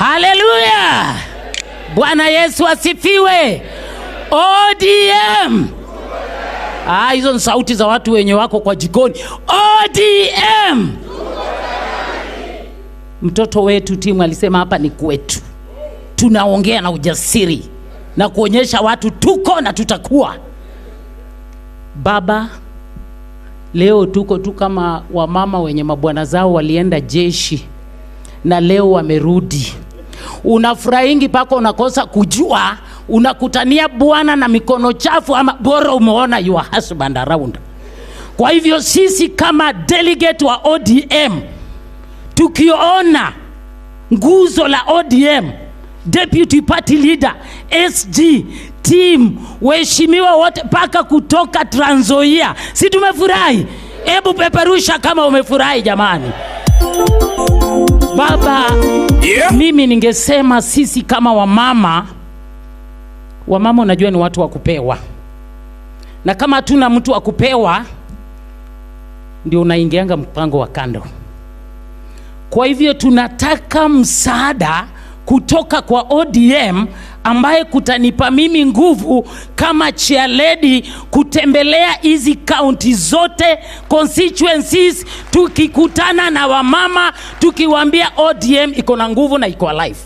Haleluya! Bwana Yesu asifiwe. ODM. Hizo ni sauti za watu wenye wako kwa jikoni. ODM. Mtoto wetu timu alisema hapa ni kwetu. Tunaongea na ujasiri na kuonyesha watu tuko na tutakuwa. Baba, leo tuko tu kama wamama wenye mabwana zao walienda jeshi na leo wamerudi. Unafurahingi pako unakosa kujua, unakutania bwana na mikono chafu, ama bora umeona your husband around. Kwa hivyo sisi kama delegate wa ODM tukiona nguzo la ODM, deputy party leader, SG, team, waheshimiwa wote paka kutoka Trans Nzoia, si tumefurahi? Hebu peperusha kama umefurahi jamani. Baba, mimi ningesema sisi kama wamama, wamama unajua ni watu wa kupewa, na kama hatuna mtu wa kupewa ndio unaingianga mpango wa kando. Kwa hivyo tunataka msaada kutoka kwa ODM ambaye kutanipa mimi nguvu kama chair lady kutembelea hizi kaunti zote constituencies, tukikutana na wamama tukiwaambia ODM iko na nguvu na iko alive.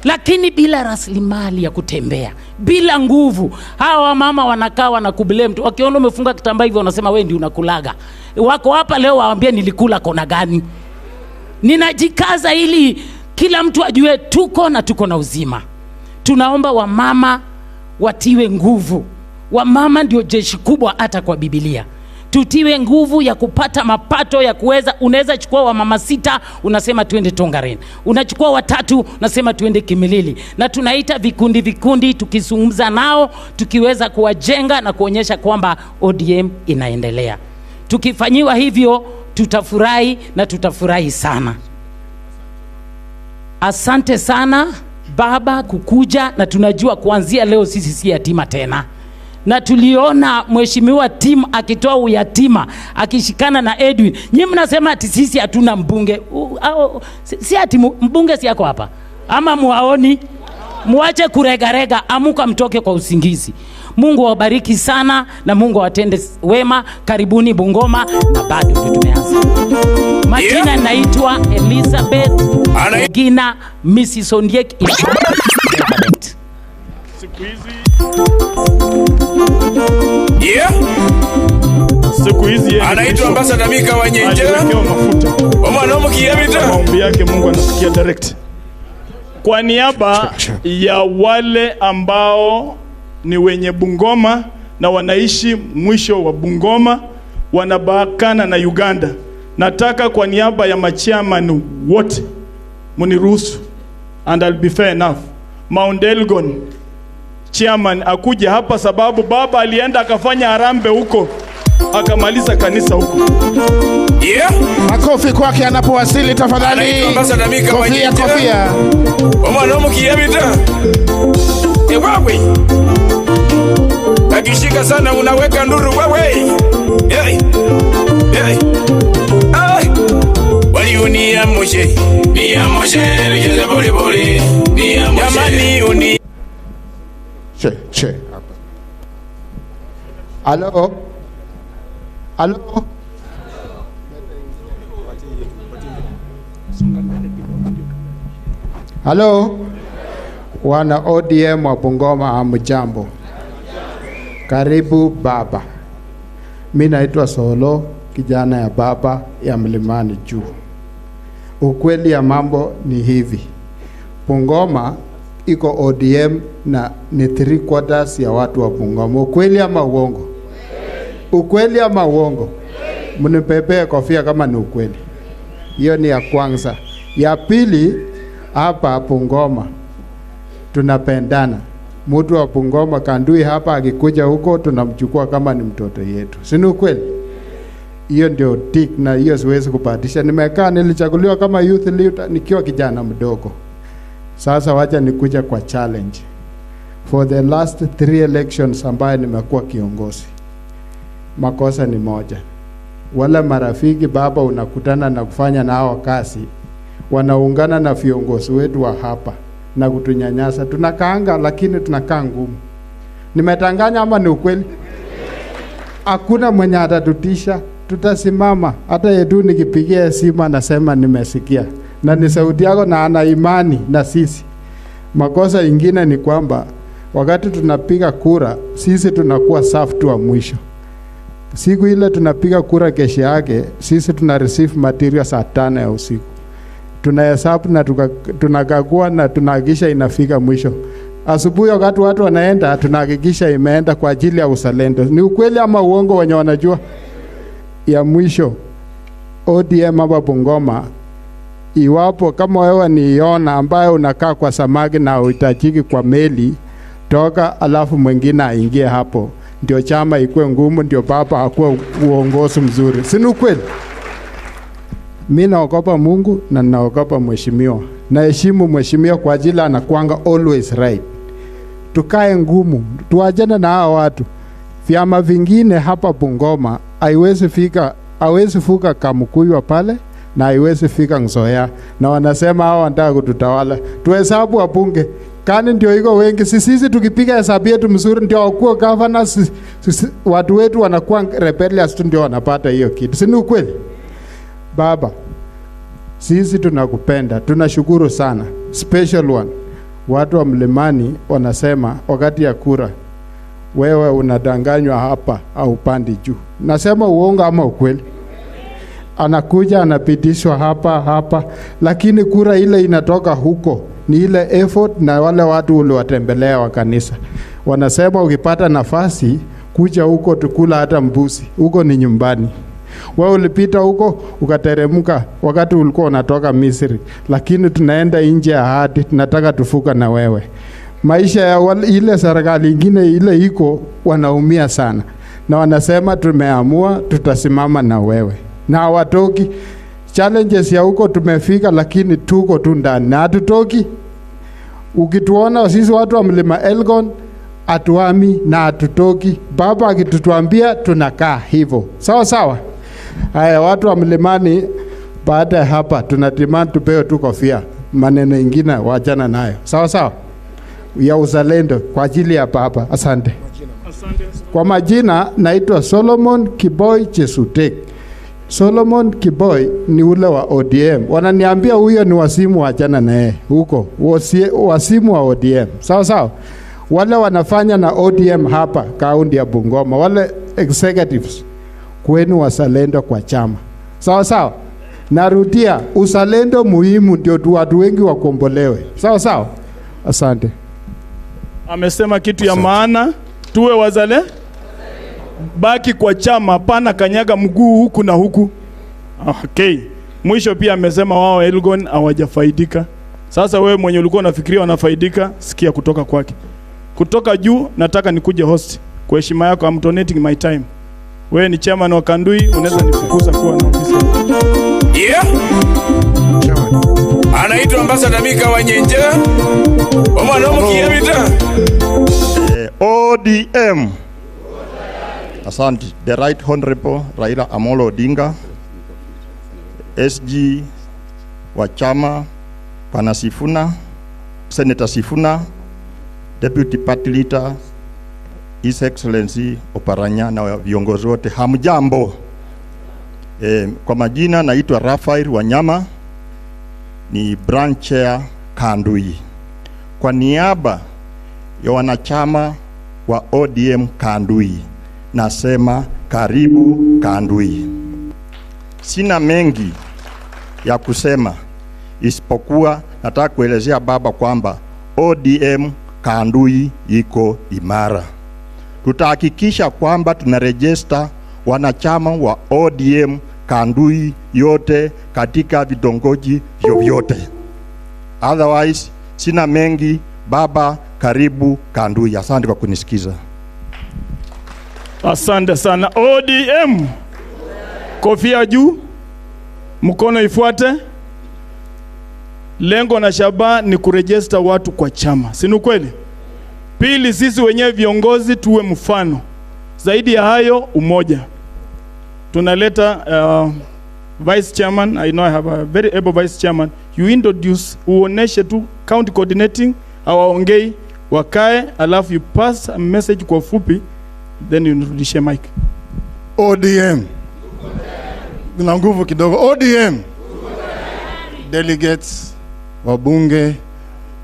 Lakini bila rasilimali ya kutembea, bila nguvu, hawa wamama wanakaa wanakublame tu. Wakiona umefunga kitambaa hivyo wanasema wewe ndio unakulaga. Wako hapa leo waambie nilikula kona gani. Ninajikaza ili kila mtu ajue tuko na tuko na uzima. Tunaomba wamama watiwe nguvu. Wamama ndio jeshi kubwa hata kwa Biblia. Tutiwe nguvu ya kupata mapato ya kuweza. Unaweza chukua wamama 6 unasema twende Tongaren, unachukua 3 unasema twende Kimilili, na tunaita vikundi vikundi, tukizungumza nao tukiweza kuwajenga na kuonyesha kwamba ODM inaendelea. Tukifanyiwa hivyo tutafurahi na tutafurahi sana. Asante sana baba kukuja, na tunajua kuanzia leo sisi si yatima tena. Na tuliona mheshimiwa Tim akitoa uyatima akishikana na Edwin. Nyinyi mnasema ati sisi hatuna mbunge. Si ati mbunge si yako hapa. Ama muaoni? Muache kuregarega, amuka mtoke kwa usingizi. Mungu awabariki sana na Mungu awatende wema. Karibuni Bungoma, na bado ndio tumeanza. Majina naitwa Elizabeth Gina Mrs. Ondiek. Siku hizi siku hizi anaitwa Ambassador Mika Wanyenje. Aliwekewa mafuta. Omwana omukiyabita. Maombi yake Mungu anasikia direct. Kwa niaba ya wale ambao ni wenye Bungoma na wanaishi mwisho wa Bungoma, wanabakana na Uganda, nataka kwa niaba ya machairman wote muniruhusu, and I'll be fair enough, Mount Elgon chairman akuja hapa, sababu baba alienda akafanya harambee huko akamaliza kanisa huko. Makofi kwake anapowasili tafadhali. Anaitwa Ambassador Mika Kofia, Wanyenje. kofia. Omwana omukiyabita. Ewawe. Akishika sana unaweka nduru wewe. Hey. Hey. Ah. Waliunia moshe. Nia moshe, nicheze pole pole. Nia moshe. Jamani uni. Che, che hapa. Halo. Halo. Halo. Wana ODM wa Bungoma, hamjambo. Karibu baba. Mimi naitwa Solo, kijana ya baba ya Mlimani Juu. Ukweli ya mambo ni hivi. Bungoma iko ODM na ni 3/4 ya watu wa Bungoma. Ukweli ama uongo? Ukweli ama uongo? Mnipepee kofia kama ni ukweli. Hiyo ni ya kwanza. Ya pili, hapa Bungoma tunapendana. Mtu wa Bungoma Kandui hapa akikuja huko tunamchukua kama ni mtoto yetu. Si ni ukweli? Hiyo ndio tick, na hiyo siwezi kubahatisha. Nimekaa, nilichaguliwa kama youth leader nikiwa kijana mdogo. Sasa wacha nikuja kwa challenge. For the last 3 elections ambaye nimekuwa kiongozi, makosa ni moja. Wale marafiki baba unakutana na kufanya nao kazi, Wanaungana na viongozi wetu wa hapa na kutunyanyasa. Tunakaanga lakini tunakaa ngumu. Nimetanganya ama ni ukweli? Hakuna mwenye atatutisha, tutasimama. Hata yetu nikipigia simu anasema nimesikia, na ni sauti yako na ana imani na sisi. Makosa ingine ni kwamba wakati tunapiga kura sisi tunakuwa safu tu wa mwisho. Siku ile tunapiga kura, kesho yake sisi tuna receive material saa 5 ya usiku. Tunahesabu na tunakagua na tunahakikisha inafika mwisho. Asubuhi wakati watu wanaenda, tunahakikisha imeenda kwa ajili ya uzalendo. Ni ukweli ama uongo wenye wanajua? Ya mwisho, ODM hapa Bungoma, iwapo kama wewe ni Yona ambaye unakaa kwa samaki na huhitajiki kwa meli, toka alafu mwingine aingie hapo, ndio chama ikuwe ngumu, ndio baba akuwe uongozi mzuri. Si ni ukweli? Mimi naogopa Mungu na naogopa mheshimiwa. Naheshimu mheshimiwa kwa ajili anakuanga always right. Tukae ngumu, tuachane na hao watu. Vyama vingine hapa Bungoma haiwezi fika, haiwezi fuka Kamukuywa pale na haiwezi fika Nzoia, na wanasema hao wanataka kututawala. Tuhesabu wabunge kani ndio iko wengi. Sisi tukipiga hesabu yetu mzuri ndio wakuwa governors, watu wetu wanakuwa rebellious tu ndio wanapata hiyo kitu. Si ni ukweli? Baba, sisi tunakupenda, tunashukuru sana. Special one. Watu wa mlimani wanasema wakati ya kura wewe unadanganywa hapa au pandi juu. Nasema uongo ama ukweli? Anakuja anapitishwa hapa hapa, lakini kura ile inatoka huko ni ile effort na wale watu uliwatembelea wa kanisa. Wanasema ukipata nafasi kuja huko tukula hata mbuzi, huko ni nyumbani. Wewe ulipita huko ukateremka wakati ulikuwa unatoka Misri, lakini tunaenda nje ya ahadi, tunataka tufuka na wewe. Maisha ya ile serikali ingine ile iko wanaumia sana, na wanasema tumeamua tutasimama na wewe, na hawatoki. Challenges ya huko tumefika, lakini tuko tu ndani na hatutoki. Ukituona sisi watu wa mlima Elgon hatuami na hatutoki. Baba akitutuambia tunakaa hivyo. Sawa sawa. Haya, watu wa mlimani, baada ya hapa tuna demand tupewe tu kofia. Maneno ingine waachana nayo. Sawa sawa. Ya uzalendo kwa ajili ya baba. Asante. Kwa majina naitwa Solomon Kiboi Chesutek. Solomon Kiboi ni ule wa ODM. Wananiambia huyo ni wasimu, waachana naye huko. Wasimu wa ODM. Sawa sawa. Wale wanafanya na ODM hapa kaunti ya Bungoma, wale executives, kwenu wazalendo kwa chama. Sawa sawa. Narudia, uzalendo muhimu ndio watu wengi wakombolewe. Sawa sawa. Asante. Amesema kitu ya maana, tuwe wazale, baki kwa chama, hapana kanyaga mguu huku na huku. Okay. Mwisho pia amesema wao Elgon hawajafaidika. Sasa wewe mwenye ulikuwa unafikiria wanafaidika, sikia kutoka kwake. Kutoka juu nataka nikuje host. Kwa heshima yako, I'm donating my time. Wewe ni chairman wa Kandui, unaweza nifukuza kuwa na ofisi. Yeah. Anaitwa Ambassador Mika Wanyenje. Omwana omukiebita. ODM. Asante. The Right Honorable Raila Amolo Odinga, SG wa chama Bwana Sifuna, Senator Sifuna, Deputy Party Leader His Excellency Oparanya na viongozi wote, hamjambo. Kwa majina naitwa Rafael Wanyama, ni branch chair Kandui. Kwa niaba ya wanachama wa ODM Kandui nasema karibu Kandui. Sina mengi ya kusema isipokuwa nataka kuelezea baba kwamba ODM Kandui iko imara. Tutahakikisha kwamba tunarejesta wanachama wa ODM Kandui yote katika vitongoji vyovyote. Otherwise sina mengi baba, karibu Kandui. Asante kwa kunisikiza. Asante sana. ODM, kofia juu, mkono ifuate. Lengo na shabaha ni kurejesta watu kwa chama, si ni kweli? Pili, sisi wenyewe viongozi tuwe mfano. Zaidi ya hayo, umoja. Tunaleta Vice Chairman, I know I have a very able Vice Chairman. You introduce, uoneshe tu county coordinating, hawaongei, wakae, alafu you pass a message kwa fupi, then you nirudishie mic. ODM. Kuna nguvu kidogo. ODM. Delegates, wabunge,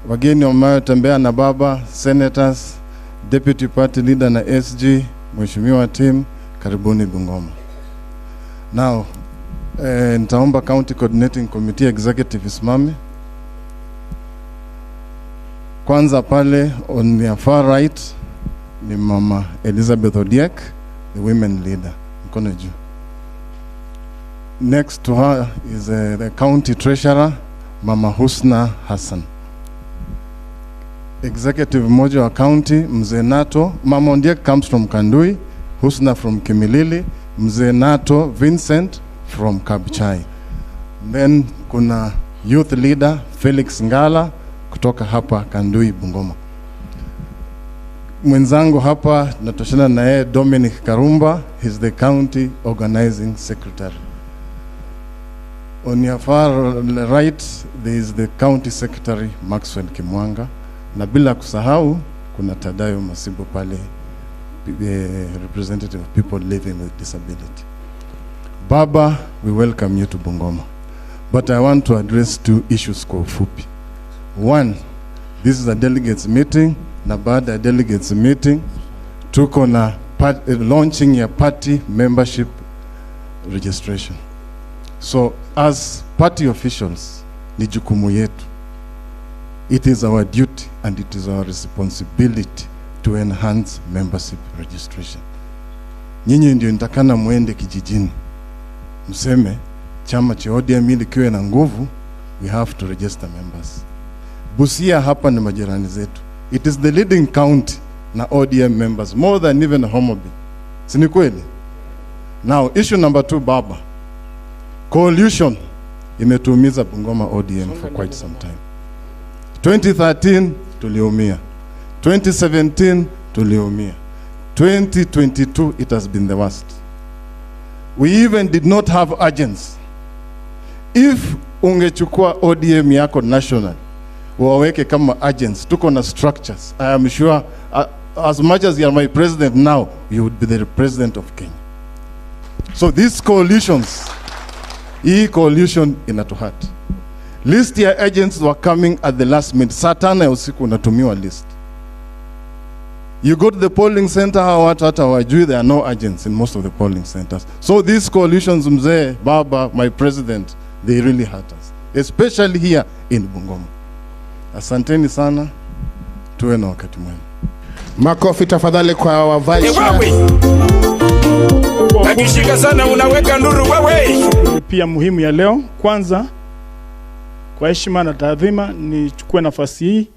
wageni wanaotembea na baba, senators, deputy party leader na SG, Mheshimiwa Tim, karibuni Bungoma. Now, nitaomba County Coordinating Committee Executive isimame. Kwanza pale on the far right ni Mama Elizabeth Odiek, the women leader. Mkono juu. Next to her is the county treasurer, Mama Husna Hassan. Executive mmoja wa county, Mzee Nato. Mama Ondiek comes from Kandui, Husna from Kimilili, Mzee Nato Vincent from Kabuchai. Then kuna youth leader Felix Ngala kutoka hapa Kandui, Bungoma. Mwenzangu hapa tunatoshana na yeye Dominic Karumba, he's the county organizing secretary. On your far right there is the county secretary Maxwell Kimwanga, na bila kusahau kuna Tadayo Masibo pale, representative of people living with disability. Baba, we welcome you to Bungoma. But I want to address two issues kwa ufupi. One, this is a delegates meeting, na baada ya delegates meeting tuko na launching ya party membership registration. So as party officials, ni jukumu yetu. It is our duty and it is our responsibility to enhance membership registration. Nyinyi ndio nitakana muende kijijini, mseme chama cha ODM ili kiwe na nguvu, we have to register members. Busia hapa ni majirani zetu. It is the leading county na ODM members more than even Homa Bay. Si ni kweli? Now issue number 2, baba. Coalition imetuumiza Bungoma ODM for quite some time. 2013 tuliumia. 2017 tuliumia. 2022 it has been the worst. We even did not have agents. If ungechukua ODM yako national waweke kama agents, tuko na structures. I am sure as much as you are my president now, you would be the president of Kenya. So these coalitions, hii coalition inatuhurt. List ya agents were coming at the last minute. Saa 5 ya usiku unatumiwa list. You go to the polling center, hawa watu hata hawajui, there are no agents in most of the polling centers. So these coalitions, mzee, baba, my president, they really hurt us, especially here in Bungoma. Asanteni sana, tuwe na wakati mwema. Makofi tafadhali kwa wa vice chair. Akishika sana unaweka nduru wewe. Pia muhimu ya leo, kwanza kwa heshima na taadhima nichukue nafasi hii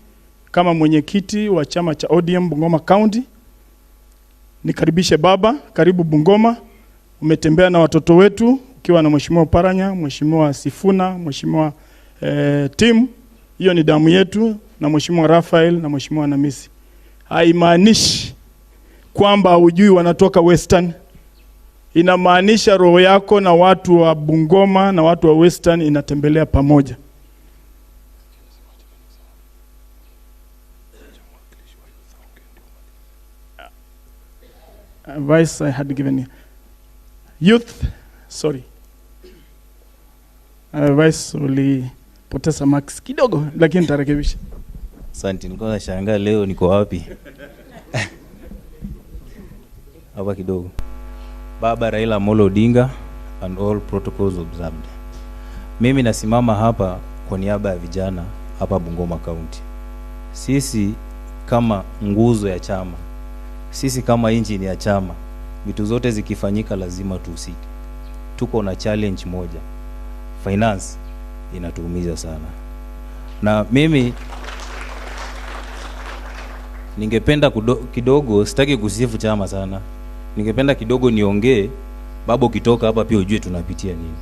kama mwenyekiti wa chama cha ODM Bungoma County nikaribishe baba, karibu Bungoma. Umetembea na watoto wetu ukiwa na Mheshimiwa Paranya, Mheshimiwa Sifuna, Mheshimiwa Tim, hiyo ni damu yetu, na Mheshimiwa Raphael na Mheshimiwa Namisi. Haimaanishi kwamba hujui wanatoka Western. Inamaanisha roho yako na watu wa Bungoma na watu wa Western inatembelea pamoja. Vice I had given you. Youth, sorry. Vice ulipoteza max kidogo lakini nitarekebisha. Asante, nilikuwa nashangaa leo niko wapi? Hapa kidogo. Baba Raila Amolo Odinga and all protocols observed. Mimi nasimama hapa kwa niaba ya vijana hapa Bungoma County. Sisi kama nguzo ya chama, sisi kama injini ya chama, vitu zote zikifanyika lazima tuhusike. Tuko na challenge moja. Finance inatuumiza sana. Na mimi ningependa kidogo, sitaki kusifu chama sana. Ningependa kidogo niongee, baba ukitoka hapa pia ujue tunapitia nini.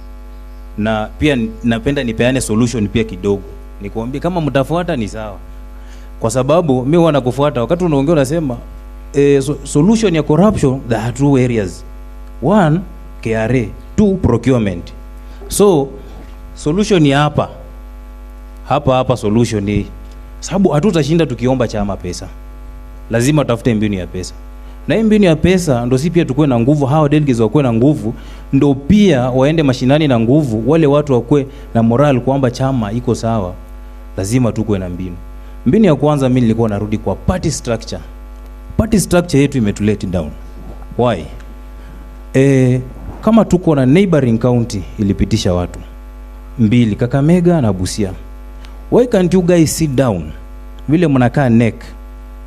Na pia napenda nipeane solution pia kidogo. Nikuambie kama mtafuata ni sawa. Kwa sababu mimi huwa nakufuata wakati unaongea unasema solution ya corruption there are two areas. One, KRA, two, procurement. So solution ni hapa hapa hapa, solution ni sababu hatutashinda tukiomba chama pesa, lazima tutafute mbinu ya pesa, na hii mbinu ya pesa ndo si pia tukue na nguvu, hawa delegates wakuwe na nguvu, ndo pia waende mashinani na nguvu, wale watu wakuwe na moral kwamba chama iko sawa. Lazima tukue na mbinu. Mbinu ya kwanza, mimi nilikuwa narudi kwa party structure. Party structure yetu imetulet down. Why? Kama tuko na neighboring county ilipitisha watu mbili, Kakamega na Busia. Why can't you guys sit down? Vile mnakaa NEC,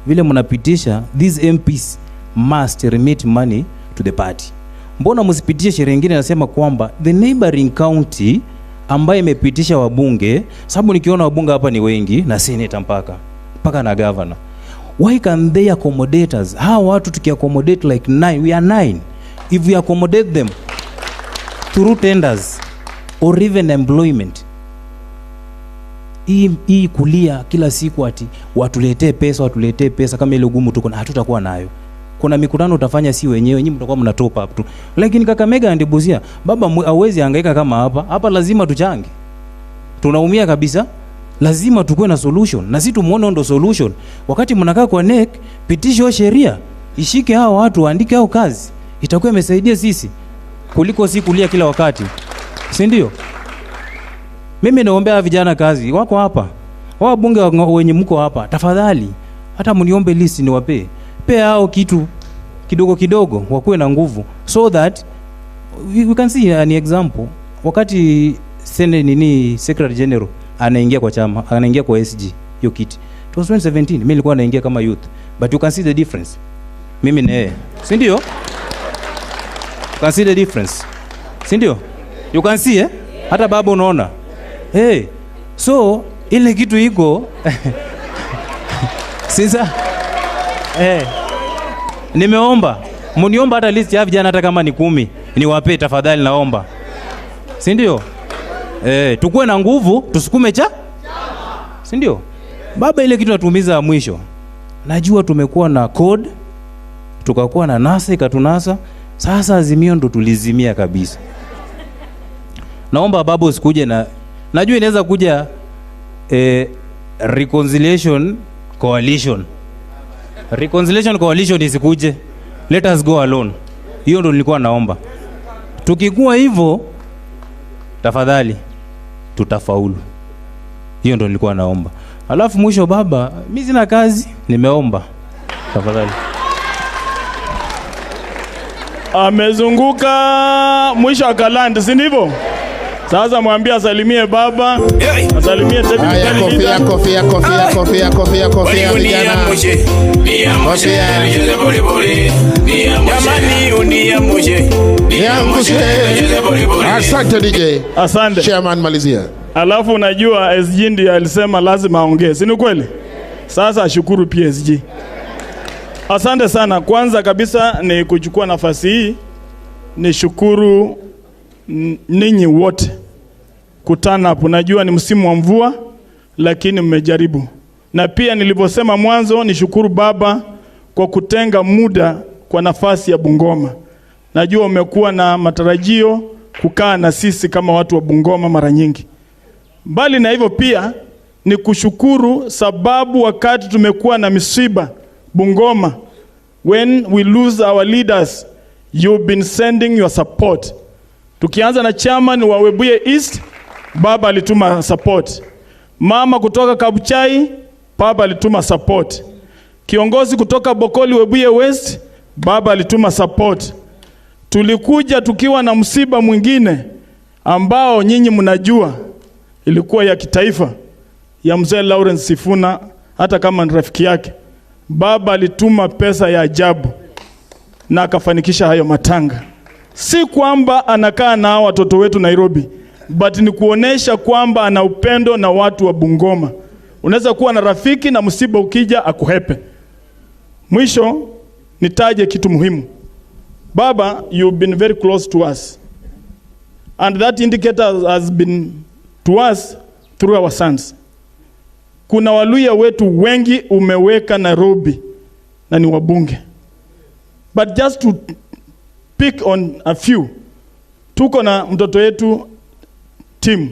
vile mnapitisha, these MPs must remit money to the party. Mbona msipitishe sheria nyingine nasema kwamba the neighboring county ambaye imepitisha wabunge, sababu nikiona wabunge hapa ni wengi na senator mpaka na governor. Why can they accommodate us? Hawa watu tukiaccommodate like 9, we are 9. If we accommodate them through tenders or even employment, hii kulia kila siku ati watuletee pesa, watuletee pesa, kama ile ugumu tuko na hatutakuwa nayo. Kuna mikutano utafanya si wenyewe, nyinyi mtakuwa mna top up tu. Lakini Kakamega and Busia, baba hawezi hangaika kama hapa. Hapa lazima tuchange. Tunaumia kabisa. Lazima tukue na solution. Na si tumuone ndo solution. Wakati mnakaa kwa NEC, pitisho sheria, ishike hao watu, waandike hao kazi. Itakuwa imesaidia sisi kuliko si kulia kila wakati. Si ndio? Mimi naombea vijana kazi, wako hapa. Wao bunge wenye mko hapa, tafadhali hata mniombe list niwapee. Pea hao kitu kidogo kidogo, wakuwe na nguvu, so that we can see an example. Wakati sene nini Secretary General anaingia kwa chama, anaingia kwa SG hiyo kiti. It was 2017, mimi nilikuwa naingia kama youth, but you can see the difference. Mimi na yeye. Si ndio? You can see the difference. Si ndio? You can see, eh? Hata baba unaona. Hey, so ile kitu iko sasa, nimeomba mniomba hata list ya vijana, hata kama ni 10 niwape tafadhali, naomba. Si ndio? Tukue na nguvu, tusukume cha, si ndio? Baba, ile kitu natumiza mwisho. Najua tumekuwa na code, tukakuwa na NASA ikatunasa. Sasa Azimio ndo tulizimia kabisa. Naomba baba usikuje na, najua inaweza kuja reconciliation coalition. Reconciliation coalition isikuje. Let us go alone. Hiyo ndo nilikuwa naomba. Tukikuwa hivyo, tafadhali tutafaulu. Hiyo ndo nilikuwa naomba. Alafu mwisho baba, mimi sina kazi, nimeomba. Tafadhali. Amezunguka mwisho akaland, si ndivyo? Sasa mwambie asalimie baba, asalimie David. Haya, kofia, kofia, kofia, kofia, kofia, kofia, vijana. Kofia. Niangushe. Asante DJ. Asante. Chairman, malizia. Alafu unajua SG ndiye alisema lazima aongee, si ni kweli? Sasa ashukuru PSG. Asante sana. Kwanza kabisa ni kuchukua nafasi hii nishukuru ninyi wote kutana hapo. Najua ni msimu wa mvua, lakini mmejaribu. Na pia nilivyosema mwanzo, nishukuru baba kwa kutenga muda kwa nafasi ya Bungoma. Najua umekuwa na matarajio kukaa na sisi kama watu wa Bungoma mara nyingi. Mbali na hivyo pia ni kushukuru sababu wakati tumekuwa na misiba Bungoma, when we lose our leaders, you've been sending your support. Tukianza na chairman wa Webuye East, baba alituma support. Mama kutoka Kabuchai, baba alituma support. Kiongozi kutoka Bokoli Webuye West, baba alituma support. Tulikuja tukiwa na msiba mwingine ambao nyinyi mnajua ilikuwa ya kitaifa ya mzee Lawrence Sifuna, hata kama ni rafiki yake. Baba alituma pesa ya ajabu na akafanikisha hayo matanga. Si kwamba anakaa na watoto wetu Nairobi, but ni kuonesha kwamba ana upendo na watu wa Bungoma. Unaweza kuwa na rafiki na msiba ukija akuhepe. Mwisho nitaje kitu muhimu. Baba, you've been very close to us. And that indicator has been to us through our sons. Kuna Waluya wetu wengi umeweka Nairobi na ni wabunge. But just to pick on a few, tuko na mtoto wetu Tim,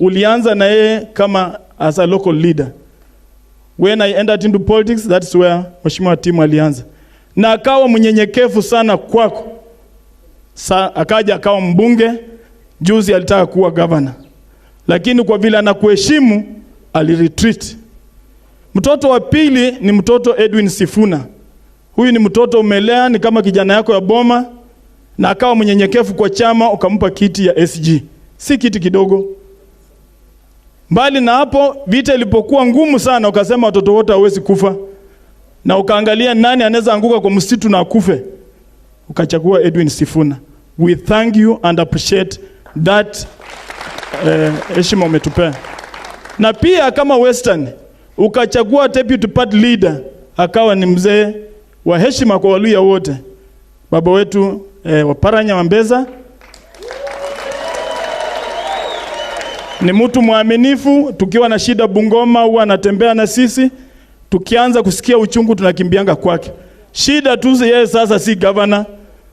ulianza na yeye kama as a local leader. When I entered into politics, that's where Mheshimiwa Tim alianza. Na akawa mnyenyekevu sana kwako. Akaja akawa mbunge, juzi alitaka kuwa governor. Lakini kwa vile anakuheshimu, aliretreat. Mtoto wa pili ni mtoto Edwin Sifuna. Huyu ni mtoto umelea, ni kama kijana yako ya boma, na akawa mnyenyekevu kwa chama, ukampa kiti ya SG. Si kiti kidogo. Mbali na hapo, vita ilipokuwa ngumu sana, ukasema watoto wote hawezi kufa. Na ukaangalia nani anaweza anguka kwa msitu na akufe. Ukachagua Edwin Sifuna. We thank you and appreciate that heshima umetupea. Na pia kama Western, ukachagua deputy party leader, akawa ni mzee wa heshima kwa Waluhya wote. Baba wetu Oparanya Wambeza ni mtu mwaminifu. Tukiwa na shida Bungoma huwa anatembea na sisi. Tukianza kusikia uchungu tunakimbianga kwake. Shida tu yeye sasa si governor.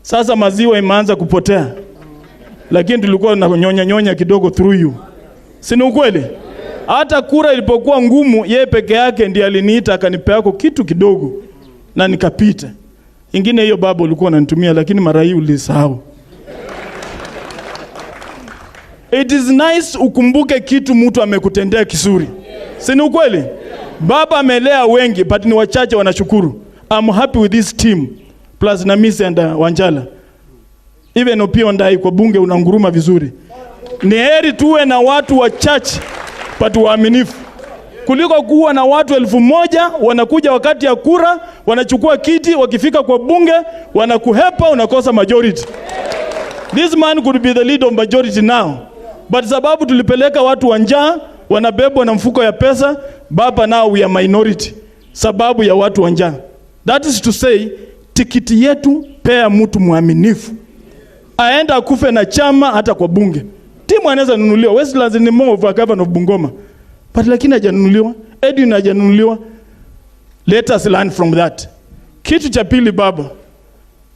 Sasa maziwa imeanza kupotea. Lakini tulikuwa na nyonya nyonya kidogo through you. Si ni ukweli? Hata kura ilipokuwa ngumu, yeye peke yake ndiye aliniita akanipea kitu kidogo na nikapita. Ingine hiyo baba ulikuwa unanitumia, lakini mara hii ulisahau. It is nice ukumbuke kitu mtu amekutendea kizuri. Si ni ukweli? Baba amelea wengi, but ni wachache wanashukuru. I'm happy with this team. Plus na Miss and Wanjala. Even Opiyo Wandayi kwa bunge unanguruma vizuri. Ni heri tuwe na watu wachache but waaminifu, kuliko kuwa na watu 1000 wanakuja wakati ya kura, wanachukua kiti, wakifika kwa bunge wanakuhepa, unakosa majority. This man could be the leader of majority now. But sababu tulipeleka watu wa njaa, wanabebwa na mfuko ya pesa, baba now we are minority. Sababu ya watu wa njaa. That is to say, tikiti yetu pea mtu mwaminifu. Aenda akufe na chama hata kwa bunge. Timu anaweza nunuliwa. Westlands ni more of a governor of Bungoma. But lakini hajanunuliwa. Edwin hajanunuliwa. Let us learn from that. Kitu cha pili baba,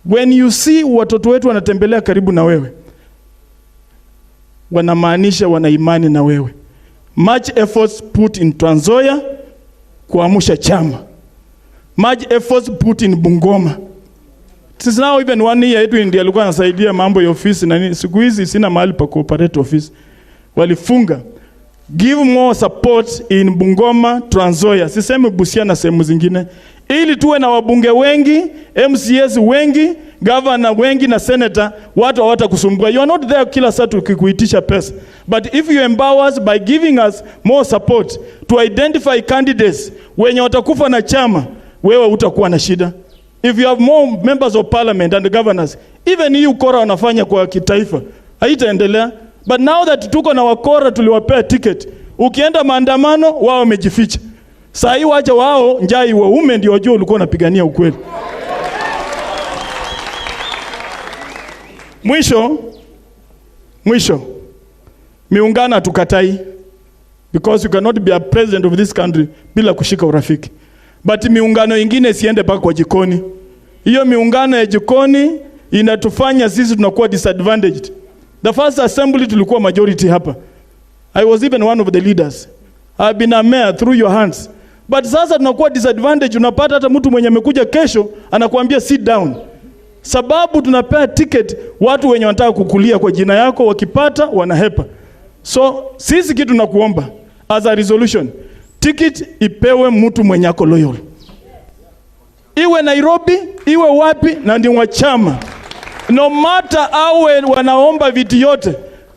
when you see watoto wetu wanatembelea karibu na wewe, wanamaanisha wana imani na wewe. Much efforts put in Trans Nzoia kuamsha chama. Much efforts put in Bungoma. Since now even 1 year Edwin ndiye alikuwa anasaidia mambo ya ofisi na nini. Siku hizi sina mahali pa kuoperate ofisi. Walifunga. Give more support in Bungoma, Trans Nzoia. Sisemi Busia na sehemu zingine. Ili tuwe na wabunge wengi, MCS wengi, governor wengi na senator, watu hawatakusumbua. You are not there kila saa tukikuitisha pesa. But if you empower us by giving us more support to identify candidates wenye watakufa na chama, wewe utakuwa na shida. If you have more members of parliament and governors, even hii ukora wanafanya kwa kitaifa haitaendelea. But now that tuko na wakora tuliwapea ticket, ukienda maandamano wao wamejificha. Saa hii wacha wao njaa iwaume ndio wajue ulikuwa unapigania ukweli. Mwisho, miungano hatukatai, because you cannot be a president of this country bila kushika urafiki. But miungano ingine siende paka kwa jikoni. Hiyo miungano ya jikoni inatufanya sisi tunakuwa disadvantaged. The first assembly tulikuwa majority hapa. I was even one of the leaders. I've been a mayor through your hands. But sasa tunakuwa disadvantage. Unapata hata mtu mwenye amekuja kesho anakuambia sit down. Sababu tunapea ticket watu wenye wanataka kukulia kwa jina yako, wakipata wanahepa. So sisi kitu tunakuomba as a resolution, ticket ipewe mtu mwenye ako loyal. Iwe Nairobi, iwe wapi, na ndio wa chama. No matter awe wanaomba viti yote.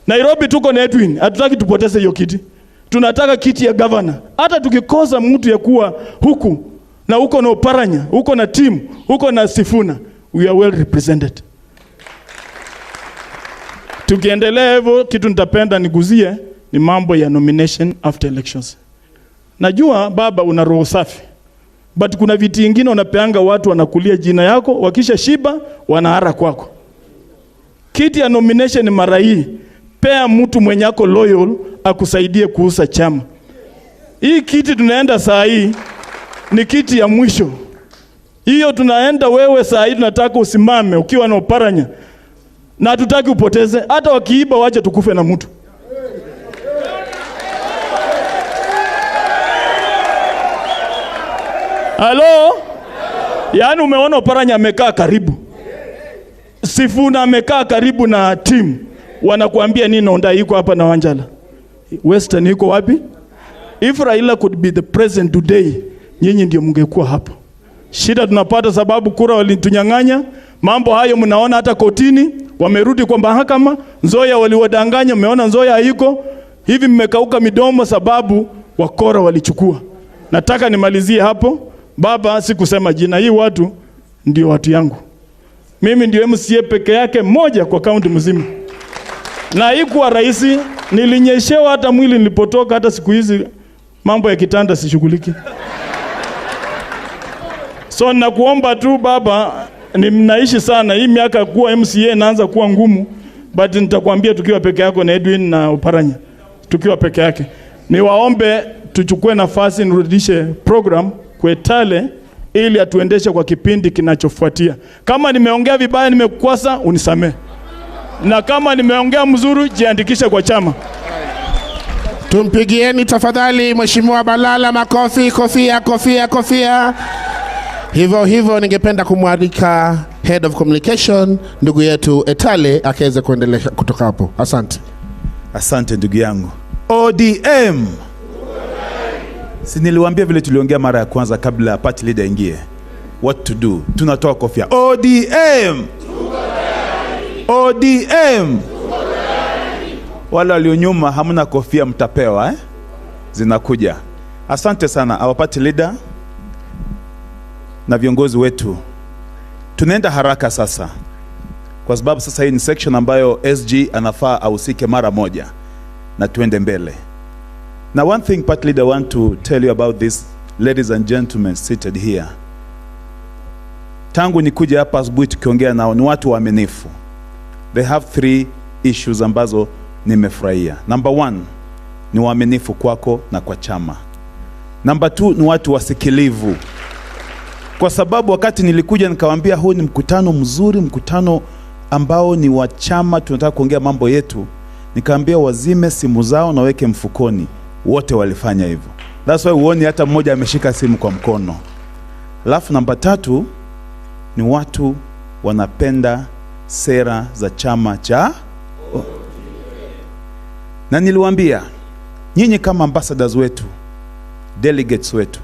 Nairobi tuko na Edwin, hatutaki tupoteze hiyo kiti. Tunataka kiti ya governor. Hata tukikosa mtu ya kuwa huku na huko na Oparanya, huko na team, huko na Sifuna, we are well represented. Tukiendelea hivyo, kitu nitapenda niguzie ni mambo ya nomination after elections. Najua baba una roho safi. But kuna viti vingine unapeanga watu wanakulia jina yako, wakisha shiba wanahara kwako. Kiti ya nomination mara hii, pea mtu mwenye ako loyal akusaidie kuuza chama. Hii kiti tunaenda saa hii ni kiti ya mwisho. Hiyo tunaenda wewe saa hii tunataka usimame ukiwa na Oparanya. Na hatutaki upoteze, hata wakiiba wache tukufe na mtu. Halo? Yaani umeona Oparanya amekaa karibu, Sifuna amekaa karibu na team, wanakuambia nini? Nonda iko hapa na Wanjala. Western iko wapi? If Raila could be the president today, nyinyi ndio mngekuwa hapo. Shida tunapata sababu kura walitunyang'anya. Mambo hayo mnaona hata kotini, wamerudi kwa mahakama. Nzoia waliwadanganya, mmeona Nzoia haiko. Hivi mmekauka midomo sababu wakora walichukua. Nataka nimalizie hapo. Baba, sikusema jina hii, watu ndio watu yangu. Mimi ndio MCA peke yake moja kwa kaunti mzima. Na haikuwa rahisi, nilinyeshewa hata mwili nilipotoka, hata siku hizi mambo ya kitanda sishughuliki. So nakuomba tu baba, ni mnaishi sana hii miaka kuwa MCA inaanza kuwa ngumu, but nitakwambia tukiwa peke yako na Edwin na Oparanya, tukiwa peke yake. Niwaombe tuchukue nafasi nirudishe program Kwetale ili atuendeshe kwa kipindi kinachofuatia. Kama nimeongea vibaya, nimekwasa, unisamee. Na kama nimeongea mzuri, jiandikishe kwa chama. Tumpigieni tafadhali Mheshimiwa Balala makofi, kofia, kofia, kofia. Hivyo hivyo ningependa kumwalika Head of Communication ndugu yetu Etale akaweze kuendelea kutoka hapo. Asante. Asante ndugu yangu. ODM. Si niliwaambia vile tuliongea mara ya kwanza kabla party leader ingie. What to do? Tunatoa kofia. ODM. ODM. Wale walio nyuma hamna kofia, mtapewa eh? Zinakuja. Asante sana our party leader na viongozi wetu. Tunaenda haraka sasa, kwa sababu sasa hii ni section ambayo SG anafaa ahusike mara moja na tuende mbele. Now one thing party leader want to tell you about this, ladies and gentlemen seated here. Tangu nikuja hapa asubuhi tukiongea nao, ni watu waaminifu. They have three issues ambazo nimefurahia. Number one, ni waaminifu kwako na kwa chama. Number two, ni watu wasikilivu. Kwa sababu wakati nilikuja nikawaambia huu ni mkutano mzuri, mkutano ambao ni wa chama, tunataka kuongea mambo yetu. Nikaambia wazime simu zao na weke mfukoni. Wote walifanya hivyo. That's why huoni hata mmoja ameshika simu kwa mkono. Alafu namba tatu ni watu wanapenda sera za chama cha oh. Na niliwaambia nyinyi kama ambassadors wetu, delegates wetu,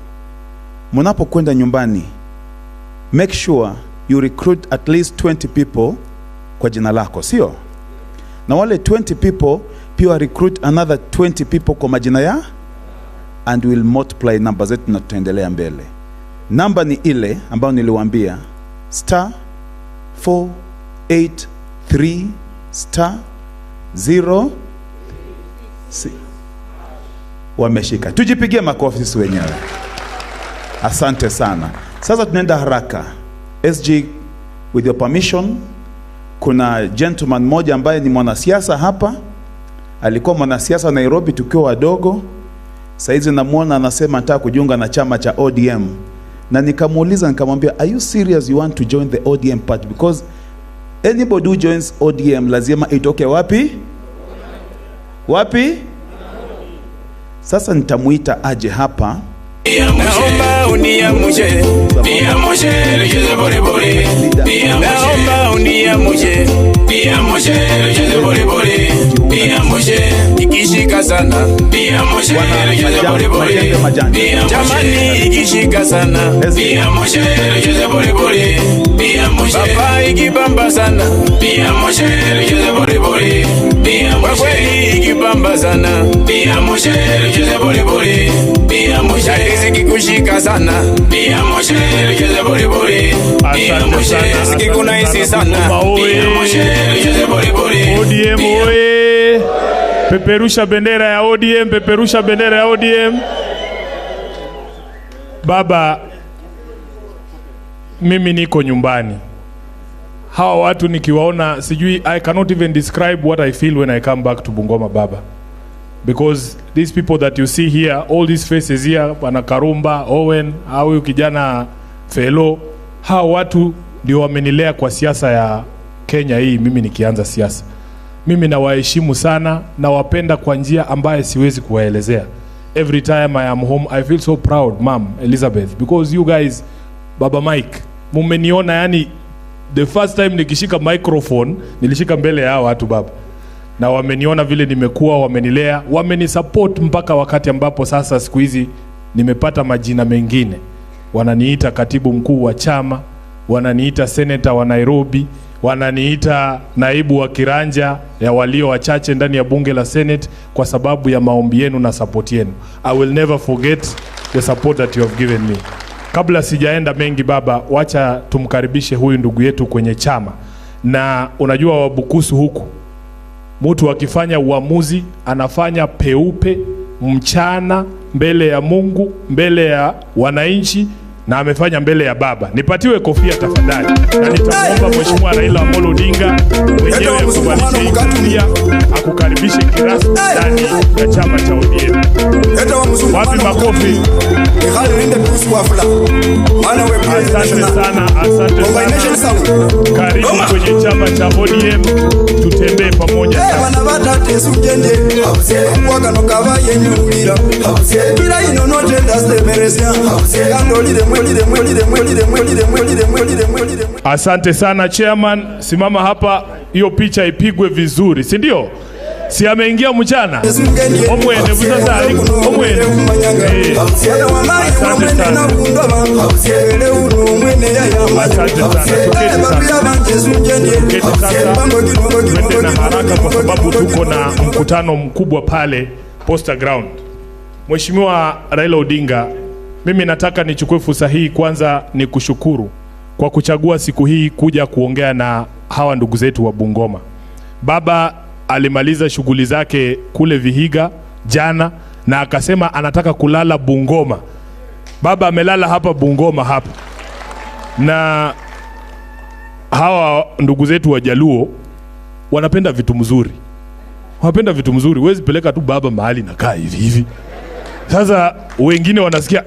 mnapokwenda nyumbani, make sure you recruit at least 20 people kwa jina lako, sio? Na wale 20 people pia recruit another 20 people kwa majina ya, and we'll multiply namba zetu na tutaendelea mbele. Namba ni ile ambayo niliwaambia, star 483 star 0 6. Wameshika. Tujipigie makofi sisi wenyewe. Asante sana. Sasa tunaenda haraka. SG, with your permission, kuna gentleman mmoja ambaye ni mwanasiasa hapa. Alikuwa mwanasiasa Nairobi tukiwa wadogo. Saizi namuona anasema anataka kujiunga na chama cha ODM. Na nikamuuliza nikamwambia, are you serious you want to join the ODM party? Because anybody who joins ODM lazima itoke wapi? Wapi? Sasa nitamuita aje hapa. Naomba uniamshe, niamshe, nicheze pole pole. Naomba uniamshe, niamshe, nicheze pole pole. Niamshe, ikishika sana. Niamshe, nicheze pole pole. Jamani, ikishika sana. Niamshe, nicheze pole pole. Niamshe, baba ikibamba sana. Niamshe, nicheze pole pole. Kwa kweli ikibamba sana. Niamshe, nicheze pole pole. Niamshe, zikikushika sana. Niamshe, nicheze pole pole. Asante sana. Zikikunaisi sana. Niamshe, nicheze pole pole. ODM oye! Peperusha bendera ya ODM, peperusha bendera ya ODM. Baba, mimi niko nyumbani. Hawa watu nikiwaona, sijui, I cannot even describe what I feel when I come back to Bungoma, Baba. Because these people that you see here, all these faces here, Bwana Karumba, Owen, au kijana Felo, hawa watu ndio wamenilea kwa siasa ya Kenya hii mimi nikianza siasa. Mimi nawaheshimu sana, nawapenda kwa njia ambaye siwezi kuwaelezea. Every time I am home I feel so proud, Mom Elizabeth, because you guys, Baba Mike, mumeniona, yani the first time nikishika microphone nilishika mbele ya watu baba, na wameniona vile nimekuwa, wamenilea, wamenisupport mpaka wakati ambapo sasa siku hizi nimepata majina mengine. Wananiita katibu mkuu wa chama, wananiita senator wa Nairobi, wananiita naibu wa kiranja ya walio wachache ndani ya bunge la Senate, kwa sababu ya maombi yenu na support yenu. I will never forget the support that you have given me. Kabla sijaenda mengi baba, wacha tumkaribishe huyu ndugu yetu kwenye chama. Na unajua Wabukusu huku, mtu akifanya uamuzi anafanya peupe mchana mbele ya Mungu, mbele ya wananchi, na amefanya mbele ya baba. Nipatiwe kofia tafadhali. Na nitamuomba Mheshimiwa Raila Amolo Odinga mwenyewe akubalishe hii kofia, akukaribishe kirasmi ndani ya chama cha ODM. Wapi makofi? Asante sana, asante sana. Karibu kwenye chama cha ODM, tutembee pamoja sasa. Asante sana chairman, simama hapa, hiyo picha ipigwe vizuri, si ndio? Si ameingia mchana? Omwene sasa, omwene. Asante sana. Asante sana. Tuketi sasa. Tuketi sasa. Twende na haraka kwa sababu tuko na mkutano mkubwa pale Posta Ground. Mheshimiwa Raila Odinga, mimi nataka nichukue fursa hii kwanza nikushukuru kwa kuchagua siku hii kuja kuongea na hawa ndugu zetu wa Bungoma. Baba alimaliza shughuli zake kule Vihiga jana na akasema anataka kulala Bungoma. Baba amelala hapa Bungoma hapa. Na hawa ndugu zetu wa Jaluo wanapenda vitu mzuri. Wanapenda vitu mzuri. Huwezi peleka tu baba mahali na kaa hivi hivi. Sasa wengine wanasikia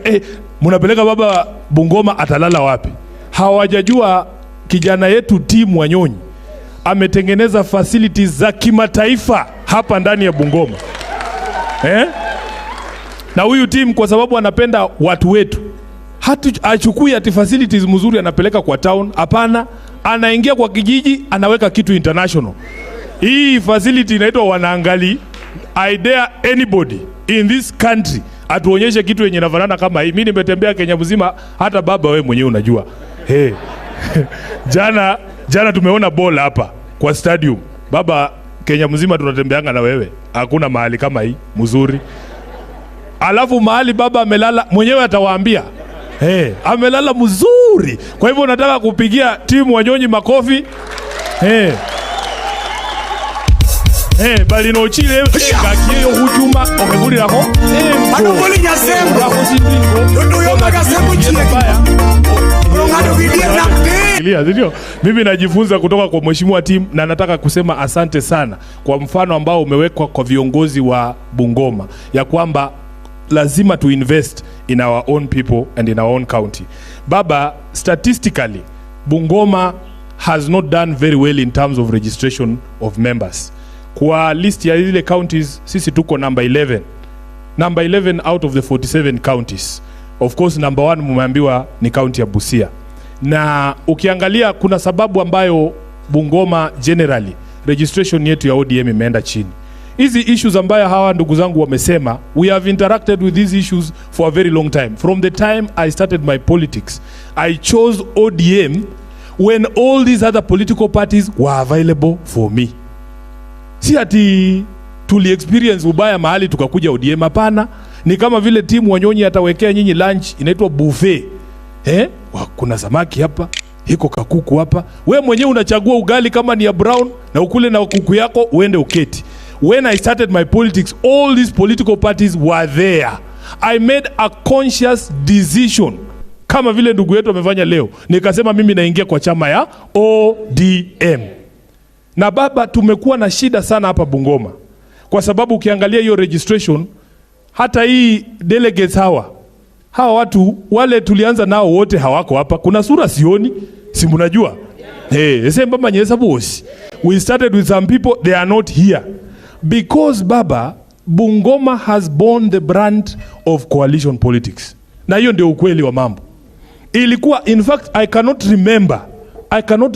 mnapeleka baba Bungoma atalala wapi? Hawajajua kijana yetu Tim Wanyonyi ametengeneza facilities za kimataifa hapa ndani ya Bungoma. Na huyu Tim kwa sababu anapenda watu wetu, achukui ati facilities mzuri anapeleka kwa town, hapana, anaingia kwa kijiji anaweka kitu international. Hii facility inaitwa Wanaangali. I dare anybody in this country atuonyeshe kitu yenye inafanana kama hii. Mimi nimetembea Kenya mzima, hata baba wewe mwenyewe unajua. Hey. Jana tumeona bola hapa kwa stadium. Baba, Kenya mzima tunatembeanga na wewe. Hakuna mahali kama hii mzuri. Alafu mahali baba amelala mwenyewe atawaambia. Hey, amelala mzuri. Kwa hivyo nataka kupigia timu Wanyonyi makofi. Hey. Hey, bali no chile kakiyo hujuma okegulirako. Anoboli nyasembo. Nduyo magasembo chile. Mimi najifunza kutoka kwa Mheshimiwa Tim na nataka kusema asante sana kwa mfano ambao umewekwa kwa viongozi wa Bungoma ya kwamba lazima to invest in our own people and in our own county. Baba, statistically Bungoma has not done very well in terms of registration of members. Kwa list ya zile counties sisi tuko number 11. Number 11 out of the 47 counties. Of course number 1 mumeambiwa ni county ya Busia. Na ukiangalia kuna sababu ambayo Bungoma generally registration yetu ya ODM imeenda chini. Hizi issues ambayo hawa ndugu zangu wamesema, we have interacted with these issues for a very long time. From the time I started my politics, I chose ODM when all these other political parties were available for me. Si ati tuli experience ubaya mahali tukakuja ODM, hapana. Ni kama vile timu Wanyonyi atawekea nyinyi lunch inaitwa buffet. Kuna samaki hapa, hiko kakuku hapa. We mwenyewe unachagua ugali kama ni ya brown na ukule na kuku yako uende uketi. When I started my politics, all these political parties were there. I made a conscious decision. Kama vile ndugu yetu amefanya leo, nikasema mimi naingia kwa chama ya ODM. Na baba, tumekuwa na shida sana hapa Bungoma. Kwa sababu ukiangalia hiyo registration, hata hii delegates hawa watu wale tulianza nao wote hawako hapa. Kuna sura sioni, si mnajua? Hey, bosi. We started with some people, they are not here. Because baba, Bungoma has borne the brand of coalition politics, na hiyo ndio ukweli wa mambo. Ilikuwa, in fact, I cannot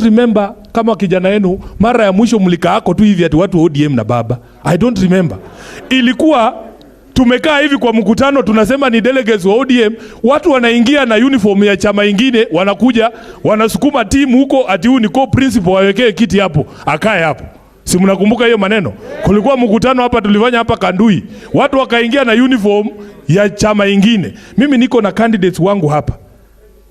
remember kama kijana yenu mara ya mwisho mlikaako tu hivi ati watu wa ODM na baba. I don't remember. Ilikuwa tumekaa hivi kwa mkutano, tunasema ni delegates wa ODM, watu wanaingia na uniform ya chama ingine, wanakuja wanasukuma timu huko, ati huyu ni co-principal, wawekee kiti hapo, akae hapo. Si mnakumbuka hiyo maneno? Kulikuwa mkutano hapa tulifanya hapa Kandui, watu wakaingia na uniform ya chama ingine. Mimi niko na candidates wangu hapa.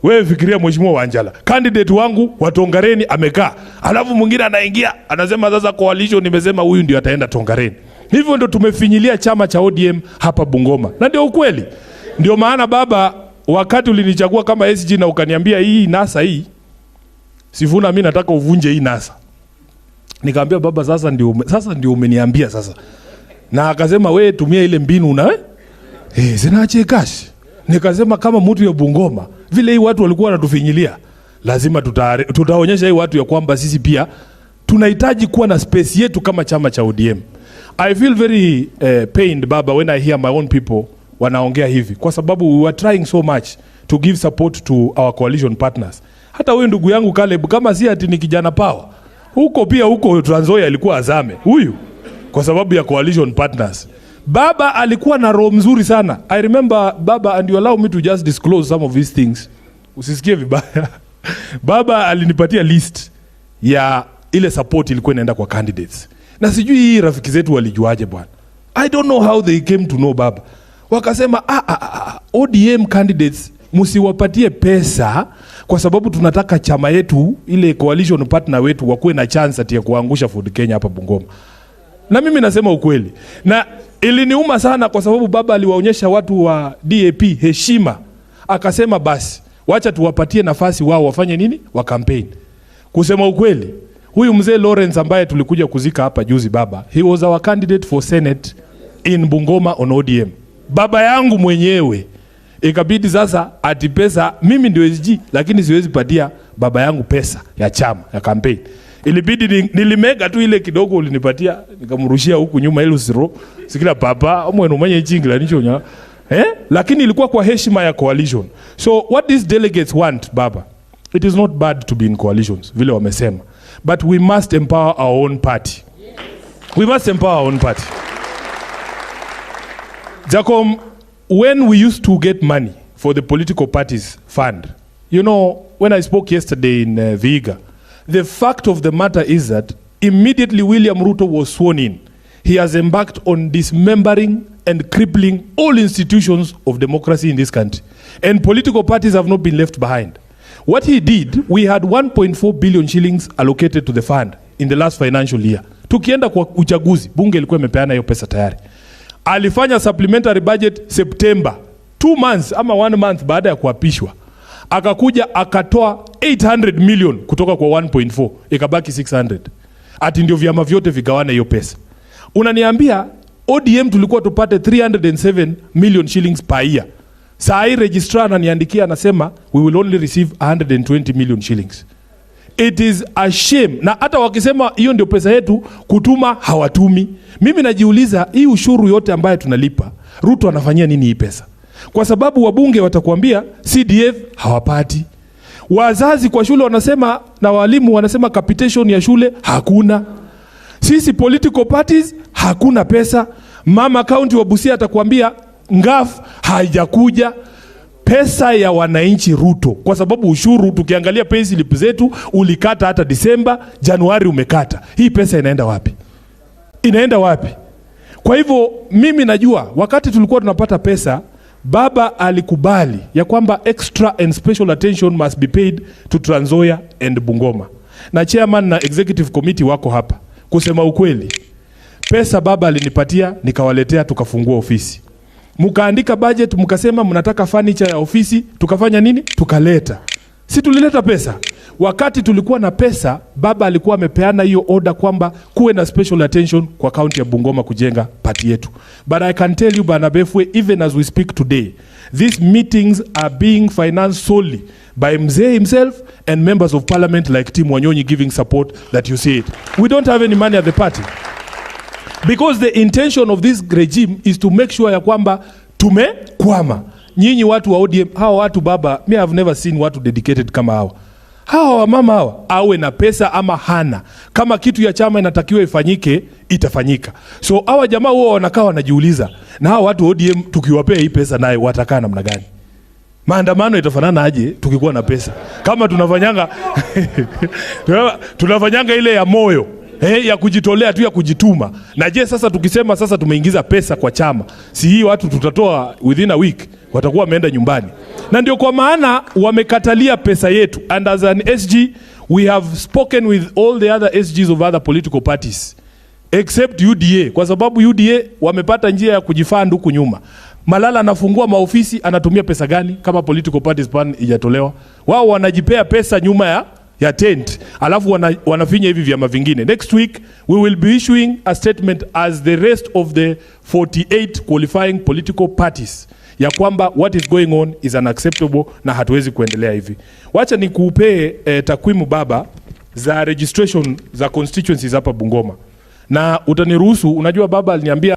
Wewe fikiria, Mheshimiwa Wanjala, candidate wangu wa Tongareni amekaa, alafu mwingine anaingia anasema sasa coalition nimesema huyu ndio ataenda Tongareni. Hivyo ndio tumefinyilia chama cha ODM hapa Bungoma, na ndio ukweli. Ndio maana baba, wakati ulinichagua kama SG na ukaniambia hii NASA hii, Sifuna, mimi nataka uvunje hii NASA. Nikamwambia baba, sasa ndio umeniambia sasa. Na akasema, we tumia ile mbinu na eh, zinache kashi. Nikasema kama mtu ya Bungoma, vile hii watu walikuwa wanatufinyilia, lazima tutaonyesha hii watu ya kwamba sisi pia tunahitaji kuwa na space yetu kama chama cha ODM. I feel very pained, baba, when I hear my own people wanaongea hivi, kwa sababu we were trying so much to give support to our coalition partners. Hata huyu ndugu yangu Caleb, kama si ati ni kijana power, huko pia huko Trans Nzoia alikuwa azame huyu kwa sababu ya coalition partners. Baba alikuwa na roho mzuri sana. I remember baba, and you allow me to just disclose some of these things. Usisikie vibaya. Baba alinipatia list ya ile support ilikuwa inaenda kwa candidates. Na sijui hii rafiki zetu walijuaje, bwana. I don't know how they came to know baba. Wakasema, ah, ah, ah, ODM candidates msiwapatie pesa kwa sababu tunataka chama yetu, ile coalition partner wetu, wakuwe na chance ati ya kuangusha Ford Kenya hapa Bungoma. Na mimi nasema ukweli, na iliniuma sana kwa sababu baba aliwaonyesha watu wa DAP heshima, akasema basi wacha tuwapatie nafasi wao wafanye nini, wa campaign. Kusema ukweli, huyu mzee Lawrence ambaye tulikuja kuzika hapa juzi, baba, he was our candidate for Senate in Bungoma on ODM. Baba yangu mwenyewe ikabidi sasa ati pesa, mimi ndio SG, lakini siwezi patia baba yangu pesa ya chama ya campaign. Ilibidi nilimega tu ile kidogo ulinipatia, nikamrushia huku nyuma ile usiro sikila papa omwene umanye chingila nichonya, eh, lakini ilikuwa kwa heshima ya coalition. So what these delegates want, baba, it is not bad to be in coalitions vile wamesema, but we must empower our own party. We must empower our own party. Jacom, when we used to get money for the political parties fund, when I spoke yesterday in Vihiga, the fact of the matter is that immediately William Ruto was sworn in, he has embarked on dismembering and crippling all institutions of democracy in this country. And political parties have not been left behind. What he did, we had 1.4 billion shillings allocated to the fund in the last financial year. Tukienda kwa uchaguzi, bunge ilikuwa imepeana hiyo pesa tayari. Alifanya supplementary budget September, 2 months ama one month baada ya kuapishwa, akakuja akatoa 800 million kutoka kwa 1.4, ikabaki 600, ati ndio vyama vyote vigawane hiyo pesa. Unaniambia ODM tulikuwa tupate 307 million shillings per year. Saa hii registrar ananiandikia, anasema we will only receive 120 million shillings. It is a shame. Na hata wakisema hiyo ndio pesa yetu, kutuma hawatumi. Mimi najiuliza, hii ushuru yote ambayo tunalipa, Ruto anafanyia nini hii pesa? Kwa sababu wabunge watakuambia CDF hawapati, wazazi kwa shule wanasema na walimu wanasema capitation ya shule hakuna, sisi political parties hakuna pesa. Mama county wa Busia atakwambia NGAAF haijakuja. Pesa ya wananchi, Ruto, kwa sababu ushuru tukiangalia payslip zetu ulikata hata Disemba, Januari umekata. Hii pesa inaenda wapi? Inaenda wapi? Kwa hivyo mimi najua wakati tulikuwa tunapata pesa, baba alikubali ya kwamba extra and special attention must be paid to Trans Nzoia and Bungoma, na chairman na executive committee wako hapa. Kusema ukweli, pesa baba alinipatia, nikawaletea, tukafungua ofisi, mkaandika budget, mkasema mnataka furniture ya ofisi, tukafanya nini? Tukaleta. Si tulileta pesa? Wakati tulikuwa na pesa, baba alikuwa amepeana hiyo order kwamba kuwe na special attention kwa kaunti ya Bungoma kujenga party yetu. But I can tell you, Bana Befwe, even as we speak today, these meetings are being financed solely by Mzee himself and members of parliament like Tim Wanyonyi giving support that you see it. We don't have any money at the party. Because the intention of this regime is to make sure ya kwamba tumekwama. Nyinyi watu wa ODM, hawa watu baba, me have never seen watu dedicated kama hawa. Hawa wamama hawa, awe na pesa ama hana, kama kitu ya chama inatakiwa ifanyike, itafanyika. So hawa jamaa huwa wanakaa wanajiuliza, na hawa watu ODM tukiwapea hii pesa naye watakaa namna gani? Maandamano itafanana aje tukikuwa na pesa? Kama tunafanyanga tunafanyanga ile ya moyo, ya kujitolea tu, ya kujituma. Na je, sasa tukisema sasa tumeingiza pesa kwa chama, si hii watu tutatoa within a week watakuwa wameenda nyumbani. Na ndio kwa maana wamekatalia pesa yetu. And as an SG we have spoken with all the other SGs of other political parties except UDA, kwa sababu UDA wamepata njia ya kujifund huku nyuma. Malala anafungua maofisi, anatumia pesa gani kama political parties plan ijatolewa? Wao wanajipea pesa nyuma ya tent, alafu wanafinya hivi vyama vingine. Next week we will be issuing a statement as the rest of the 48 qualifying political parties ya kwamba what is going on is unacceptable na hatuwezi kuendelea hivi. Wacha nikupe takwimu baba za registration za constituencies hapa Bungoma. Na utaniruhusu, unajua baba aliniambia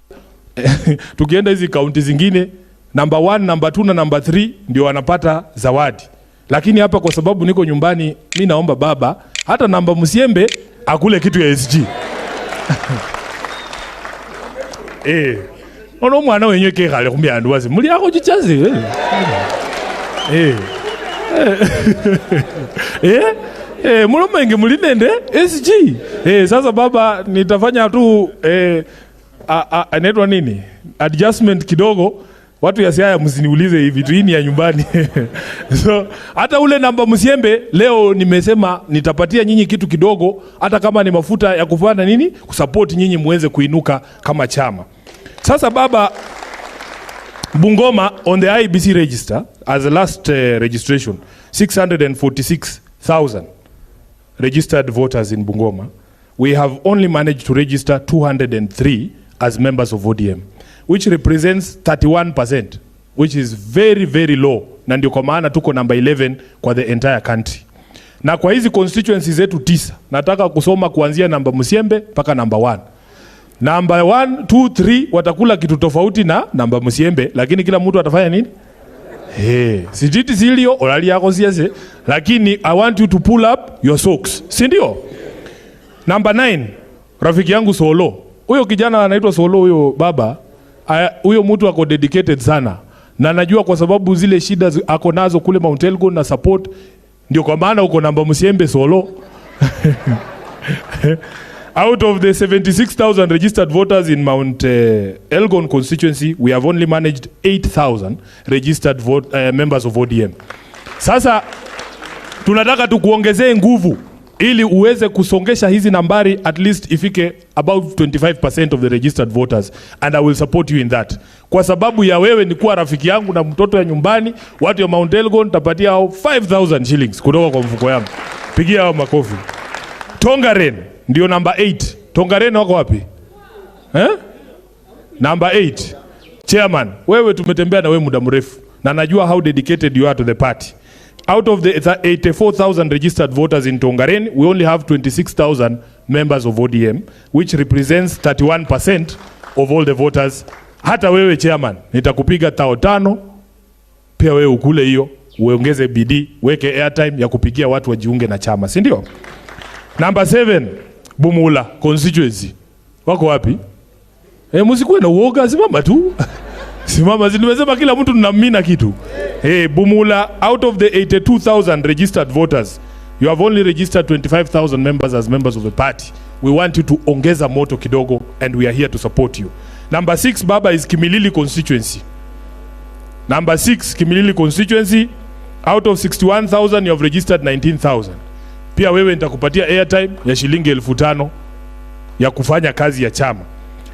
tukienda hizi kaunti zingine number 1, number 2 na number 3 ndio wanapata zawadi. Lakini hapa kwa sababu niko nyumbani, mi naomba baba hata namba Msiembe akule kitu ya SG. Ono mwana wenyewe kekhale khumyandu wase muli akho chichase. Mulomenge muli nende SG. Sasa baba nitafanya tu anaitwa nini? Adjustment kidogo. Watu ya Siaya msiniulize hivi tu, hii ni ya nyumbani. So hata ule namba Msiembe leo nimesema nitapatia nyinyi kitu kidogo, hata kama ni mafuta ya kufanya nini, kusupport nyinyi muweze kuinuka kama chama. Sasa baba, Bungoma on the IEBC register as the last registration 646,000 registered voters in Bungoma. We have only managed to register 203 as members of ODM, which represents 31%, which is very, very low. Na ndio kwa maana tuko number 11 kwa the entire country. Na kwa hizi constituencies zetu 9, nataka kusoma kuanzia namba Msiembe mpaka number 1. Number 1, 2, 3 watakula kitu tofauti na namba Msiembe, lakini kila mtu atafanya nini? Hey, sijiti silio olali yako siase, lakini I want you to pull up your socks. Si ndio? Number 9, rafiki yangu Solo. Huyo kijana anaitwa Solo, huyo baba, huyo mtu ako dedicated sana. Na najua kwa sababu zile shida ako nazo kule Mount Elgon na support, ndio kwa maana uko namba Msiembe Solo. Out of the 76,000 registered voters in Mount Elgon constituency, we have only managed 8,000 registered members of ODM. Sasa tunataka tukuongezee nguvu ili uweze kusongesha hizi nambari at least ifike about 25% of the registered voters, and I will support you in that. Kwa sababu ya wewe ni kuwa rafiki yangu na mtoto ya nyumbani, watu ya Mount Elgon tapatia hao 5,000 shillings kutoka kwa mfuko yangu. Pigia hao makofi. Tongaren ndio number 8. Tongaren wako wapi? Number 8. Chairman, wewe tumetembea na wewe muda mrefu na najua how dedicated you are to the party. Out of the 84,000 registered voters in Tongaren, we only have 26,000 members of ODM, which represents 31% of all the voters. Hata wewe chairman, nitakupiga 5,000, pia wewe ukule hiyo, uongeze bidii, weke airtime ya kupigia watu wajiunge na chama, si ndio? Number 7, Bumula constituency. Wako wapi? Msikuwe na uoga, simama tu. Simama, si nimesema kila mtu tunamina kitu. Bumula, out of the 82,000 registered voters, you have only registered 25,000 members as members of the party. We want you to ongeza moto kidogo, and we are here to support you. Number 6, baba, is Kimilili constituency. Number 6, Kimilili constituency, out of 61,000 you have registered 19,000. Pia wewe nitakupatia airtime ya shilingi 5,000 ya kufanya kazi ya chama.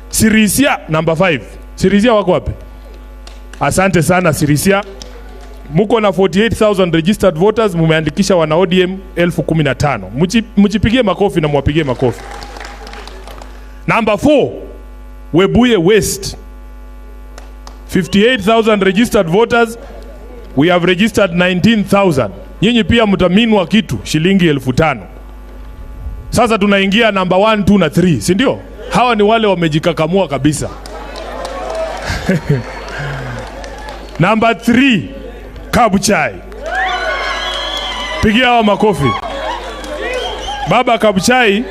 Sirisia number 5. Sirisia wako wapi? Asante sana Sirisia. Muko na 48,000 registered voters, mumeandikisha wana ODM 15,000. Mjipigie makofi na mwapigie makofi. Number 4, Webuye West. 58,000 registered voters, we have registered 19,000. Nyinyi pia mtaminwa kitu shilingi 5,000. Sasa tunaingia number 1, 2 na 3, si ndio? Hawa ni wale wamejikakamua kabisa. Number 3, Kabuchai. Pigia hawa makofi. Baba Kabuchai,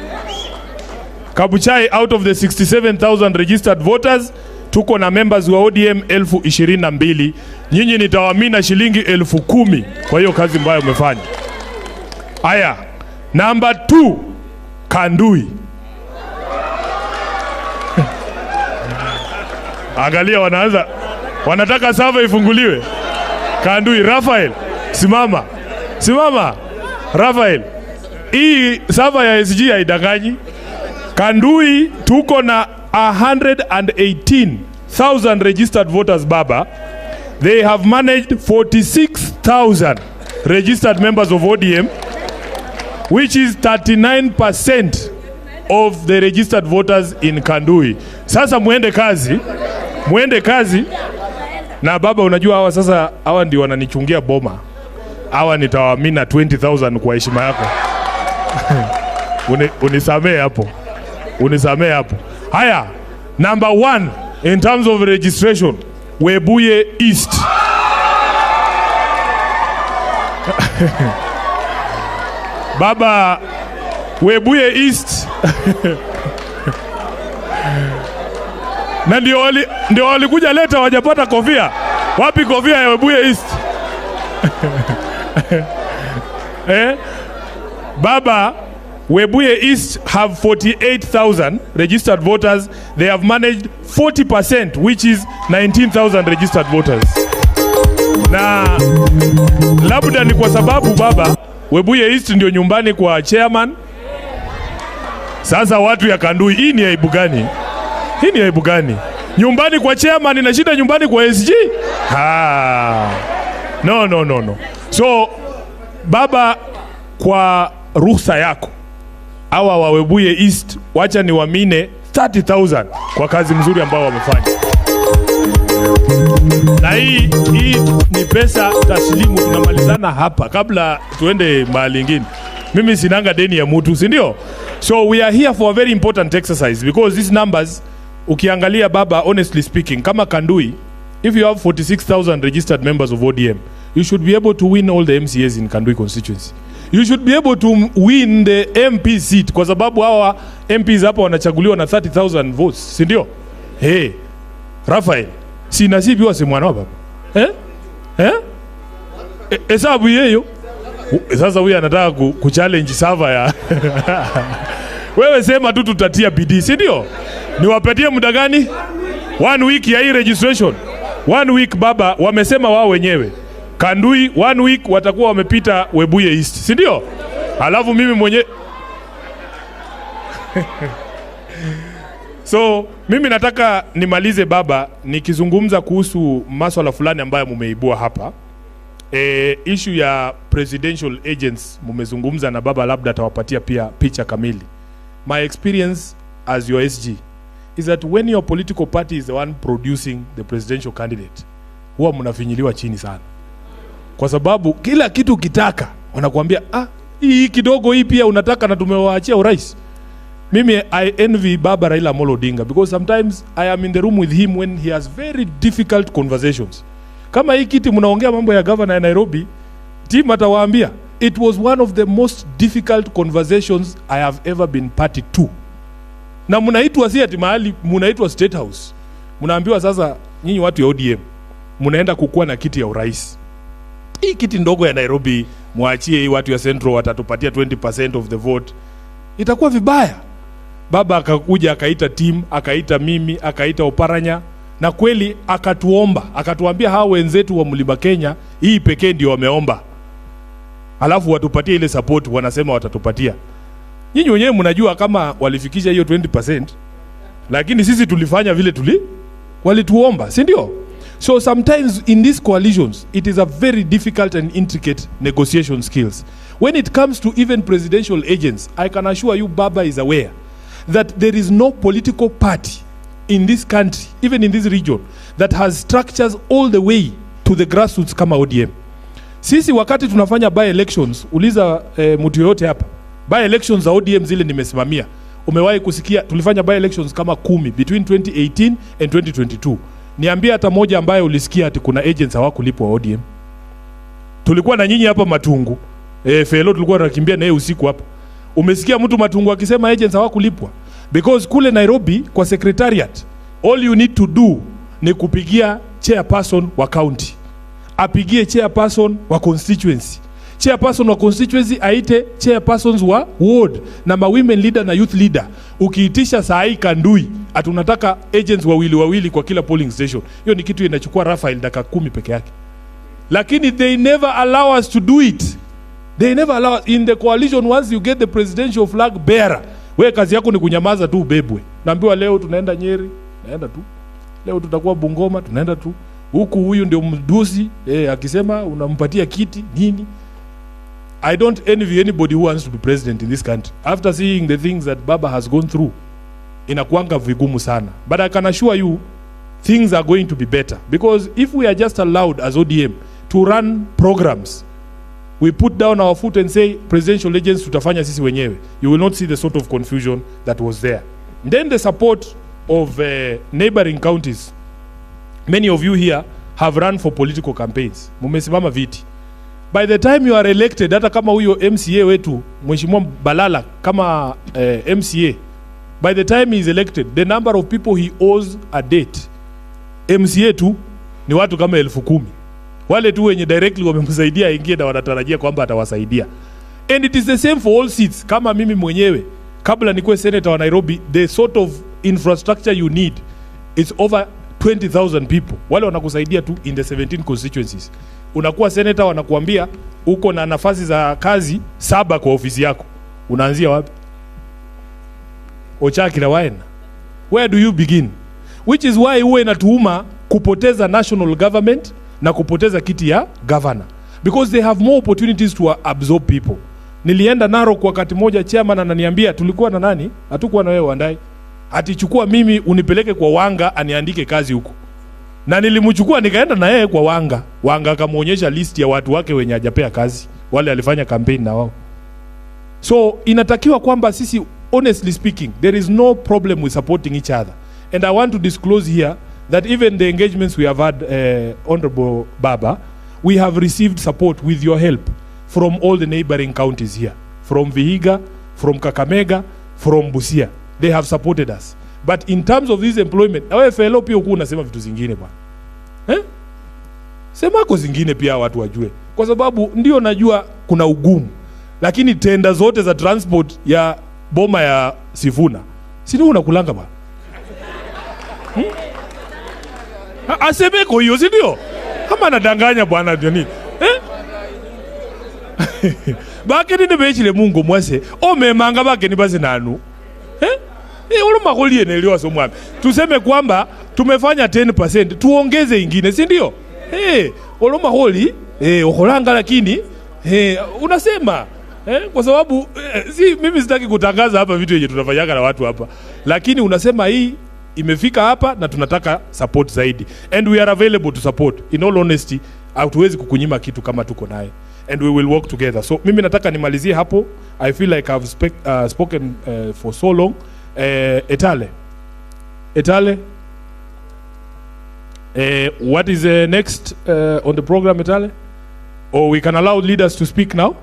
Kabuchai out of the 67,000 registered voters tuko na members wa ODM 22,000. Nyinyi nitawamina shilingi 10,000 kwa hiyo kazi ambayo umefanya. Aya, number 2, Kandui. Angalia wanaanza, wanataka sava ifunguliwe. Kandui, Rafael, simama. Simama. Rafael, hii sava ya SG haidanganyi. Kandui tuko na 118,000 registered voters baba. They have managed 46,000 registered members of ODM, which is 39% of the registered voters in Kandui. Sasa muende kazi, muende kazi. Na baba, unajua hawa sasa, hawa ndio wananichungia boma. Hawa nitawamina 20,000 kwa heshima yako. Unisamee hapo. Unisamee hapo. Haya, number 1 in terms of registration, Webuye East. Baba, Webuye East. Na ndio walikuja leta wajapata kofia. Wapi kofia ya Webuye East? Baba, Webuye East have 48,000 registered voters. They have managed 40%, which is 19,000 registered voters. Na labda ni kwa sababu baba, Webuye East ndio nyumbani kwa chairman. Sasa watu ya Kandui, hii ni aibu gani? Hii ni aibu gani? Nyumbani kwa chairman na shida nyumbani kwa SG? Ha. No, no, no, no. So baba, kwa ruhusa yako, hawa wa Webuye East wacha niwamine 30,000 kwa kazi mzuri ambao wamefanya. Na hii ni pesa taslimu, tunamalizana hapa kabla tuende mahali ingine. Mimi sinanga deni ya mtu, si ndio? So we are here for a very important exercise because these numbers ukiangalia baba, honestly speaking, kama Kandui, if you have 46,000 registered members of ODM, you should be able to win all the MCAs in Kandui constituency. You should be able to win the MP seat kwa sababu hawa MPs hapa wanachaguliwa na 30,000 votes, si ndio? Hey, Rafael, si nasibi wa si mwana wa baba. Eh? Eh? Hesabu yeyo. Sasa huyu anataka kuchallenge server ya. Wewe sema tu tutatia bidii, si ndio? Niwapatie muda gani? 1 week ya hii registration. 1 week baba, wamesema wao wenyewe. Kandui 1 week watakuwa wamepita Webuye East, si ndio? Alafu mimi mwenye So mimi nataka nimalize baba nikizungumza kuhusu masuala fulani ambayo mumeibua hapa. Issue ya presidential agents mumezungumza na baba, labda atawapatia pia picha kamili. My experience as your SG is that when your political party is the one producing the presidential candidate, huwa mnafinyiliwa chini sana. Kwa sababu kila kitu kitaka wanakuambia, ah, hii kidogo hii pia unataka na tumewaachia urais. Mimi I envy Baba Raila Amolo Odinga because sometimes I am in the room with him when he has very difficult conversations. Kama hii kiti mnaongea mambo ya governor ya Nairobi, team atawaambia it was one of the most difficult conversations I have ever been party to. Na mnaitwa si ati mahali, mnaitwa State House. Mnaambiwa sasa nyinyi watu ya ODM mnaenda kukua na kiti ya urais. Hii kiti ndogo ya Nairobi muachie hii watu ya Central watatupatia 20% of the vote. Itakuwa vibaya. Baba akakuja akaita team, akaita mimi, akaita Oparanya, na kweli akatuomba, akatuambia hawa wenzetu wa Mlima Kenya hii pekee ndio wameomba. Alafu watupatie ile support wanasema watatupatia. Nyinyi wenyewe mnajua kama walifikisha hiyo 20%, lakini sisi tulifanya vile walituomba, si ndio? So sometimes in these coalitions it is a very difficult and intricate negotiation skills. When it comes to even presidential agents, I can assure you Baba is aware that there is no political party in this country, even in this region, that has structures all the way to the grassroots kama ODM. Sisi wakati tunafanya by elections, uliza mtu yoyote hapa, by elections za ODM zile nimesimamia, Umewahi kusikia tulifanya by elections kama 10 between 2018 and 2022? Niambie hata moja ambayo ulisikia ati kuna agents hawakulipwa ODM. Tulikuwa na nyinyi hapa Matungu. Felo tulikuwa tunakimbia na yeye usiku hapa. Umesikia mtu Matungu akisema agents hawakulipwa? Because kule Nairobi kwa secretariat, all you need to do ni kupigia chairperson wa county, apigie chairperson wa constituency, chairperson wa constituency aite chairpersons wa ward na ma women leader na youth leader. Ukiitisha saa hii Kandui ati unataka agents wawili wawili kwa kila polling station, hiyo ni kitu inachukua Raphael dakika 10 peke yake. Lakini they never allow us to do it. They never allow us. In the coalition, once you get the presidential flag bearer, we kazi yako ni kunyamaza tu ubebwe. Naambiwa leo tunaenda Nyeri, naenda tu. Leo tutakuwa Bungoma, tunaenda tu. Huku huyu ndio mdusi, akisema unampatia kiti nini? I don't envy anybody who wants to be president in this country. After seeing the things that Baba has gone through, inakuanga vigumu sana. But I can assure you, things are going to be better. Because if we are just allowed as ODM to run programs, we put down our foot and say, presidential agents tutafanya sisi wenyewe, you will not see the sort of confusion that was there. Then the support of neighboring counties. Many of you here have run for political campaigns. Mumesimama viti. By the time you are elected, hata kama huyo MCA wetu, Mheshimiwa Balala, kama MCA, by the time he is elected, the number of people he owes a debt, MCA tu ni watu kama 10,000. Wale tu wenye directly wamemsaidia aingie na wanatarajia kwamba atawasaidia. And it is the same for all seats. Kama mimi mwenyewe, kabla nikuwe senator wa Nairobi, the sort of infrastructure you need is over 20,000 people. Wale wanakusaidia tu in the 17 constituencies. Unakuwa senator, wanakuambia uko na nafasi za kazi 7 kwa ofisi yako. Unaanzia wapi? Ochakira waena. Where do you begin? Which is why huwa inatuuma kupoteza national government na kupoteza kiti ya governor. Because they have more opportunities to absorb people. Nilienda Narok wakati moja, chairman ananiambia, tulikuwa na nani? Hatukuwa na wewe Wandai. Atichukua mimi unipeleke kwa Wanga aniandike kazi huko. Na nilimchukua nikaenda na yeye kwa Wanga. Wanga akamuonyesha list ya watu wake wenye hajapea kazi, wale alifanya campaign na wao. So inatakiwa kwamba sisi, honestly speaking, there is no problem with supporting each other. And I want to disclose here that even the engagements we have had, Honorable Baba, we have received support with your help from all the neighboring counties here. From Vihiga, from Kakamega, from Busia. They have supported us. But in terms of this employment, na wewe fellow pia uko unasema vitu zingine bwana. Semako zingine pia watu wajue. Kwa sababu ndio najua kuna ugumu. Lakini tenda zote za transport ya boma ya Sifuna, si ndio unakulanga bwana? Asemeko hiyo, si ndio? Kama anadanganya bwana ndio nini? Bakeni ne bechile Mungu mwase, omemanga bakeni basi nanu. Uluma kulie neliwa somwami. Tuseme kwamba tumefanya 10%, tuongeze ingine, si ndio? Uluma holi, ukolanga lakini, unasema kwa sababu si mimi sitaki kutangaza hapa vitu yenye tunafanyaga na watu hapa. Lakini unasema hii imefika hapa na tunataka support zaidi. And we are available to support. In all honesty, hatuwezi kukunyima kitu kama tuko naye. And we will work together. So mimi nataka nimalizie hapo. I feel like I've spoken for so long. Etale. Etale. What is next on the program, Etale? Or we can allow leaders to speak now?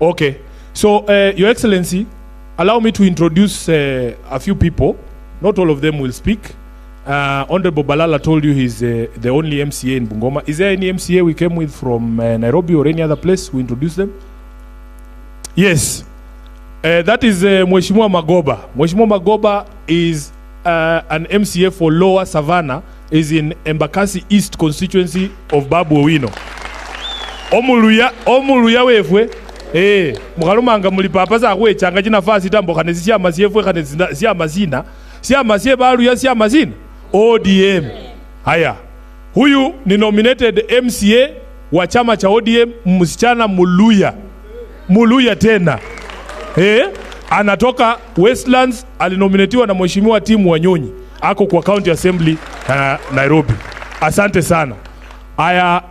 Okay. So, Your Excellency, allow me to introduce a few people. Not all of them will speak. Honorable Balala told you he's the only MCA in Bungoma. Is there any MCA we came with from Nairobi or any other place? We introduce them? Yes. That is Mheshimiwa Magoba. Mheshimiwa Magoba is an MCA for Lower Savannah, is in Embakasi East constituency of Babu Owino. Omuluya, omuluya wefwe. Mukhalumanga muli papa sa khwechanga chinafasi tambo khane siama siefwe khane siama sina. Siama sie baluya siama sina. ODM. Haya. Huyu ni nominated MCA wa chama cha ODM, msichana Muluya. Muluya tena. Anatoka Westlands, alinominatiwa na Mheshimiwa Timu Wanyonyi. Ako kwa County Assembly Nairobi. Asante sana. Haya,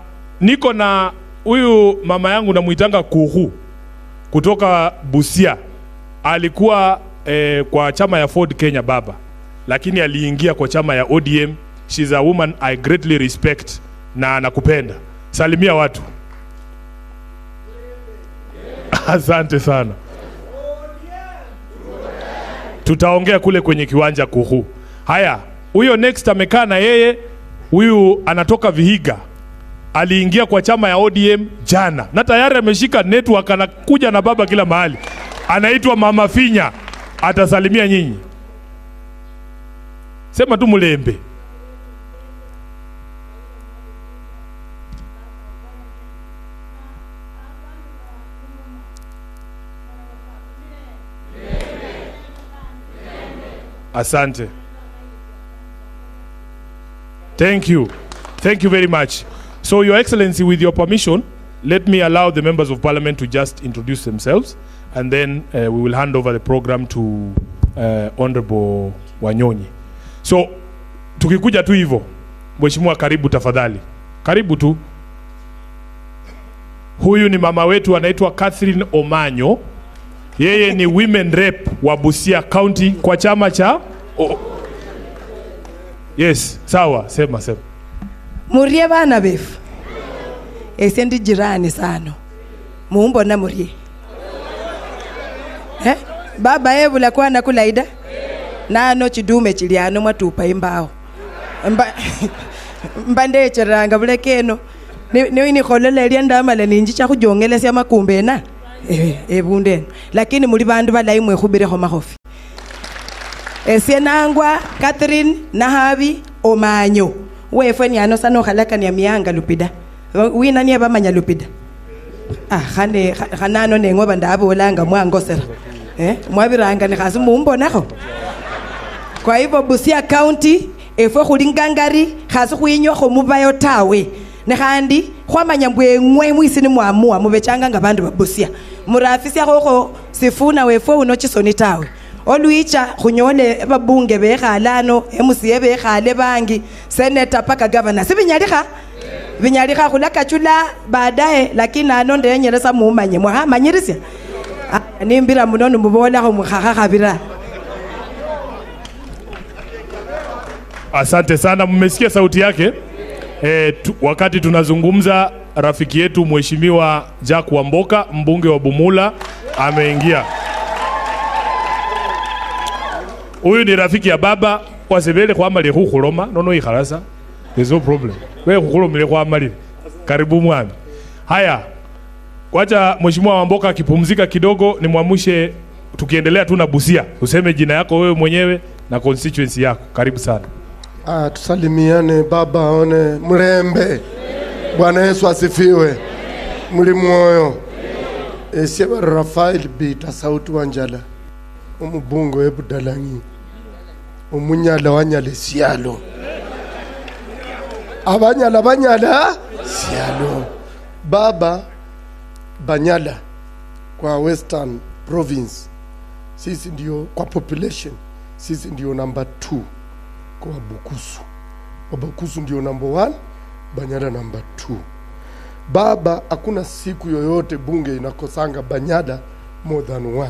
niko na huyu mama yangu namuitanga Kuhu kutoka Busia. Alikuwa kwa chama ya Ford Kenya baba, lakini aliingia kwa chama ya ODM. She's a woman I greatly respect na nakupenda. Salimia watu. Asante sana. Tutaongea kule kwenye kiwanja kuhu. Haya, huyo next amekaa na yeye, huyu anatoka Vihiga. Aliingia kwa chama ya ODM jana na tayari ameshika network, anakuja na baba kila mahali. Anaitwa Mama Finya, atasalimia nyinyi. Sema tu mulembe. Asante. Thank you. Thank you very much. So, Your Excellency, with your permission, let me allow the members of parliament to just introduce themselves, and then we will hand over the program to Honorable Wanyonyi. So, tukikuja tu hivyo, Mheshimiwa, karibu tafadhali. Karibu tu. Huyu ni mama wetu anaitwa Catherine Omanyo. Yeye ni women rep wa Busia County kwa chama cha Yes, sawa, sema sema. Murie bana befu. Ese ndi jirani sano. Muumbona murie. Eh? Baba ebula kwa nakulaida. Nano chidume chiliano mwatupa imbao. Mba cheranga bulekeno. Ni ni kholele lyandamala ninji cha khujongelesya makumbe na. Ebunde. Lakini muli bandu balayi mwekhubirekho makhofi. Ese nangwa Catherine Nahabi Omanyo. Wefwe ni ano sano khalaka ni mianga lupida. Wina ni abamanya lupida. Ah khane khanano nengwe bandabolanga mwangosera. Mwabiranga ni khasi mumbonakho. Kwa hivyo Busia County efwe khuli ngangari khasi khwinyokho mubayo tawe. Ne khandi khwamanya mbwe mwisi ni mwamua mubechanga nga bandu ba Busia. Murafisia khokho sifuna wefwe uno chisoni tawe. Olwicha khunyole babunge bekhalano MCA bekhale bangi senator paka governor sibinyalika binyalika khulakachula baadaye, lakini ano ndenyeresa mumanye mwahamanyirisia nimbira muno mubolakho mukhakhakhabira. Asante sana, mmesikia sauti yake. Wakati tunazungumza rafiki yetu Mheshimiwa Jack Wamboka, mbunge wa Bumula, ameingia. Huyu ni rafiki ya baba wasebele kwa amali hukhuloma nono ikhalasa. There's no problem. Wewe hukhulomile kwa amali. Karibu mwami. Haya. Kwacha Mheshimiwa Wamboka akipumzika kidogo nimwamushe, tukiendelea tu na Busia. Useme jina yako wewe mwenyewe na constituency yako. Karibu sana. Tusalimiane baba aone mrembe. Bwana Yesu asifiwe. Mlimwoyo. Esiba Rafael Bita sauti wanjala. Umubungo ebudalangi. Umunyala wanyale sialo. Abanyala banyala sialo. Baba Banyala kwa Western Province. Sisi ndio kwa population. Sisi ndio number 2 kwa Bukusu. Wabukusu ndio number 1, Banyala number 2. Baba, hakuna siku yoyote bunge inakosanga Banyala more than 1.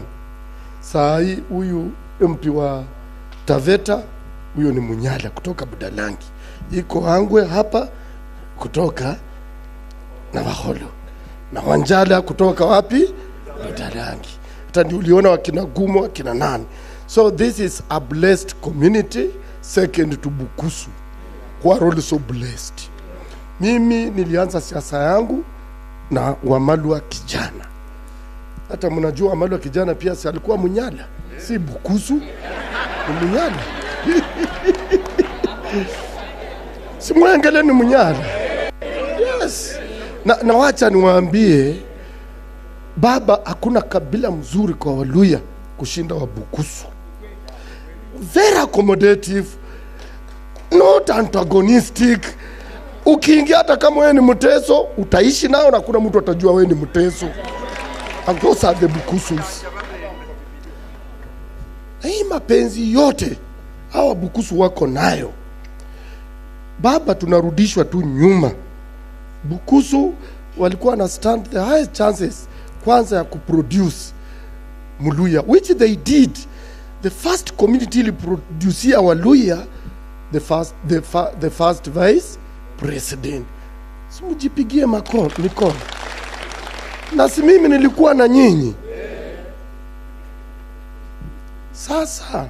Saa hii huyu MP wa Taveta huyo ni Munyala kutoka Budalangi. Iko Angwe hapa kutoka na Waholo. Na Wanjala kutoka wapi? Budalangi. Hata ndio uliona wakina Gumo, wakina nani. So this is a blessed community, second to Bukusu, who are also blessed. Mimi nilianza siasa yangu na Wamalwa kijana. Hata mnajua Wamalwa kijana pia si alikuwa Munyala, si Bukusu, ni Munyala. Si mwangele ni Munyala. Yes. Na wacha niwaambie baba, hakuna kabila mzuri kwa Waluya kushinda Wabukusu. Very accommodative, not antagonistic. Ukiingia hata kama wewe ni mteso, utaishi nao na kuna mtu atajua wewe ni mteso. And those are the Bukusus. Hii mapenzi yote hawa Bukusu wako nayo. Baba, tunarudishwa tu nyuma. Bukusu walikuwa na stand the highest chances kwanza ya kuproduce Muluya, which they did. The first community iliproducia Waluya the first vice president. Si mjipigie mikono. Na si mimi nilikuwa na nyinyi. Sasa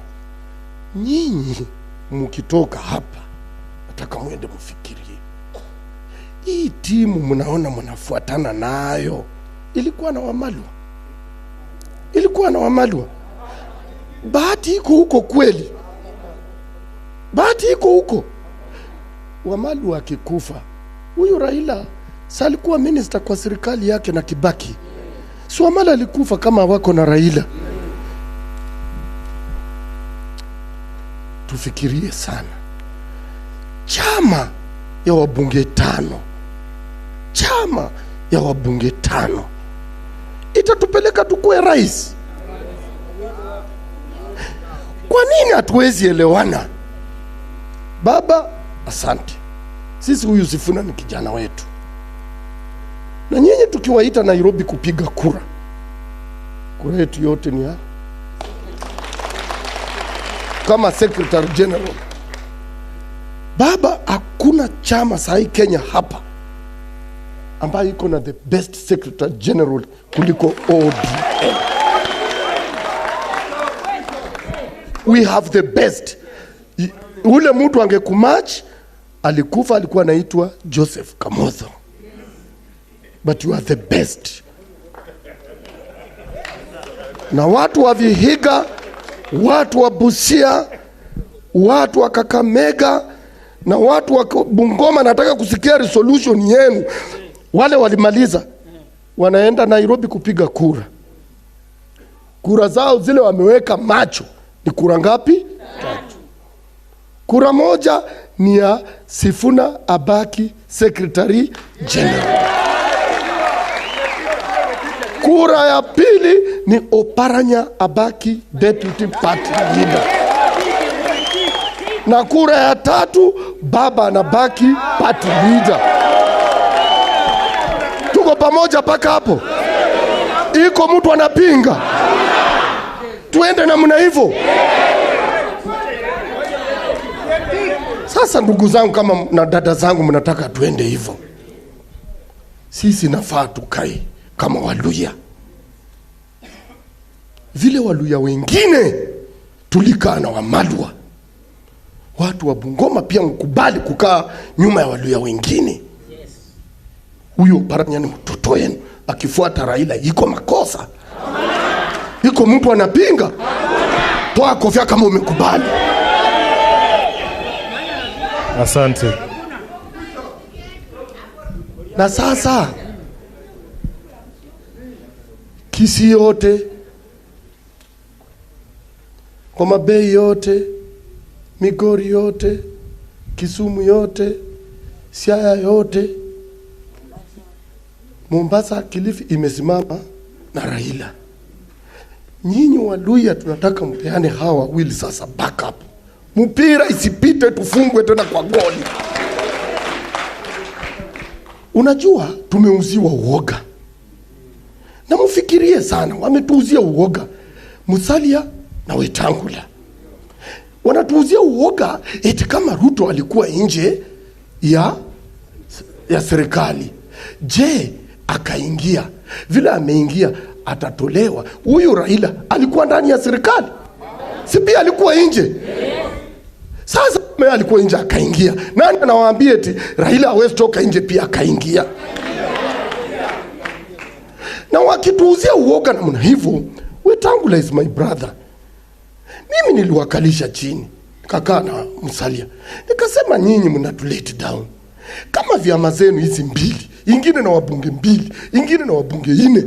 nyinyi mkitoka hapa, nataka muende mfikirie. Hii timu mnaona mnafuatana nayo ilikuwa na Wamalwa. Ilikuwa na Wamalwa. Bahati iko huko kweli. Bahati iko huko. Wamalwa akikufa, huyu Raila alikuwa minister kwa serikali yake na Kibaki. Si Wamalwa alikufa kama wako na Raila. Tufikirie sana. Chama ya wabunge 5. Chama ya wabunge 5 itatupeleka tukue rais. Kwa nini hatuwezi elewana? Baba, asante. Sisi huyu Sifuna ni kijana wetu. Na nyinyi tukiwaita Nairobi kupiga kura, kura yetu yote ni ya kama Secretary General. Baba, hakuna chama sahi Kenya hapa ambayo iko na the best Secretary General kuliko ODM. We have the best. Ule mtu angekumatch alikufa, alikuwa anaitwa Joseph Kamotho. But you are the best. Na watu wa Vihiga, watu wa Busia, watu wa Kakamega na watu wa Bungoma, nataka kusikia resolution yenu. Wale walimaliza wanaenda Nairobi kupiga kura. Kura zao zile wameweka macho ni kura ngapi? 3. Kura moja ni ya Sifuna abaki Secretary General. Kura ya pili ni Oparanya abaki Deputy Party Leader. Na kura ya tatu baba anabaki party leader. Tuko pamoja paka hapo? Iko mtu anapinga? Tuende namna hivyo. Sasa ndugu zangu kama na dada zangu, mnataka tuende hivyo. Sisi nafaa tukae kama Waluya. Vile Waluya wengine tulikaa na Wamalwa. Watu wa Bungoma pia mkubali kukaa nyuma ya Waluya wengine. Huyo Oparanya ni mtoto wenu, akifuata Raila iko makosa. Iko mtu anapinga? Toa kofia kama umekubali. Asante. Na sasa Kisii yote, Homa Bay yote, Migori yote, Kisumu yote, Siaya yote, Mombasa, Kilifi imesimama na Raila. Nyinyi Waluya tunataka mpeane hawa wawili sasa backup. Mpira isipite tufungwe tena kwa goli. Unajua tumeuziwa uoga. Na mfikirie sana, wametuuzia uoga. Musalia na Wetangula. Wanatuuzia uoga eti kama Ruto alikuwa nje ya serikali. Je, akaingia? Vile ameingia atatolewa. Huyu Raila alikuwa ndani ya serikali? Si pia alikuwa nje? Sasa alikuwa nje akaingia. Nani anawaambia eti Raila hawezi toka nje pia akaingia? Na wakituuzia uoga namna hivyo, Wetangula is my brother. Mimi niliwakalisha chini, nikakaa na Musalia. Nikasema nyinyi mnatulete down. Kama vyama zenu hizi mbili, ingine na wabunge mbili, ingine na wabunge 4,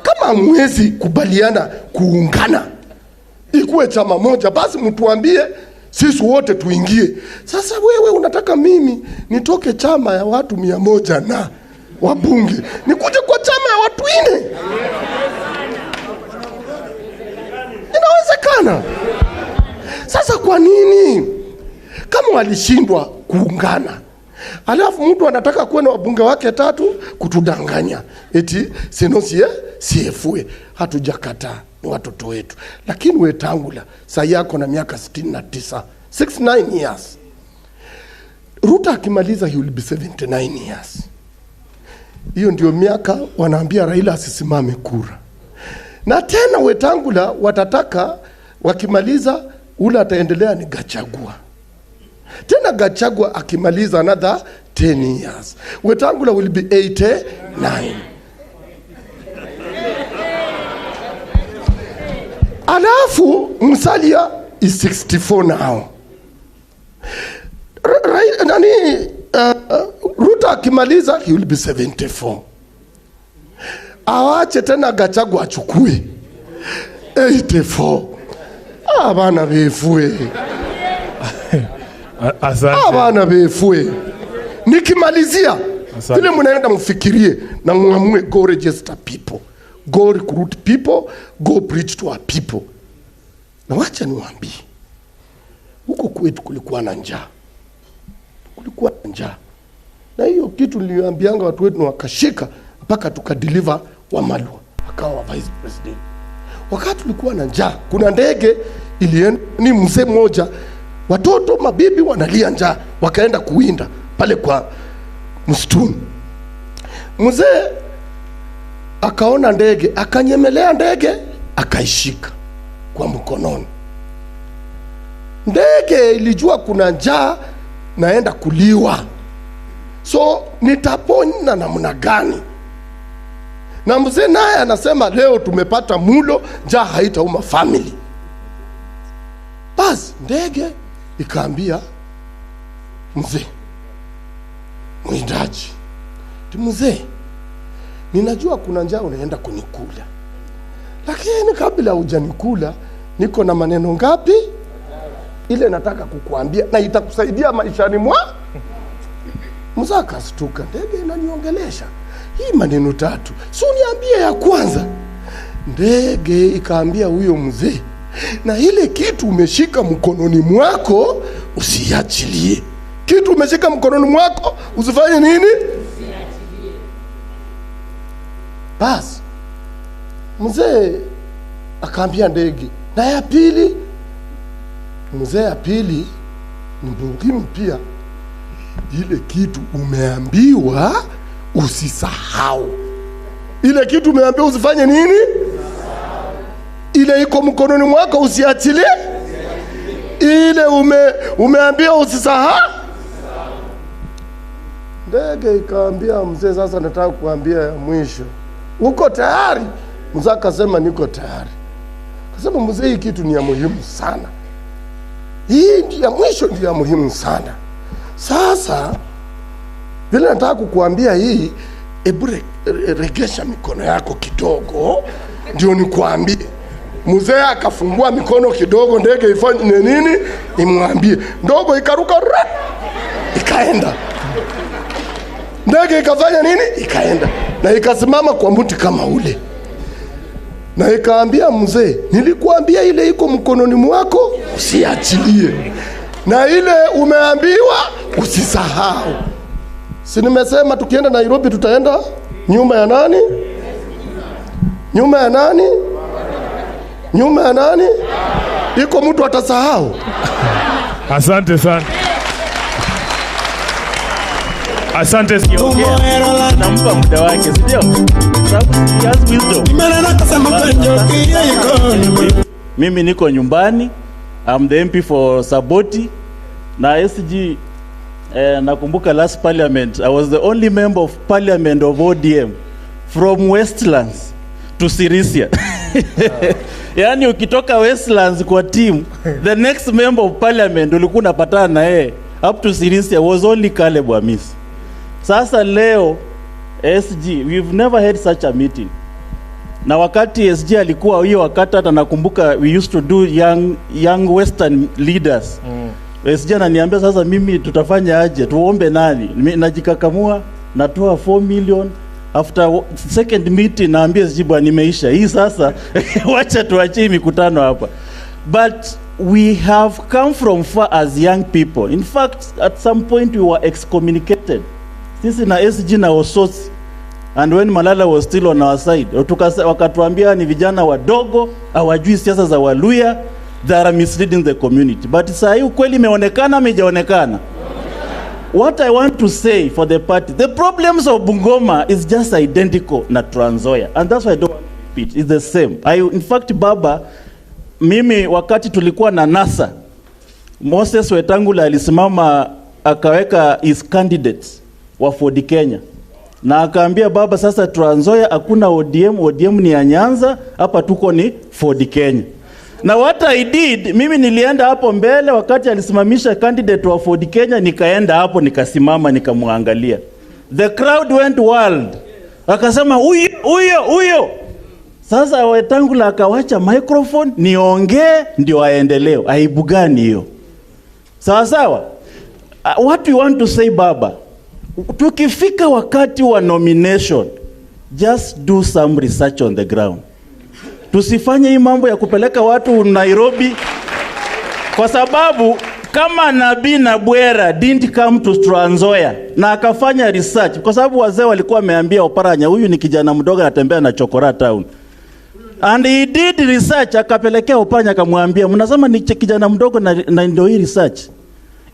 kama hamwezi kubaliana kuungana ikuwe chama moja, basi mtuambie sisi wote tuingie. Sasa wewe unataka mimi nitoke chama ya watu 100 na wabunge nikuje kwa chama ya watu 4? Inawezekana? Sasa kwa nini kama walishindwa kuungana, alafu mtu anataka kuwa na wabunge wake 3 kutudanganya eti sinosie siefue? Hatujakataa, ni watoto wetu. Lakini Wetangula saa yako na miaka 69, 69 years. Ruto akimaliza he will be 79 years. Hiyo ndio miaka wanaambia Raila asisimame kura. Na tena Wetangula watataka wakimaliza, ule ataendelea ni Gachagua. Tena Gachagua akimaliza another 10 years, Wetangula will be 89. Alafu Musalia is 64 now. Ruto akimaliza he will be 74. Awache tena Gachagua achukue 84. Abana befue. Asante. Abana befue. Nikimalizia vile mnaenda mfikirie na muamue, go register people, go recruit people, go preach to our people. Na wacha niwaambie, huko kwetu kulikuwa na njaa. Kulikuwa na njaa. Na hiyo kitu niliambianga watu wetu wakashika mpaka tukadeliver Wamalwa akawa vice president. Wakati tulikuwa na njaa, kuna ndege ilienda, ni mzee mmoja, watoto mabibi wanalia njaa, wakaenda kuwinda pale kwa msituni. Mzee akaona ndege, akanyemelea ndege, akaishika kwa mkononi. Ndege ilijua kuna njaa, naenda kuliwa, so nitapona namna gani? Na mzee naye anasema leo tumepata mulo, njaa haitauma family. Bas ndege ikaambia mzee mwindaji, mzee, ninajua kuna njaa unaenda kunikula, lakini kabla hujanikula niko na maneno ngapi ile nataka kukuambia na itakusaidia maishani mwa. Mzee akastuka, ndege inaniongelesha hii maneno tatu, si uniambie ya kwanza. Ndege ikaambia huyo mzee, na ile kitu umeshika mkononi mwako usiachilie. Kitu umeshika mkononi mwako usifanye nini? Usiachilie. Bas mzee akaambia ndege, na ya pili. Mzee, ya pili ni muhimu pia, ile kitu umeambiwa usisahau. Ile kitu umeambiwa usifanye nini? Ile iko mkononi mwako usiachilie. Ile umeambiwa usisahau. Ndege ikaambia mzee, sasa nataka kuambia ya mwisho, uko tayari? Mzee akasema niko tayari. Akasema mzee, hii kitu ni ya muhimu sana, hii ya mwisho ndio ya muhimu sana. Sasa vile nataka kukuambia hii, ebu regesha mikono yako kidogo ndio nikuambie. Mzee akafungua mikono kidogo, ndege ifanye nini? Imwambie. Ndogo ikaruka, ikaenda. Ndege ikafanya nini? Ikaenda. Na ikasimama kwa mti kama ule. Na ikaambia mzee, nilikuambia ile iko mkononi mwako usiachilie, na ile umeambiwa usisahau. Si nimesema tukienda Nairobi tutaenda nyuma ya nani? Nyuma ya nani? Nyuma ya nani? Iko mtu atasahau? Asante sana. Asante. Nampa muda wake, sio? Sababu he has wisdom. Mimi niko nyumbani. I'm the MP for Saboti na SG. Nakumbuka last parliament I was the only member of parliament of ODM from Westlands to Sirisia. Yani ukitoka Westlands kwa team, the next member of parliament ulikuwa unapatana na yeye up to Sirisia was only Caleb Amisi. Sasa leo SG, we've never had such a meeting. Na wakati SG alikuwa hiyo wakati, hata nakumbuka we used to do young western leaders. SG ananiambia sasa mimi tutafanya aje, tuombe nani? Najikakamua, natoa 4 million. After second meeting naambia SG bwana nimeisha. Hii sasa wacha tuachie mikutano hapa. But we have come from far as young people. In fact, at some point we were excommunicated. Sisi na SG na Ososi. And when Malala was still on our side, wakatuambia ni vijana wadogo, hawajui siasa za Waluya, they are misleading the community. But saa hii ukweli imeonekana, imejaonekana. What I want to say for the party, the problems of Bungoma is just identical na Trans Nzoia. And that's why I don't want to repeat. It's the same. In fact, Baba, mimi wakati tulikuwa na NASA, Moses Wetangula alisimama akaweka his candidates wa Ford Kenya na akaambia Baba, sasa Trans Nzoia hakuna ODM, ODM ni ya Nyanza, hapa tuko ni Ford Kenya. Na what I did, mimi nilienda hapo mbele wakati alisimamisha candidate wa Ford Kenya, nikaenda hapo nikasimama nikamwangalia. The crowd went wild. Akasema huyo huyo huyo. Sasa Wetangula akawacha microphone niongee ndio aendelee. Aibu gani hiyo? Sawa sawa. What we want to say, Baba, tukifika wakati wa nomination, just do some research on the ground. Tusifanye hii mambo ya kupeleka watu Nairobi, kwa sababu kama Nabii Nabwera didn't come to Trans Nzoia na akafanya research, kwa sababu wazee walikuwa wameambia Oparanya huyu ni kijana mdogo anatembea na chokora town. And he did research, akapelekea Oparanya akamwambia, mnasema ni kijana mdogo na ndio hii research.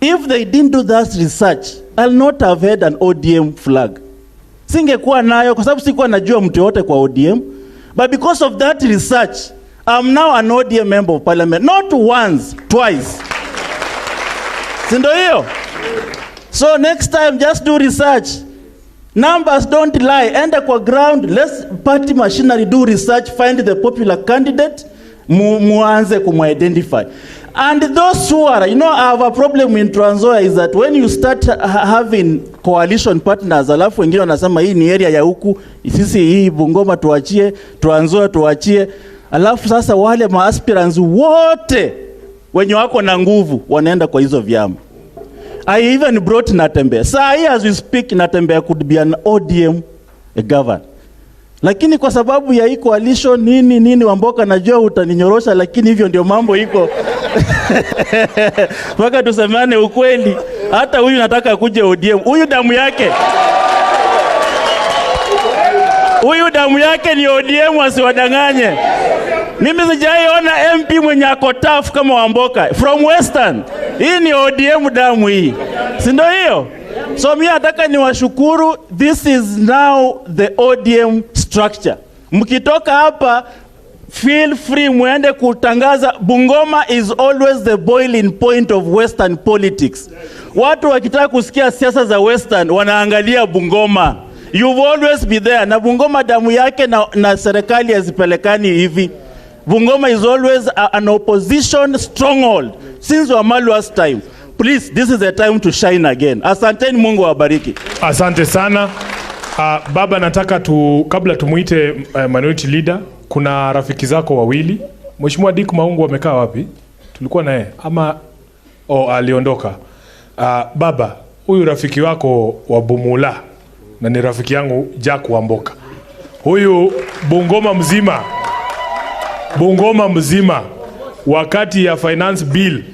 If they didn't do that research, I'll not have had an ODM flag. Singekuwa nayo kwa sababu sikuwa najua mtu yote kwa ODM. But because of that research, I'm now an ODM member of parliament. Not once, twice. Si ndio hiyo? So next time just do research. Numbers don't lie. Enda kwa ground, let's party machinery do research, find the popular candidate, muanze kumu-identify. And those who are, I have a problem in Trans Nzoia is that when you start having coalition partners, alafu wengine wanasema hii ni area ya huku, sisi hii Bungoma tuachie, Trans Nzoia tuachie. Alafu sasa wale ma-aspirants wote wenye wako na nguvu wanaenda kwa hizo vyama. I even brought Natembeya. Saa hii as we speak, Natembeya could be an ODM governor. Lakini kwa sababu ya hii coalition nini nini, Wamboka najua utaninyorosha, lakini hivyo ndio mambo iko. Mpaka tusemane ukweli. Hata huyu nataka akuje ODM. Huyu damu yake. Huyu damu yake ni ODM, wasiwadanganye. Mimi sijaiona MP mwenye ako tough kama Wamboka from Western. Hii ni ODM damu hii. Si ndio hiyo? So mimi nataka niwashukuru, this is now the ODM structure. Mkitoka hapa feel free muende kutangaza Bungoma is always the boiling point of Western politics. Watu wakitaka kusikia siasa za Western wanaangalia Bungoma. You've always be there. Na Bungoma damu yake na serikali hazipelekani hivi. Bungoma is always an opposition stronghold since Wamalwa's time. Please, this is the time to shine again. Asanteni, Mungu awabariki. Asante sana. Baba, nataka kabla tumuite minority leader, kuna rafiki zako wawili. Mheshimiwa Dick Maungu amekaa wapi? Tulikuwa naye ama aliondoka. Baba, huyu rafiki wako wa Bumula na ni rafiki yangu Jack Wamboka. Huyu Bungoma mzima. Bungoma mzima wakati ya finance bill,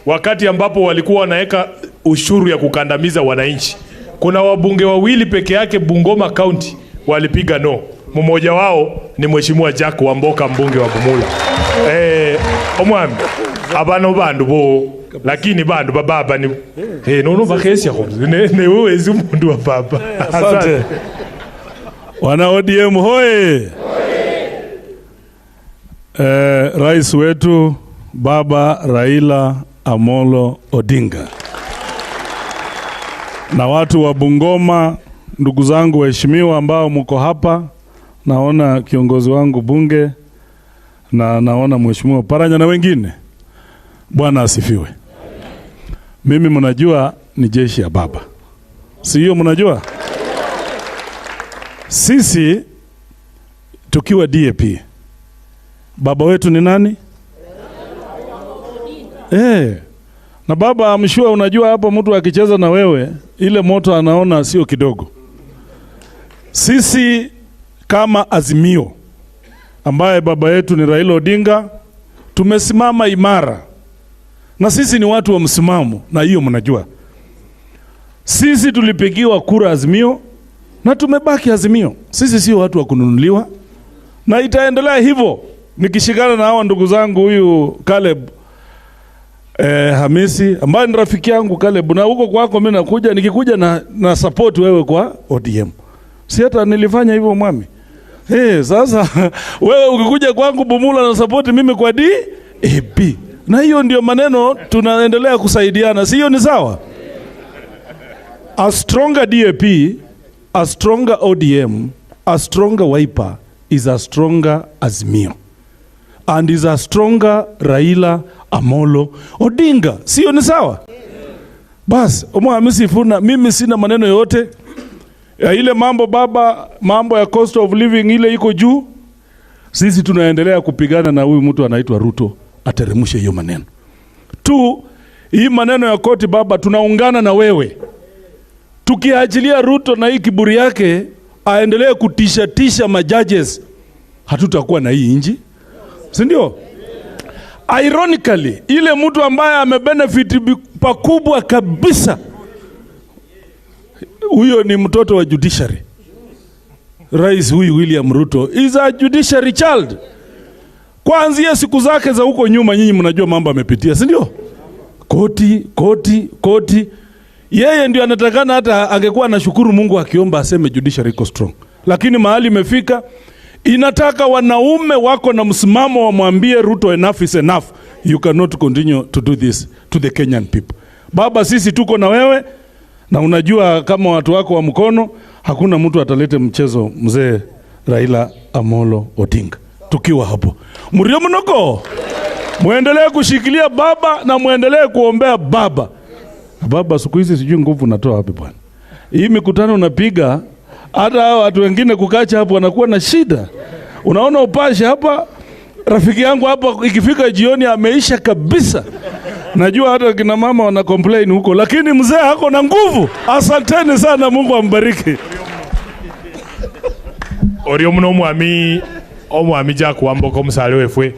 wakati ambapo walikuwa wanaweka ushuru ya kukandamiza wananchi, kuna wabunge wawili peke yake Bungoma County walipiga no. Mmoja wao ni Mheshimiwa Jack Wamboka, mbunge wa Bumula. Omwami abano bandu bo, lakini bandu bababa ni nono bakhesia ko ne wewe ezi mundu wa baba. Asante. Wana ODM hoye. Rais wetu Baba Raila Amolo Odinga na watu wa Bungoma, ndugu zangu waheshimiwa ambao mko hapa, naona kiongozi wangu bunge na naona Mheshimiwa Paranya na wengine. Bwana asifiwe. Mimi mnajua ni jeshi ya baba, si hiyo? Mnajua sisi tukiwa DAP, baba wetu ni nani? Na baba, I'm sure unajua hapo mtu akicheza na wewe ile moto anaona sio kidogo. Sisi kama Azimio ambaye baba yetu ni Raila Odinga, tumesimama imara. Na sisi ni watu wa msimamo, na hiyo mnajua. Sisi tulipigiwa kura Azimio Na tumebaki Azimio. Sisi sio watu wa kununuliwa. Na itaendelea hivyo. Nikishikana na hawa ndugu zangu, huyu Caleb Hamisi ambaye ni rafiki yangu Caleb, na huko kwako mimi nakuja, nikikuja na support wewe kwa ODM. Si hata nilifanya hivyo mwami. Sasa wewe ukikuja kwangu Bumula na support mimi kwa DAP. Na hiyo ndio maneno tunaendelea kusaidiana. Si hiyo ni sawa? A stronger DAP, a stronger ODM, a stronger Wiper is a stronger Azimio. And is a stronger Raila Amolo Odinga. Sio ni sawa? Bas, Omwami Sifuna, mimi sina maneno yote. Ya ile mambo baba, mambo ya cost of living ile iko juu. Sisi tunaendelea kupigana na huyu mtu anaitwa Ruto ateremshe hiyo maneno. Tu, hii maneno ya koti baba, tunaungana na wewe. Tukiachilia Ruto na hii kiburi yake aendelee kutisha tisha majudges, hatutakuwa na hii inji. Si ndio? Ironically, ile mtu ambaye amebenefit pakubwa kabisa, huyo ni mtoto wa judiciary. Rais huyu William Ruto is a judiciary child. Kuanzia siku zake za huko nyuma, nyinyi mnajua mambo amepitia, si ndio? Koti, koti, koti. Yeye ndio anatakana, hata angekuwa anashukuru Mungu akiomba aseme judiciary iko strong. Lakini mahali imefika, inataka wanaume wako na msimamo wamwambie Ruto enough is enough. You cannot continue to do this to the Kenyan people. Baba, sisi tuko na wewe, na unajua kama watu wako wa mkono, hakuna mtu atalete mchezo mzee Raila Amolo Odinga. Tukiwa hapo, mrio mnoko, muendelee kushikilia baba na muendelee kuombea baba. Baba, siku hizi sijui nguvu natoa wapi bwana. Hii mikutano unapiga, hata watu wengine kukacha hapo wanakuwa na shida. Unaona Upashe hapa, rafiki yangu hapa, ikifika jioni ameisha kabisa. Najua hata kina mama wana complain huko, lakini mzee hako na nguvu. Asanteni sana, Mungu ambariki. Orio muno omwami Jack Wamboko musale wefwe.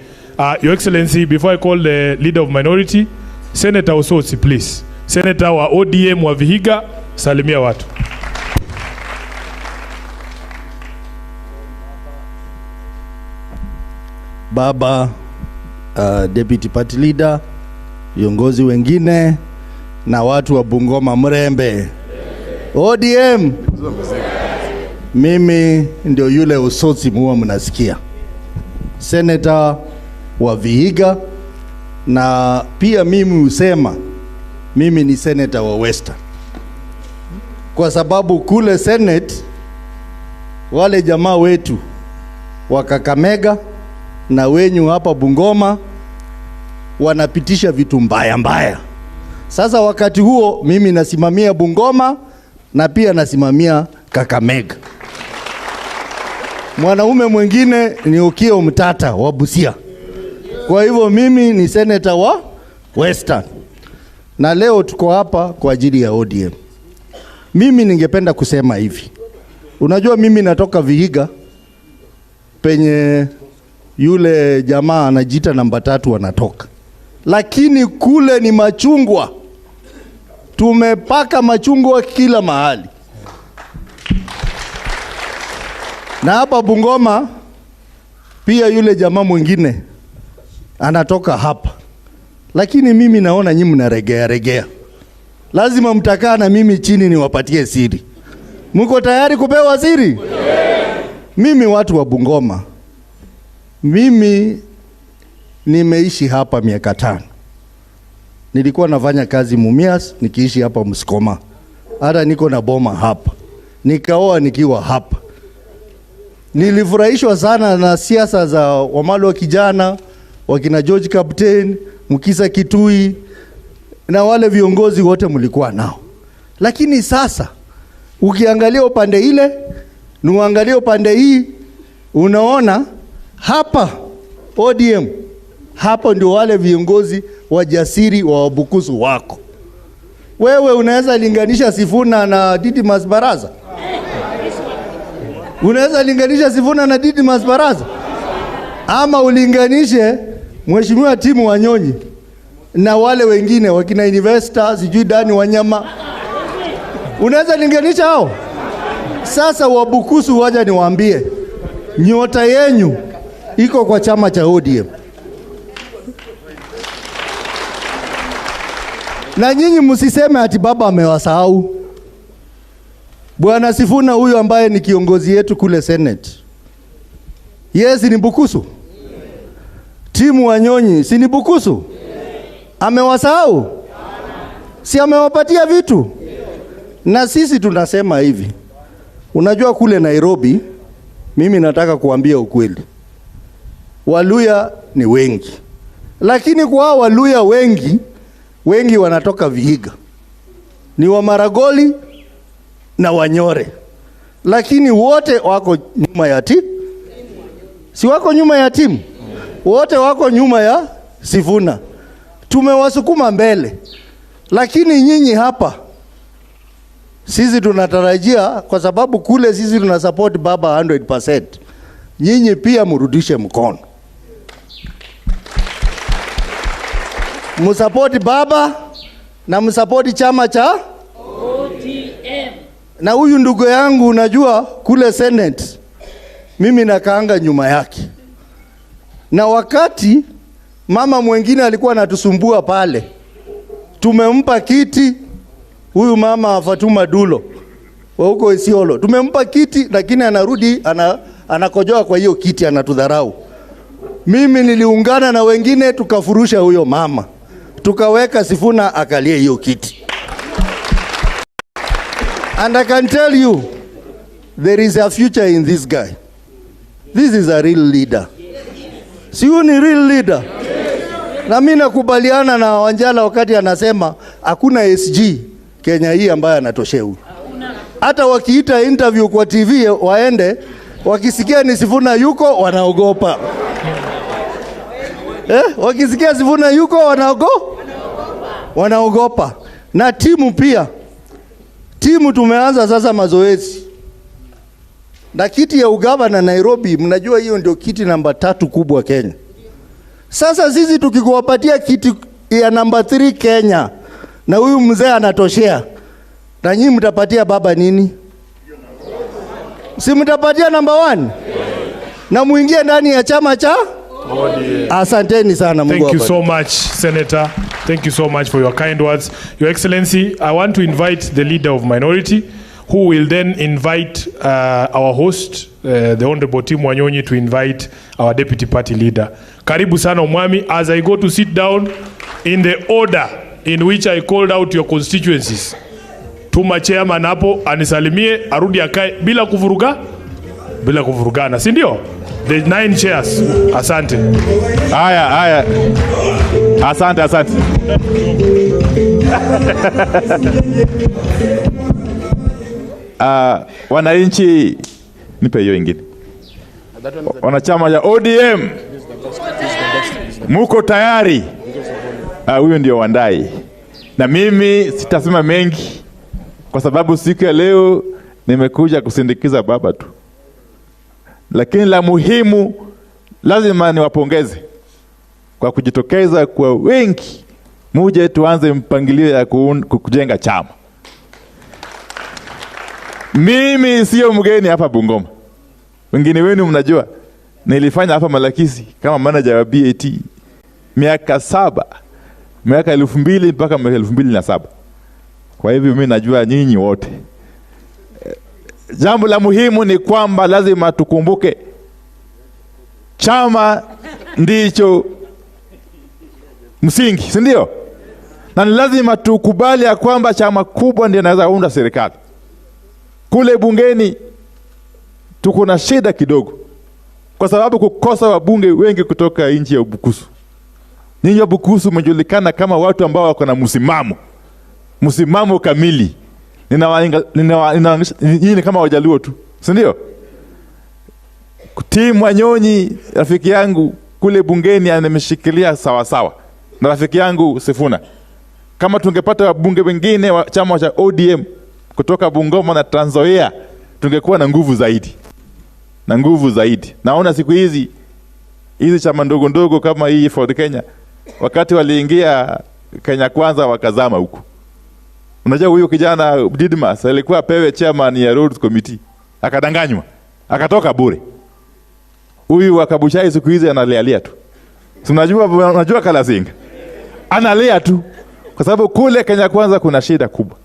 Your Excellency, before I call the leader of minority, Senator Osotsi, please. Senator wa ODM wa Vihiga, salimia watu. Baba, Deputy Party Leader, viongozi wengine na watu wa Bungoma Mrembe. ODM. Mimi ndio yule Osotsi muwa mnasikia. Senator wa Vihiga, na pia mimi husema mimi ni senator wa Western. Kwa sababu kule Senate wale jamaa wetu wa Kakamega na wenyu hapa Bungoma wanapitisha vitu mbaya mbaya. Sasa wakati huo mimi nasimamia Bungoma na pia nasimamia Kakamega. Mwanaume mwingine ni Okiya Mtata wa Busia. Kwa hivyo mimi ni senator wa Western. Na leo tuko hapa kwa ajili ya ODM. Mimi ningependa kusema hivi. Unajua mimi natoka Vihiga penye yule jamaa anajiita namba 3 anatoka. Lakini kule ni machungwa. Tumepaka machungwa kila mahali. Na hapa Bungoma pia yule jamaa mwingine anatoka hapa. Lakini mimi naona nyinyi mnaregea regea. Lazima mtakaa na mimi chini niwapatie siri. Mko tayari kupewa siri? Yeah. Mimi watu wa Bungoma, mimi nimeishi hapa miaka 5. Nilikuwa nafanya kazi Mumias, nikiishi hapa Msikoma. Hata niko na boma hapa. Nikaoa nikiwa hapa. Nilifurahishwa sana na siasa za Wamalwa kijana, wakina George Captain, Mukisa Kitui na wale viongozi wote mlikuwa nao. Lakini sasa ukiangalia upande ile, nuangalia upande hii, unaona hapa ODM, hapo ndio wale viongozi wajasiri wa Wabukusu wako. Wewe unaweza linganisha Sifuna na Didmus Barasa? Unaweza linganisha Sifuna na Didmus Barasa? Ama ulinganishe Mheshimiwa Timu Wanyonyi na wale wengine wakina investor sijui Dani Wanyama? Unaweza linganisha hao? Sasa Wabukusu, waja niwaambie, nyota yenyu iko kwa chama cha ODM. Na nyinyi msiseme ati baba amewasahau. Bwana Sifuna huyu ambaye ni kiongozi yetu kule Senate, yes, ni Bukusu. Timu Wanyonyi si ni Bukusu? Amewasahau? Si amewapatia vitu? Na sisi tunasema hivi. Unajua kule Nairobi, mimi nataka kuambia ukweli, Waluya ni wengi. Lakini kwa Waluya wengi, wengi wanatoka Vihiga, ni wa Maragoli na Wanyore. Lakini wote wako nyuma ya timu. Si wako nyuma ya timu? Wote wako nyuma ya Sifuna. Tumewasukuma mbele. Lakini nyinyi hapa, sisi tunatarajia, kwa sababu kule sisi tuna support baba 100%. Nyinyi pia murudishe mkono. Msupport baba na msupport chama cha ODM. Na huyu ndugu yangu unajua kule Senate mimi nakaanga nyuma yake. Na wakati mama mwingine alikuwa anatusumbua pale, tumempa kiti huyu mama Fatuma Dulo wa huko Isiolo. Tumempa kiti lakini anarudi anakojoa kwa hiyo kiti, anatudharau. Mimi niliungana na wengine tukafurusha huyo mama. Tukaweka Sifuna akalie hiyo kiti. And I can tell you, there is a future in this guy. This is a real leader. Si huyu ni real leader? Na mimi nakubaliana na Wanjala wakati anasema hakuna SG Kenya hii ambaye anatoshea huyu. Hata wakiita interview kwa TV waende, wakisikia ni Sifuna yuko wanaogopa. Wakisikia Sifuna yuko wanaogopa. Na timu pia. Timu tumeanza sasa mazoezi. Na kiti ya ugavana Nairobi, mnajua hiyo ndio kiti namba 3 kubwa Kenya. Sasa sisi tukikuwapatia kiti ya namba 3 Kenya, na huyu mzee anatoshea, na nyinyi mtapatia baba nini? Si mtapatia namba 1? Na muingie ndani ya chama cha? Asanteni sana, Mungu Thank you awabariki. so much, Senator. Thank you so much for your kind words. Your Excellency, I want to invite the leader of minority, who will then invite our host, the Honorable Tim Wanyonyi, to invite our deputy party leader. Karibu sana Omwami. As I go to sit down in the order in which I called out your constituencies. Tuma chairman hapo anisalimie, arudi akae bila kuvuruga, bila kuvurugana, si ndio? The 9 chairs. Asante. Haya, haya. Asante, asante. Wananchi, nipe hiyo ingine. Wanachama ya ODM, muko tayari? Huyu ndio Wandayi. Na mimi sitasema mengi kwa sababu siku ya leo nimekuja kusindikiza baba tu. Lakini la muhimu lazima niwapongeze kwa kujitokeza kwa wengi, muje tuanze mpangilio ya kujenga chama. Mimi sio mgeni hapa Bungoma. Wengine wenu mnajua nilifanya hapa Malakisi kama manager wa BAT miaka 7, miaka 2000 mpaka miaka 2007. Kwa hivyo mimi najua nyinyi wote. Jambo la muhimu ni kwamba lazima tukumbuke chama ndicho msingi, si ndio? Na ni lazima tukubali ya kwamba chama kubwa ndiyo inaweza kuunda serikali. Kule bungeni tuko na shida kidogo kwa sababu kukosa wabunge wengi kutoka nchi ya Ubukusu. Ninyi Wabukusu mmejulikana kama watu ambao wako na msimamo, msimamo kamili. Nyinyi ni kama Wajaluo tu, si ndio? Tim Wanyonyi rafiki yangu kule bungeni amemshikilia sawa sawa na rafiki yangu Sifuna. Kama tungepata wabunge wengine wa chama cha ODM kutoka Bungoma na Trans Nzoia, tungekuwa na nguvu zaidi. Na nguvu zaidi. Naona siku hizi hizi chama ndogo ndogo kama hii Ford Kenya, wakati waliingia Kenya Kwanza wakazama huku. Unajua huyo kijana Didmas alikuwa apewe chairman ya Roads Committee, akadanganywa, akatoka bure. Huyu wa Kabuchai siku hizi analialia tu. Si unajua Kalasinga analia tu, kwa sababu kule Kenya Kwanza kuna shida kubwa,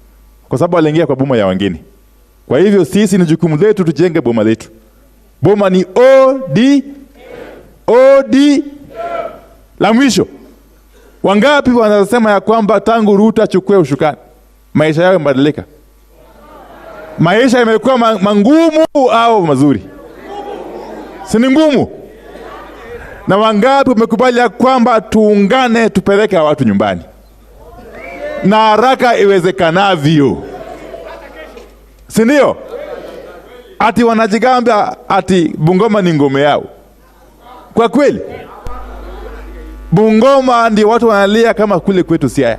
kwa sababu aliingia kwa boma ya wengine. Kwa hivyo sisi ni jukumu letu tujenge boma letu. Boma ni OD OD. La mwisho, wangapi wanasema ya kwamba tangu Ruto achukue ushukani maisha yao yamebadilika? Maisha yamekuwa mangumu au mazuri? Si ni ngumu? Na wangapi wamekubali ya kwamba tuungane tupeleke watu nyumbani na haraka iwezekanavyo? Si ndio? Ati wanajigamba ati Bungoma ni ngome yao. Kwa kweli Bungoma ndio watu wanalia kama kule kwetu Siaya,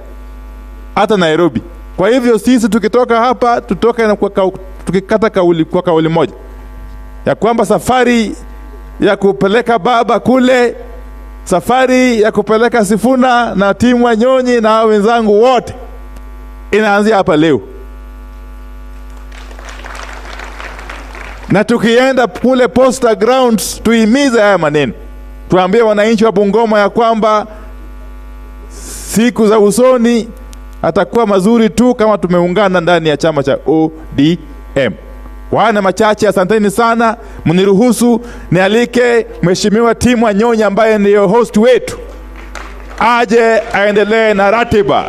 hata Nairobi. Kwa hivyo sisi tukitoka hapa tutoke na tukikata kauli kwa kauli moja ya kwamba safari ya kupeleka baba kule, safari ya kupeleka Sifuna na timu Wanyonyi na wenzangu wote inaanzia hapa leo. Na tukienda kule Posta Grounds tuimize haya maneno, tuambie wananchi wa Bungoma ya kwamba siku za usoni atakuwa mazuri tu kama tumeungana ndani ya chama cha ODM. Wana machache, asanteni sana. Mniruhusu nialike Mheshimiwa Tim Wanyonyi ambaye ndiyo host wetu aje aendelee na ratiba.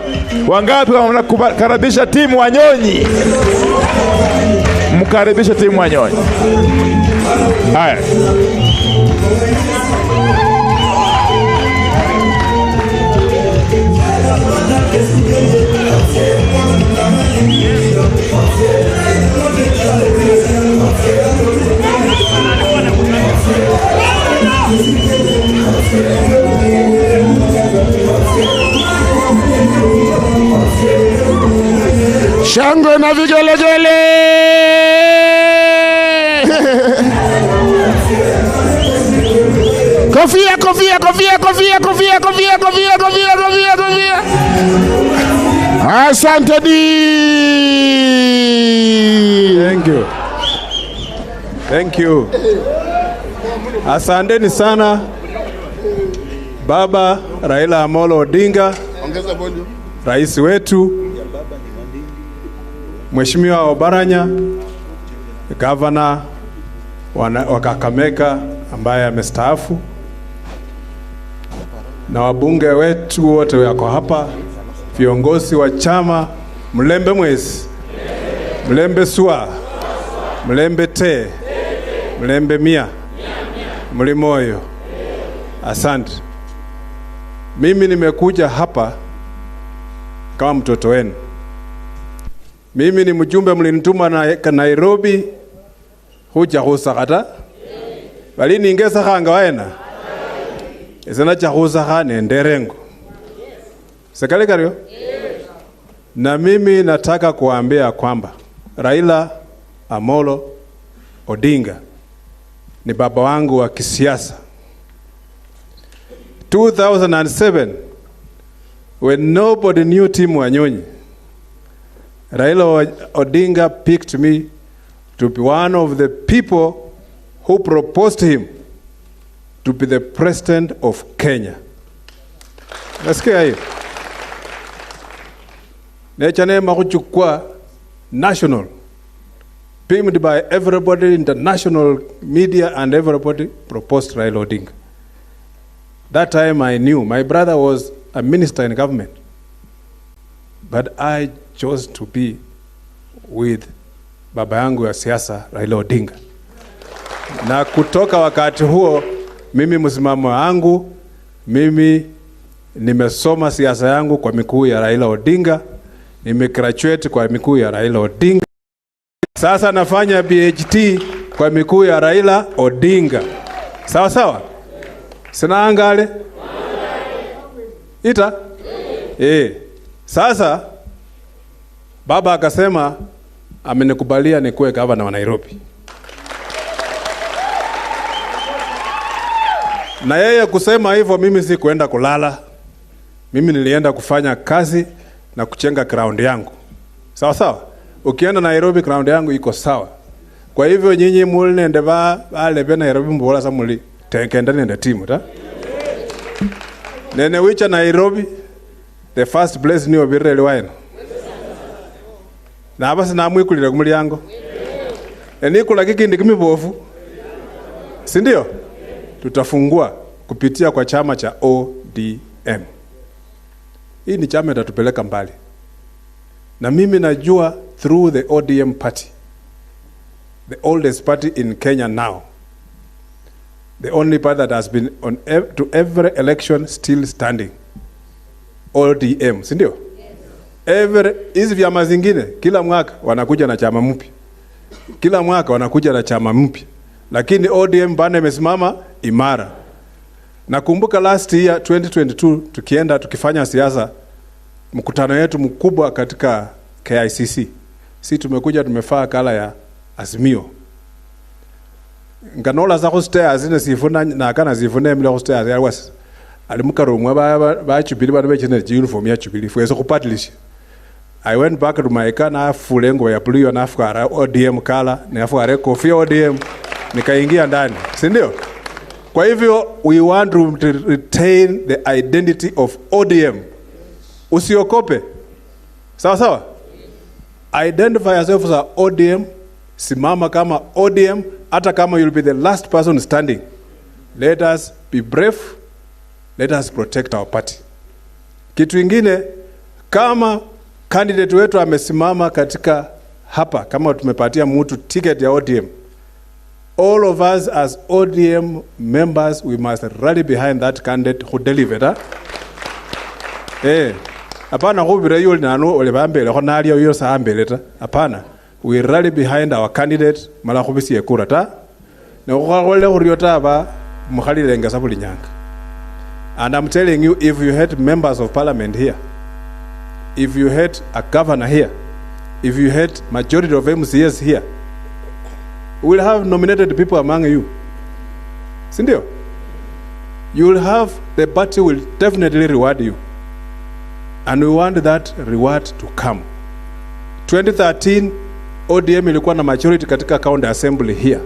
Wangapi wanakaribisha Tim Wanyonyi? Mkaribishe Tim Wanyonyi. Haya. Shangwe na vigelegele. Kofia, kofia, kofia, kofia, kofia, kofia, kofia, kofia, kofia, kofia. Asante di. Thank you. Thank you. Asanteni sana Baba Raila Amolo Odinga, rais wetu, Mheshimiwa Oparanya, gavana wa Kakamega ambaye amestaafu, na wabunge wetu wote wako hapa, viongozi wa chama, Mlembe Mwezi, Mlembe Sua, Mlembe Te, Mlembe Mia, Mlimoyo. Asante. Mimi nimekuja hapa kama mtoto wenu. Mimi ni mjumbe mlinituma na Nairobi huja khusakata. Bali ningesakhanga waena. Esena cha khusakha nenderengo. Sekali kario? Na mimi nataka kuambia kwamba Raila Amolo Odinga ni baba wangu wa kisiasa. 2007, when nobody knew Tim Wanyonyi, Raila Odinga picked me to be one of the people who proposed him to be the president of Kenya. Nasikia hiyo. Nechanema kuchukua national, beamed by everybody, international media and everybody proposed Raila Odinga. That time I knew my brother was a minister in government, but I chose to be with baba yangu ya siasa Raila Odinga. Na kutoka wakati huo mimi msimamo wangu, mimi nimesoma siasa yangu kwa mikuu ya Raila Odinga, nimegraduate kwa mikuu ya Raila Odinga. Sasa nafanya PhD kwa mikuu ya Raila Odinga. Sawa sawa? Sina angale? Ita? Sasa baba akasema amenikubalia nikuwe gavana wa Nairobi. Na yeye kusema hivyo, mimi si kuenda kulala. Mimi nilienda kufanya kazi na kuchenga ground yangu. Sawa sawa. Ukienda Nairobi ground yangu iko sawa. Kwa hivyo nyinyi muli nende ba alebe Nairobi mbola sa muli tenkenda nende timu ta. Nene wicha Nairobi the first place ni obirele waino. Na hapa sina mwikulira kumulyango. Enikula kikindi kimibofu. Si ndio? Tutafungua kupitia kwa chama cha ODM. Hii ni chama itatupeleka mbali. Na mimi najua through the ODM party, the oldest party in Kenya now, the only party that has been on to every election still standing, ODM, si ndio? Every hizi vyama zingine kila mwaka wanakuja na chama mpya. Kila mwaka wanakuja na chama mpya. Lakini ODM bado imesimama imara. Nakumbuka last year 2022 tukienda tukifanya siasa, mkutano yetu mkubwa katika KICC. Si tumekuja tumefaa kala ya Azimio. Nganola za hostairs zine sifuna na kana zifuna emile hostairs yalwas. Alimuka rumwe ba Jubilee bana bechine uniform ya Jubilee fwezo kupatilisha. I went back to my car na fulengo ya blue na afkara ODM kala na afkara kofia ODM nikaingia ndani, si ndio? Kwa hivyo we want to retain the identity of ODM. Usiokope. Sawa sawa? Identify yourself as a ODM, simama kama ODM, hata kama you'll be the last person standing. Let us be brave. Let us protect our party. Kitu ingine, kama candidate wetu amesimama katika hapa, kama tumepatia mtu ticket ya ODM, all of us as ODM members, we must rally behind that candidate who delivered. Hapana kubira yule nanu olebambele khonalio yo saambele ta. Hapana, we rally behind our candidate mala khubisiye kura ta. Ne khukhola khurio ta ba mukhalilenge sa buli nyanga. And I'm telling you, if you had members of parliament here, if you had a governor here, if you had majority of MCAs here, we'll have nominated people among you. Sindio? You will have, the party will definitely reward you. And we want that reward to come. 2013, ODM ilikuwa na majority katika county assembly here.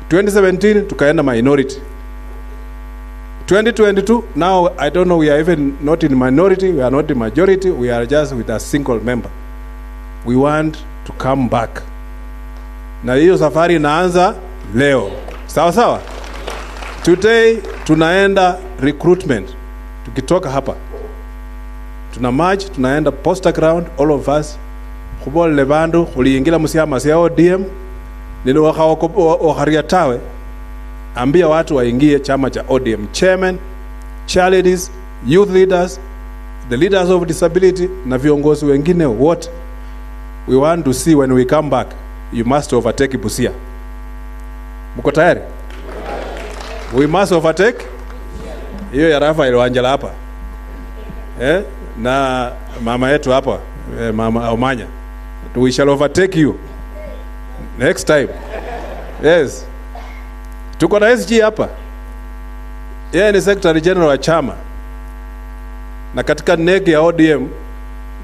2017, tukaenda minority. 2022, now I don't know, we are even not in minority, we are not in majority, we are just with a single member. We want to come back. Na hiyo safari inaanza leo. Sawa sawa? Today, tunaenda recruitment. Tukitoka hapa. Tuna march, tunaenda poster ground, all of us. Khubole bandu, khuliingira musiama sia ODM. Nilo wakharia tawe. Ambia watu waingie chama cha ODM. Chairman, chairladies, youth leaders, the leaders of disability, na viongozi wengine wote. We want to see when we come back, you must overtake Busia. Mko tayari? We must overtake hiyo ya Rafael Wanjala hapa. Na mama yetu hapa, mama Omanya. We shall overtake you next time. Yes. Tuko na SG hapa. Yeye ni Secretary General wa chama. Na katika nege ya ODM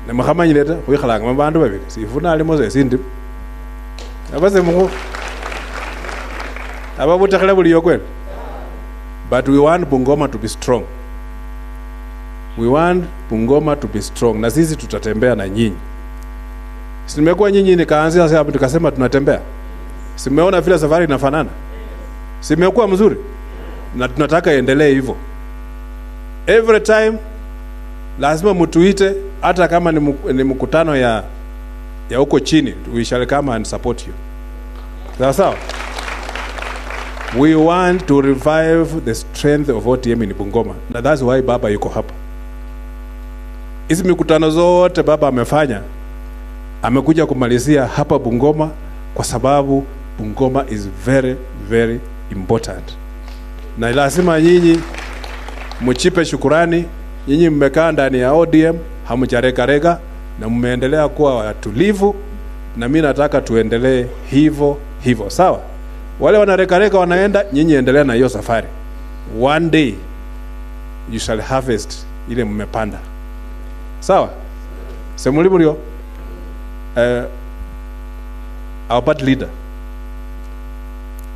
na mukhamanyile khwikhalanga mabandu babili. Sifuna alimo sesindi. Abase mungu. Ababutekhele buliyo kweli. But we want Bungoma to be strong. We want Bungoma to be strong. Na sisi tutatembea na nyinyi. Simekuwa nyinyi nikaanzia sasa hapo tukasema tunatembea. Simeona vile safari inafanana. Simekuwa mzuri. Na tunataka iendelee hivyo. Every time lazima mtuite, hata kama ni mkutano ya huko chini, we shall come and support you. Sawa sawa? We want to revive the strength of ODM in Bungoma. Na that's why Baba yuko hapa. Hizi mikutano zote Baba amefanya, amekuja kumalizia hapa Bungoma kwa sababu Bungoma is very, very important. Na lazima nyinyi mchipe shukurani. Nyinyi mmekaa ndani ya ODM, hamjareka-reka na mmeendelea kuwa watulivu, na mimi nataka tuendelee hivyo hivyo. Sawa? Wale wanarekareka wanaenda, nyinyi endelea na hiyo safari. One day you shall harvest ile mmepanda. Sawa? Semuli mulio our party leader,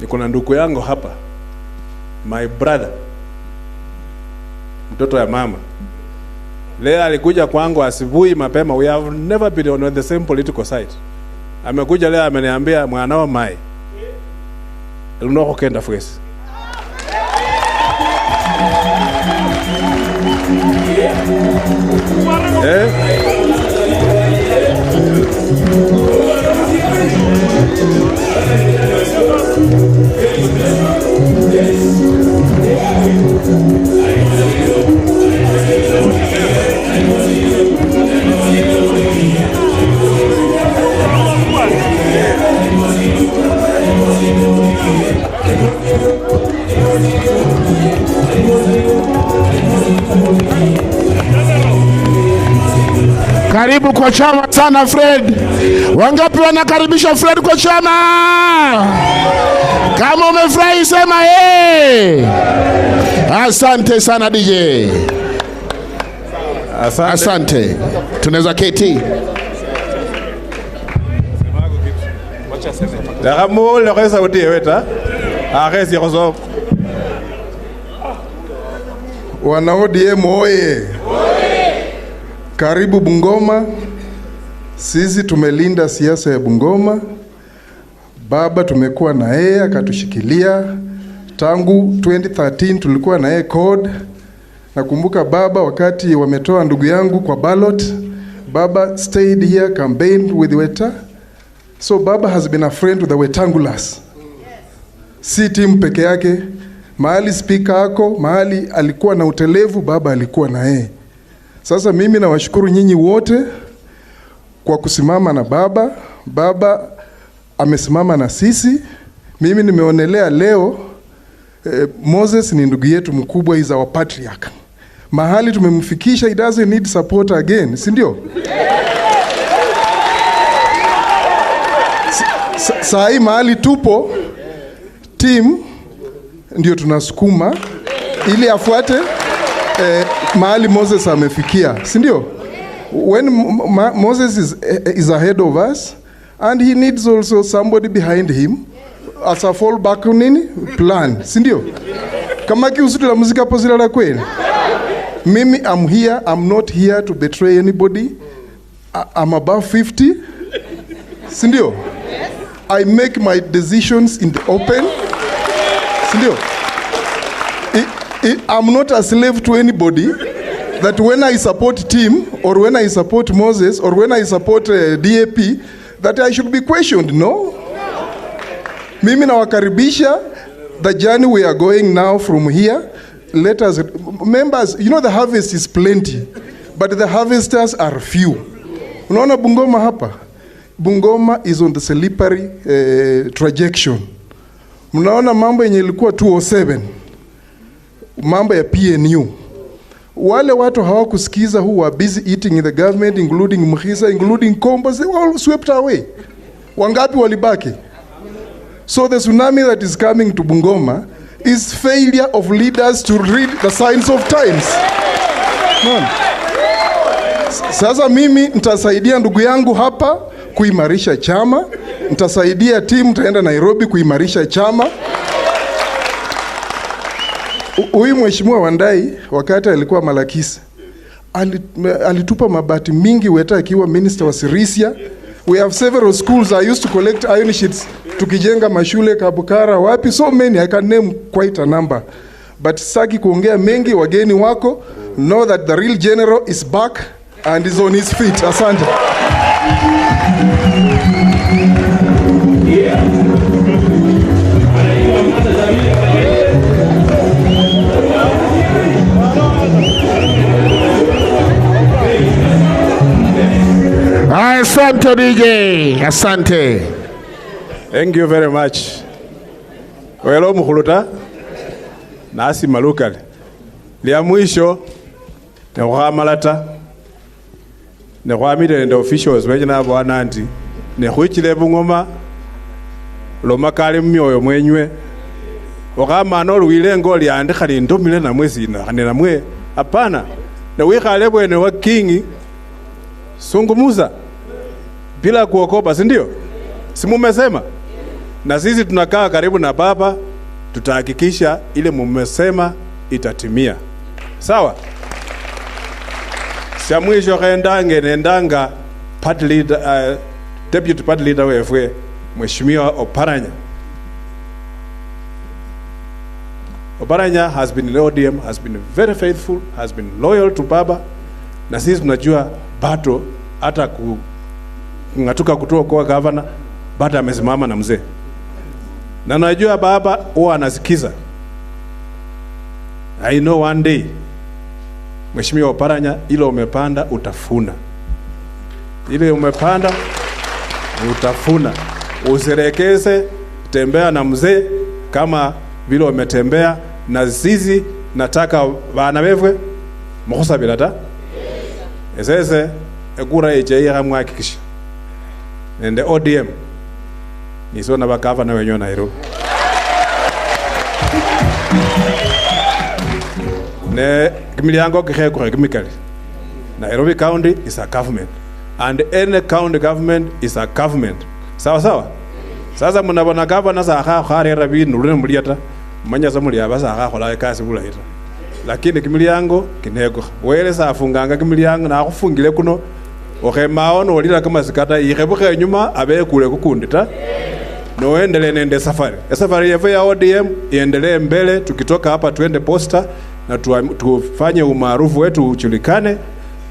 niko na ndugu yangu hapa, my brother, mtoto ya mama. Leo alikuja kwangu asubuhi mapema. We have never been on the same political side. Amekuja leo ameniambia mwanao mai lunoko kenda fwesi. Karibu kwa chama sana Fred. Wangapi wanakaribisha Fred kwa chama? Kama umefurahi sema hey. Asante sana DJ. Asante. Asante. Tunaweza keti. Wana ODM oye! Karibu Bungoma. Sisi tumelinda siasa ya Bungoma. Baba tumekuwa na yeye akatushikilia tangu 2013, tulikuwa na yeye code. Nakumbuka baba wakati wametoa ndugu yangu kwa ballot, baba stayed here, campaigned with Weta. So baba has been a friend to the Wetangulas. Si timu peke yake. Mahali speaker ako, mahali alikuwa na utelevu, baba alikuwa na yeye. Sasa mimi nawashukuru nyinyi wote kwa kusimama na baba. Baba amesimama na sisi. Mimi nimeonelea leo Moses ni ndugu yetu mkubwa, is our patriarch. Mahali tumemfikisha, he doesn't need support again, si ndio? Saa hii mahali tupo, team ndio tunasukuma ili afuate mahali Moses amefikia, si ndio? When Moses is ahead of us and he needs also somebody behind him as a fallback nini plan, si ndio? Kama kiusutu la muzika posila la kweli. Mimi I'm here, I'm not here to betray anybody. I'm above 50, si ndio? I make my decisions in the open, si ndio? I'm not a slave to anybody that when I support team or when I support Moses or when I support DAP that I should be questioned. No. Mimi nawakaribisha. The journey we are going now from here, let us, members, you know the harvest is plenty, but the harvesters are few. Unaona Bungoma hapa? Bungoma is on the slippery trajectory. Mnaona mambo yenye ilikuwa 207. Mambo ya PNU. Wale watu hawakusikiza who were busy eating in the government, including Mukhisa, including Kombos, they were all swept away. Wangapi walibaki? So the tsunami that is coming to Bungoma is failure of leaders to read the signs of times. None. Sasa mimi nitasaidia ndugu yangu hapa kuimarisha chama, nitasaidia timu, nitaenda Nairobi kuimarisha chama. Huyu mheshimiwa Wandai wakati alikuwa Malakisi alitupa mabati mingi Weta akiwa minister wa Sirisia. We have several schools. I used to collect iron sheets tukijenga mashule Kabukara wapi, so many I can name quite a number. But sitaki kuongea mengi, wageni wako know that the real general is back and is on his feet. Asante. Asante DJ, asante. Thank you very much. Welo mukhuluta nasi malukale. Lia mwisho ne khwamalata ne khwamile nende officials benye nabwana nti ne khwichile Bungoma loma kali mumyoyo mwenywe okhamana olwile ngo liandikha lindomile namwe sina khane namwe hapana ne wikhale bwene wa king Sungumuza bila kuokopa, si ndio? Si mumesema? Na sisi tunakaa karibu na baba, tutahakikisha ile mumesema itatimia. Sawa? Sya mwisho khendange nendanga party leader, deputy party leader wefwe Mheshimiwa Oparanya. Oparanya has been in ODM, has been very faithful, has been loyal to baba. Na sisi tunajua bado hata kung'atuka kutoka kwa governor, bado amesimama na mzee. Na najua baba huwa anasikiza. I know one day Mheshimiwa Oparanya, ile umepanda utafuna. Ile umepanda utafuna. Usirekeze, tembea na mzee kama vile umetembea na sisi. Nataka bana befwe mukhusabila ta esese ekura echeira mwakikisha nende ODM nisona bakava na wenyewe Nairobi ne kimiliango kikhekure kimikali. Nairobi County is a government and any county government is a government. Sawa sawa. Sasa mnabona governor sakha kharera bindu ne muliata manya sa muli abasa akhola kasi bulaita, lakini kimiliango kinego wele safunganga kimiliango na khufungile kuno okhemao nolila kamasikata ikhebukhe nyuma abekule kukundi ta noendele nende safari. Safari yefu ya ODM iendelee mbele. Tukitoka hapa tuende posta na tufanye umaarufu wetu ujulikane.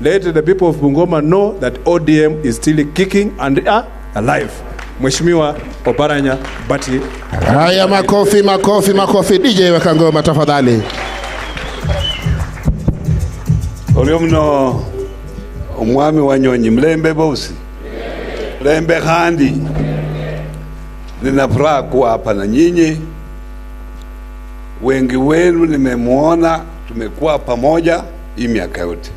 Let the people of Bungoma know that ODM is still kicking and are alive. Mheshimiwa Oparanya Bati. Haya, makofi, makofi, makofi. DJ weka ngoma tafadhali. Olio mno omwami wa Nyonyi mlembe bosi. Mlembe khandi. Nina furaha kuwa hapa na nyinyi. Wengi wenu nimemuona, tumekuwa pamoja hii miaka yote.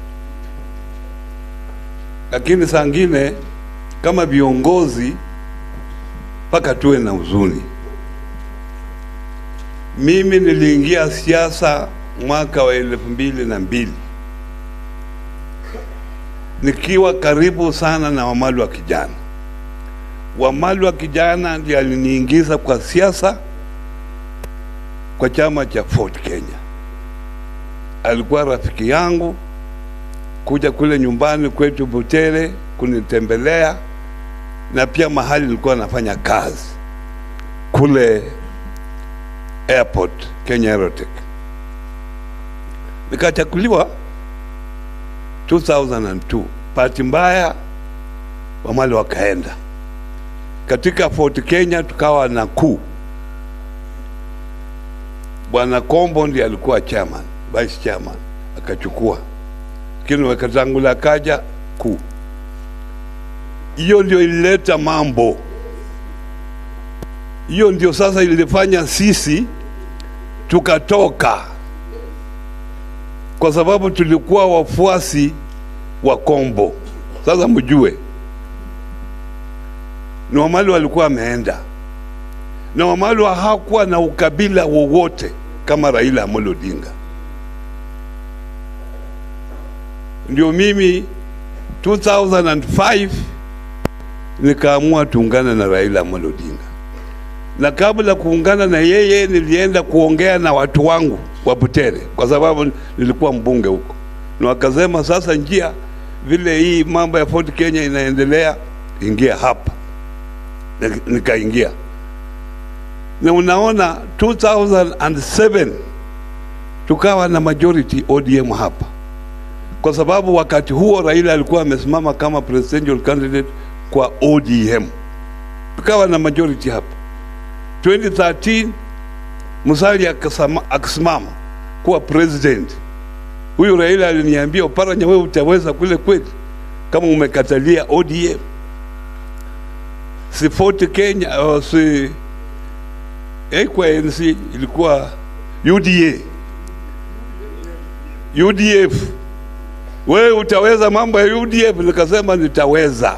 Lakini saa ngine kama viongozi paka tuwe na huzuni. Mimi niliingia siasa mwaka wa 2002 nikiwa karibu sana na Wamalwa Kijana. Wamalwa Kijana ndiye aliniingiza kwa siasa kwa chama cha Ford Kenya. Alikuwa rafiki yangu, kuja kule nyumbani kwetu Butere kunitembelea, na pia mahali nilikuwa nafanya kazi kule airport Kenya Aerotech. Nikachaguliwa 2002. Bahati mbaya Wamalwa wakaenda. Katika Fort Kenya tukawa na kuu. Bwana Kombo ndiye alikuwa chairman, vice chairman, akachukua. Lakini Wekatangula kaja kuu. Hiyo ndio ilileta mambo. Hiyo ndio sasa ilifanya sisi tukatoka, kwa sababu tulikuwa wafuasi wa Kombo. Sasa mjue ni Wamalwa walikuwa wameenda, na Wamalwa hakuwa na ukabila wowote kama Raila Amolo Odinga. Ndio mimi 2005 nikaamua tuungane na Raila Amolo Odinga. Na kabla kuungana na yeye nilienda kuongea na watu wangu wa Butere, kwa sababu nilikuwa mbunge huko. Na wakasema sasa njia vile hii mambo ya Ford Kenya inaendelea, ingia hapa. Nikaingia. Na unaona 2007 tukawa na majority ODM hapa. Kwa sababu wakati huo Raila alikuwa amesimama kama presidential candidate kwa ODM. Tukawa na majority hapa. 2013 Musalia akasimama kuwa president. Huyu Raila aliniambia, Oparanya, wewe utaweza kule kweli kama umekatalia ODM? Si Ford Kenya, si ANC, ilikuwa UDA, UDF. Wewe utaweza mambo ya UDF? Nikasema nitaweza.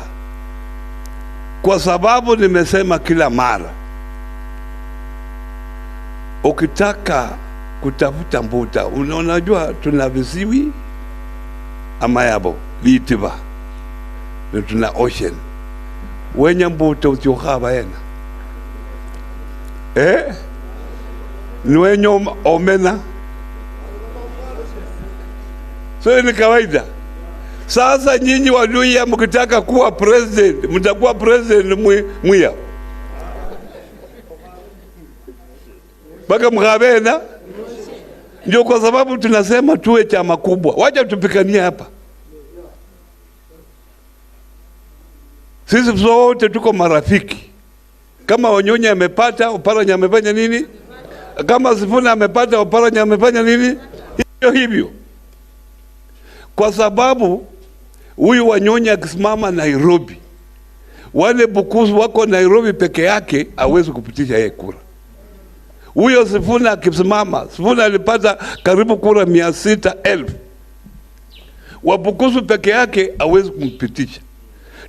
Kwa sababu nimesema kila mara, ukitaka kutafuta mbuta, unajua tuna viziwi amayabo liitiba. Na tuna ocean. Wenya mbuto utiokhaba yena. Eh? Niwenye omena. So ni kawaida. Sasa nyinyi Waluhya mkitaka kuwa president, mtakuwa president mwiya. Baka mkhabena. Ndio kwa sababu tunasema tuwe chama kubwa. Wacha tupikanie hapa. Sisi sote tuko marafiki. Kama Wanyonyi amepata, Oparanya amefanya nini? Kama Sifuna amepata, Oparanya amefanya nini? Hivyo hivyo. Kwa sababu huyu Wanyonyi akisimama Nairobi, wale Bukusu wako Nairobi peke yake hawezi kupitisha yeye kura. Huyo Sifuna akisimama, Sifuna alipata karibu kura 600,000. Wabukusu peke yake hawezi kumpitisha.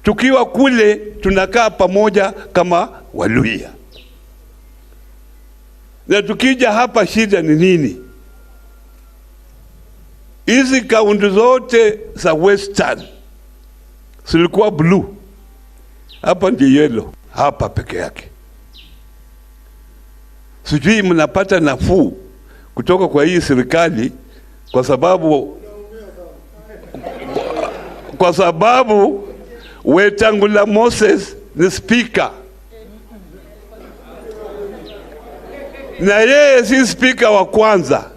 Tukiwa kule tunakaa pamoja kama Waluhya. Na tukija hapa shida ni nini? Hizi kaunti zote za Western zilikuwa blue. Hapa ndio yellow, hapa peke yake. Sijui mnapata nafuu kutoka kwa hii serikali kwa sababu Wetangula Moses ni speaker. Na yeye si speaker wa kwanza.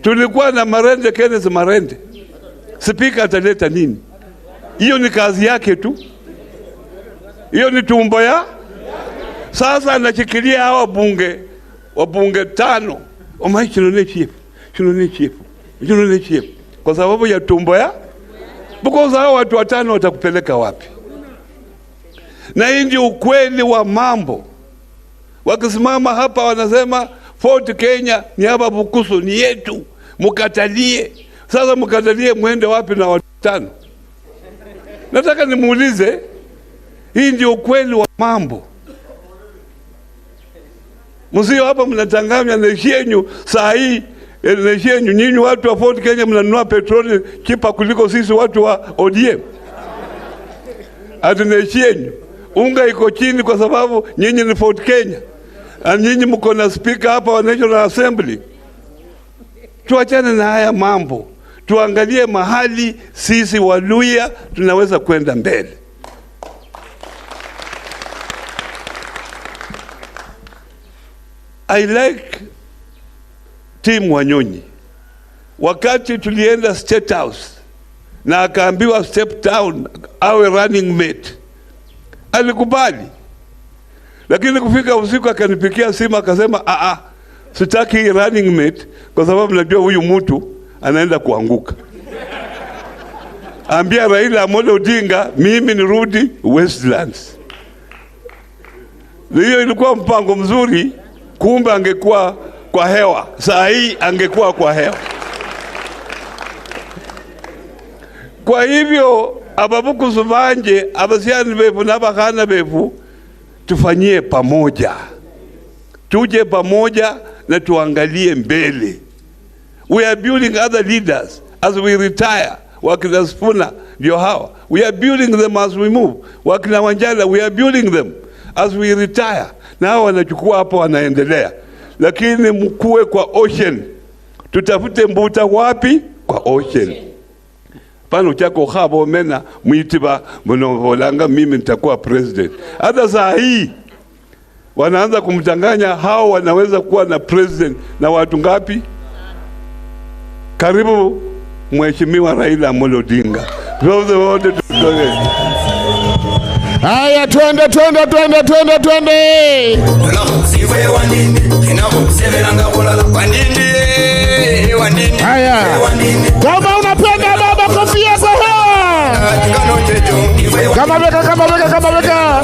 Tulikuwa na Marende, Kenneth Marende. Speaker ataleta nini? Hiyo ni kazi yake tu. Hiyo ni tumbo ya. Sasa anashikilia hawa bunge, wabunge 5. Omai chinone chief, chinone chief, chinone chief. Kwa sababu ya tumbo ya. Because hao watu 5 watakupeleka wapi? Na hii ndio ukweli wa mambo. Wakisimama hapa wanasema Fort Kenya ni hapa Bukusu ni yetu, mkatalie. Sasa mkatalie muende wapi na watu 5? Nataka nimuulize, hii ndio ukweli wa mambo. Msio hapa mnatanganya na yenu saa hii, na yenu nyinyi watu wa Fort Kenya mnanunua petroli chipa kuliko sisi watu wa ODM. Ati na yenu unga iko chini kwa sababu nyinyi ni Fort Kenya. Na nyinyi mko na speaker hapa wa National Assembly. Tuachane na haya mambo. Tuangalie mahali sisi Waluhya tunaweza kwenda mbele. I like team Wanyonyi. Wakati tulienda State House na akaambiwa step down awe running mate, alikubali. Lakini kufika usiku akanipikia simu akasema sitaki running mate kwa sababu najua huyu mtu anaenda kuanguka. Ambia Raila Amolo Odinga mimi nirudi Westlands. Hiyo ilikuwa mpango mzuri, kumbe angekuwa kwa hewa. Saa hii angekuwa kwa hewa. Kwa hivyo ababukusu banje, abasiani befu na abakana befu, tufanyie pamoja. Tuje pamoja na tuangalie mbele. We are building other leaders as we retire. Wakina Sifuna ndio hawa. We are building them as we move. Wakina Wanjala, we are building them as we retire. Na hawa wanachukua hapo wanaendelea. Lakini mkue kwa ocean. Tutafute mbuta wapi? Kwa ocean. Pano chako khabo mena muitiba mnovolanga mimi nitakuwa president. Hata saa hii wanaanza kumtanganya hao wanaweza kuwa na president na watu ngapi? Karibu Mheshimiwa Raila Amolo Odinga. Wote tutoke. Haya, twende twende twende twende twende. Haya. Kama unapenda baba kofia kwa hewa. Kama weka kama weka kama weka.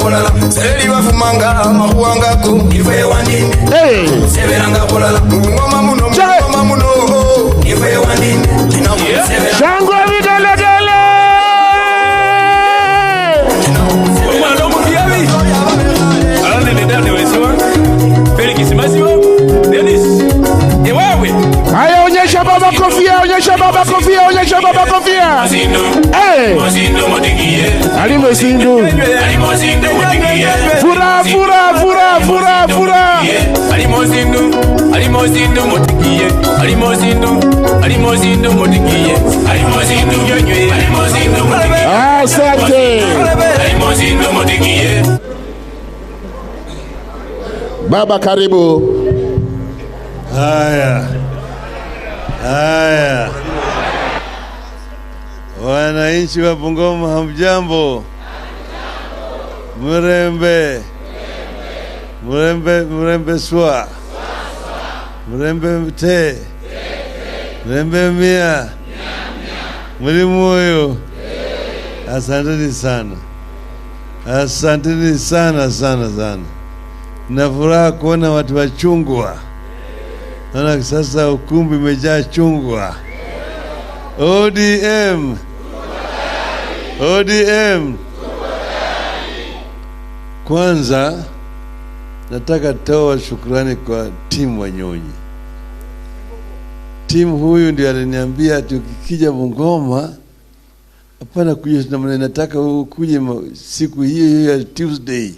Hey. Shangwe vigelegele. Haya, onyesha baba kofia, onyesha baba kofia, onyesha baba kofia. Hey. zindu. Fura fura fura fura fura. Alimo zindu, alimo zindu mutikie, alimo zindu, alimo zindu mutikie, alimo zindu nyonywe, alimo zindu mutikie. Asante. Alimo zindu mutikie. Baba karibu. Haya. Haya. Wananchi wa Bungoma hamjambo? Mrembe. Mrembe, mrembe swa. Mrembe te. Mrembe mia. Mlimu huyu. Asanteni sana. Asanteni sana sana sana. Na furaha kuona watu wa chungwa. Naona sasa ukumbi umejaa chungwa. ODM. ODM. Kwanza nataka toa shukrani kwa timu Wanyonyi. Timu huyu ndiye aliniambia tukikija Bungoma hapana kuja na nataka ukuje siku hiyo hiyo ya Tuesday.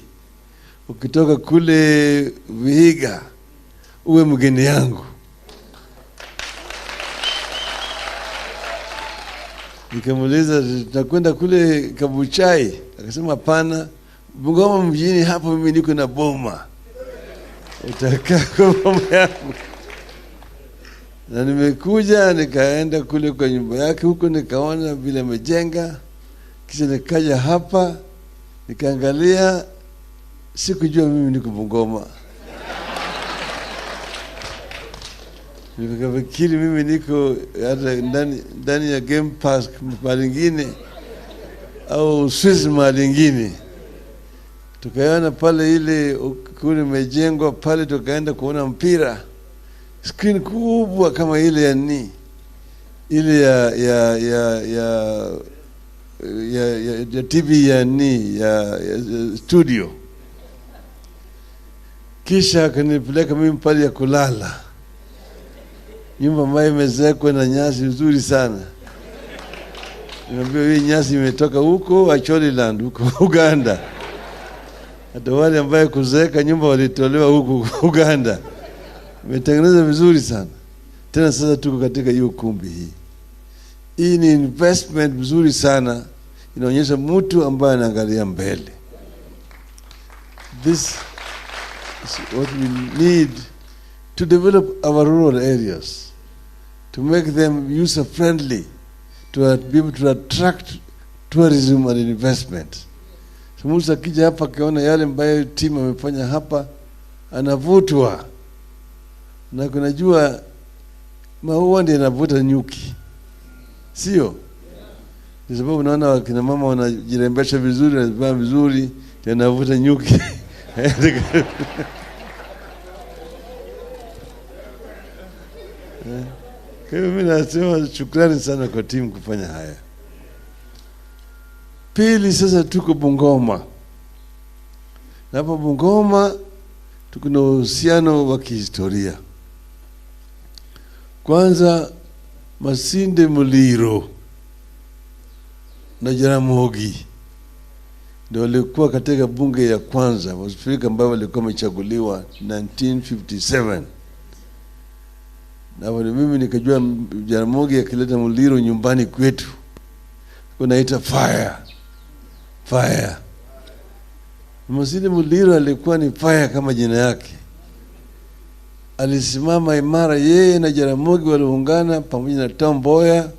Ukitoka kule Vihiga uwe mgeni yangu. Nikamuuliza tutakwenda kule Kabuchai, akasema hapana, Bungoma mjini hapo mimi niko na boma. Utakaa kwa boma yangu. Na nimekuja nikaenda kule kwa nyumba yake huko nikaona vile amejenga. Kisha nikaja hapa nikaangalia, sikujua mimi niko Bungoma. Nikafikiri mimi niko hata ndani ya Game Park mahali ingine au Swiss mahali ingine. Tukaona pale ile kule imejengwa pale, tukaenda kuona mpira. Screen kubwa kama ile ya ni ile ya ya ya ya ya, ya, ya TV ya ni ya studio. Kisha akanipeleka mimi pale ya kulala. Nyumba ambayo imezekwa na nyasi nzuri sana. Niambiwa hii nyasi imetoka huko Acholiland huko Uganda. Hata wale ambao kuzeeka nyumba walitolewa huko Uganda. Imetengenezwa vizuri sana. Tena sasa tuko katika hiyo kumbi hii. Hii ni investment mzuri sana. Inaonyesha mtu ambaye anaangalia mbele. This is what we need to develop our rural areas, to make them user friendly, to be able to attract tourism and investment. So mtu akija hapa akiona yale ambayo timu amefanya hapa anavutwa. Na kunajua maua ndiyo yanavuta nyuki. Sio? Kwa sababu unaona wakina mama wanajirembesha vizuri, wanavaa vizuri, yanavuta nyuki. Kwa hiyo mimi nasema shukrani sana kwa timu kufanya haya. Pili, sasa tuko Bungoma. Na hapa Bungoma tuko na uhusiano wa kihistoria. Kwanza Masinde Muliro na Jaramogi ndio walikuwa katika bunge ya kwanza wa Afrika ambao walikuwa wamechaguliwa 1957. Na mimi nikajua Jaramogi akileta Muliro nyumbani kwetu kunaita fire. Fire. Masinde Muliro alikuwa ni fire kama jina yake. Alisimama imara, yeye na Jaramogi waliungana pamoja na Tom Mboya,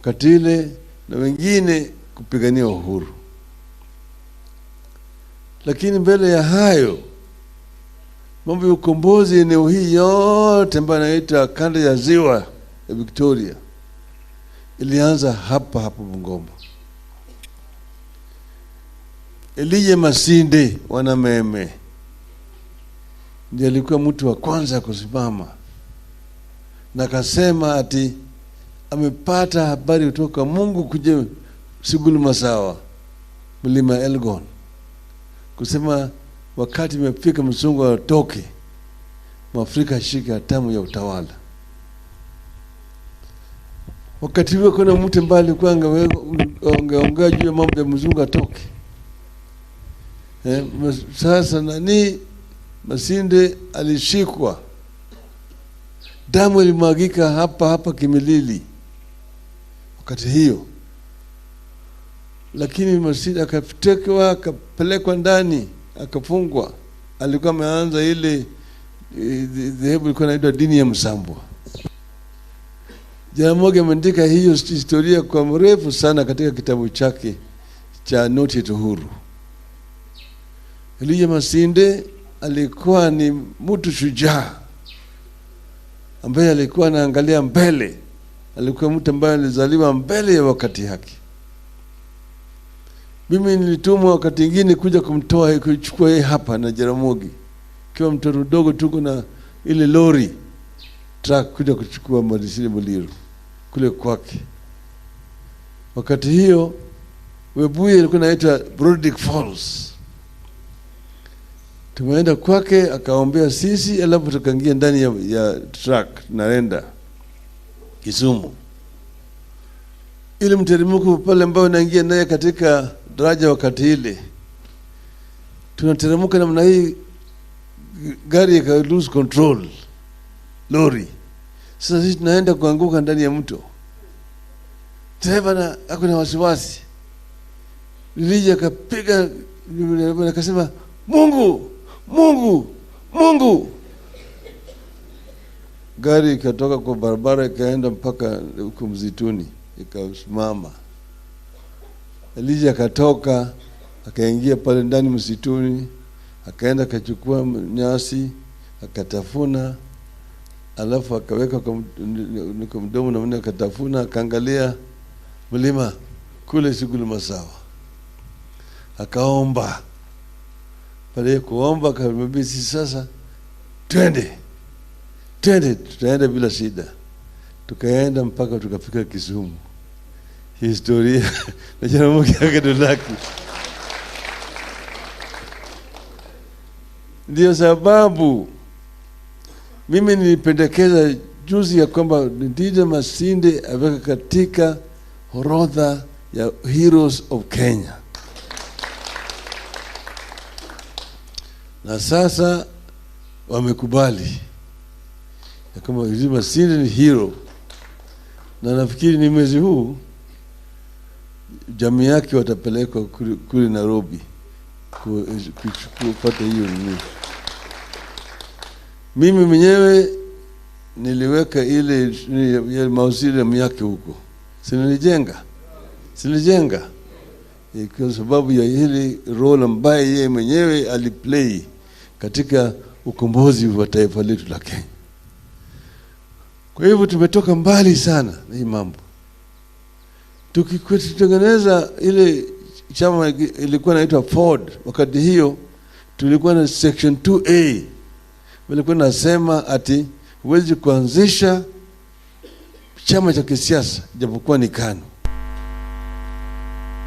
Katile na wengine kupigania uhuru. Lakini mbele ya hayo mambo ya ukombozi eneo hii yote ambayo inaitwa kanda ya ziwa ya Victoria ilianza hapa hapa Bungoma. Elijah Masinde Wanameme ndiye alikuwa mtu wa kwanza kusimama na akasema ati amepata habari kutoka Mungu kuja Sigulu Masawa, mlima Elgon, kusema wakati imefika mzungu atoke, Mwafrika ashike hatamu ya utawala. Wakati huo kuna mtu mbali alikuwa angeongea juu ya mambo ya mzungu atoke. Sasa nani Masinde alishikwa, damu ilimwagika hapa hapa Kimilili wakati hiyo, lakini Masinde akatekwa, akapelekwa ndani, akafungwa. Alikuwa ameanza ile dhehebu ilikuwa inaitwa dini ya Msambwa. Jaramogi ameandika hiyo historia kwa mrefu sana katika kitabu chake cha Noti Yetu Huru. Elijah Masinde alikuwa ni mtu shujaa ambaye alikuwa anaangalia mbele. Alikuwa mtu ambaye alizaliwa mbele ya wakati yake. Mimi nilitumwa wakati mwingine kuja kumtoa, kuchukua yeye hapa na Jaramogi. Kiwa mtoto mdogo tuko na ile lori truck kuja kuchukua Masinde Muliro kule kwake. Wakati hiyo Webuye ilikuwa inaitwa Brodrick Falls. Tumeenda kwake akaombea sisi, alafu tukaingia ndani ya truck tunaenda Kisumu. Ile mteremko pale ambao naingia naye katika daraja wakati ile, tunateremka namna hii, gari ika lose control, lori. Sasa sisi tunaenda kuanguka ndani ya mto. Dereva na hakuna wasiwasi. Lilija akapiga, akasema Mungu, Mungu, Mungu. Gari ikatoka kwa barabara ikaenda mpaka huko msituni, ikasimama. Elija akatoka, akaingia pale ndani msituni, akaenda akachukua nyasi, akatafuna, alafu akaweka kwa mdomo na mwenye akatafuna, akaangalia mlima kule Sugulu Masawa. Akaomba. Pale kuomba akamwambia sisi sasa twende. Twende, tutaenda bila shida. Tukaenda mpaka tukafika Kisumu. Historia na Jaramogi akadulaki. Ndio sababu mimi nilipendekeza juzi ya kwamba Ndida Masinde aweke katika orodha ya Heroes of Kenya. Na sasa wamekubali ya kwamba Ndida Masinde ni hero. Na nafikiri ni mwezi huu jamii yake watapelekwa kule Nairobi kupata hiyo nini. Mimi mwenyewe niliweka ile mausoleum yake huko. Sinijenga. Kwa sababu ya ile role ambaye yeye mwenyewe aliplay katika ukombozi wa taifa letu la Kenya. Kwa hivyo tumetoka mbali sana na hii mambo. Tukitengeneza ile chama ilikuwa inaitwa Ford wakati hiyo, tulikuwa na section 2A. Walikuwa nasema ati huwezi kuanzisha chama cha kisiasa japokuwa ni KANU.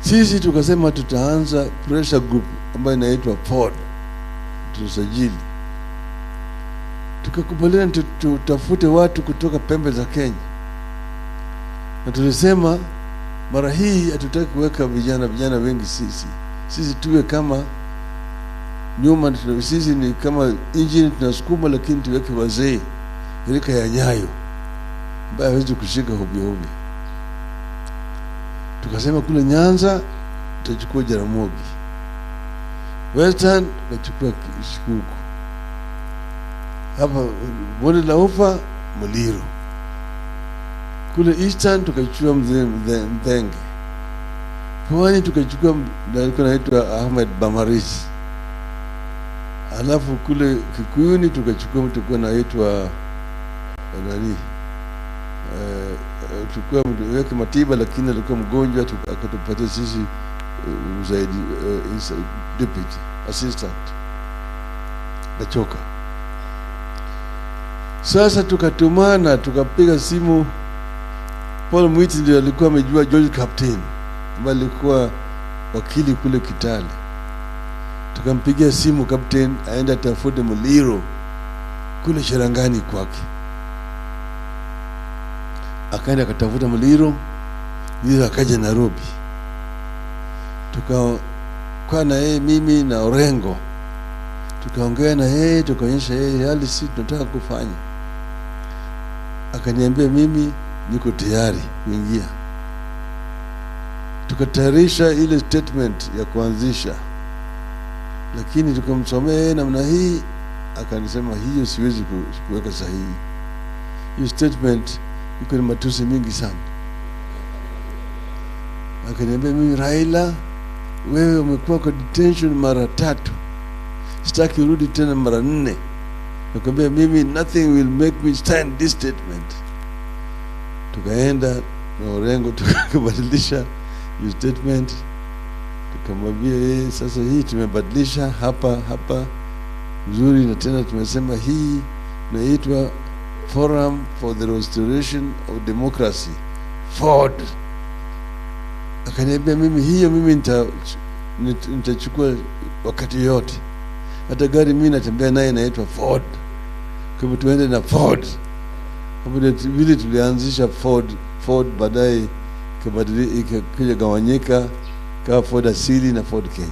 Sisi tukasema tutaanza pressure group ambayo inaitwa Ford, tusajili. Tukakubaliana tutafute watu kutoka pembe za Kenya. Na tulisema mara hii hatutaki kuweka vijana wengi sisi. Sisi tuwe kama nyuma, sisi ni kama engine tunasukuma, lakini tuweke wazee rika ya Nyayo ambaye hawezi kushika hovyo hovyo. Tukasema kule Nyanza tutachukua Jaramogi, Western tutachukua Shikuku, hapa Bonde la Ufa Muliro, kule Eastern tukachukua Mthenge, Pwani tukachukua alikuwa anaitwa Ahmed Bamarisi, alafu kule Kikuyuni tukachukua mtu kwa anaitwa nani, tulikuwa weke Matiba, lakini alikuwa mgonjwa, akatupatia sisi zaidi deputy assistant Gachoka. Sasa tukatumana, tukapiga simu. Paul Mwiti ndiye alikuwa amejua George Captain ambaye alikuwa wakili kule Kitale. Tukampigia simu Captain aende atafute Muliro kule Sherangani kwake. Akaenda akatafuta Muliro, Muliro akaja Nairobi. Tukakaa na yeye, mimi na Orengo, tukaongea na yeye, tukaonyesha yeye hali sisi tunataka kufanya. Akaniambia mimi niko tayari kuingia. Tukatayarisha ile statement ya kuanzisha, lakini tukamsomea yeye namna hii, akanisema hiyo siwezi kuweka sahihi. Hiyo statement iko na matusi mingi sana. Akaniambia mimi, Raila, wewe umekuwa kwa detention mara 3, sitaki urudi tena mara 4. Nikamwambia mimi nothing will make me sign this statement. Tukaenda na Orengo tukabadilisha hiyo statement, tukamwambia yeye sasa hii tumebadilisha hapa hapa mzuri, na tena tumesema hii inaitwa Forum for the Restoration of Democracy, FORD. Akaniambia mimi hiyo mimi nitachukua wakati yote. Hata gari mimi natembea naye inaitwa Ford. Kwa hivyo tuende na Ford. Hapo vile tulianzisha Ford baadaye ikakuja gawanyika kama Ford Asili na Ford Kenya.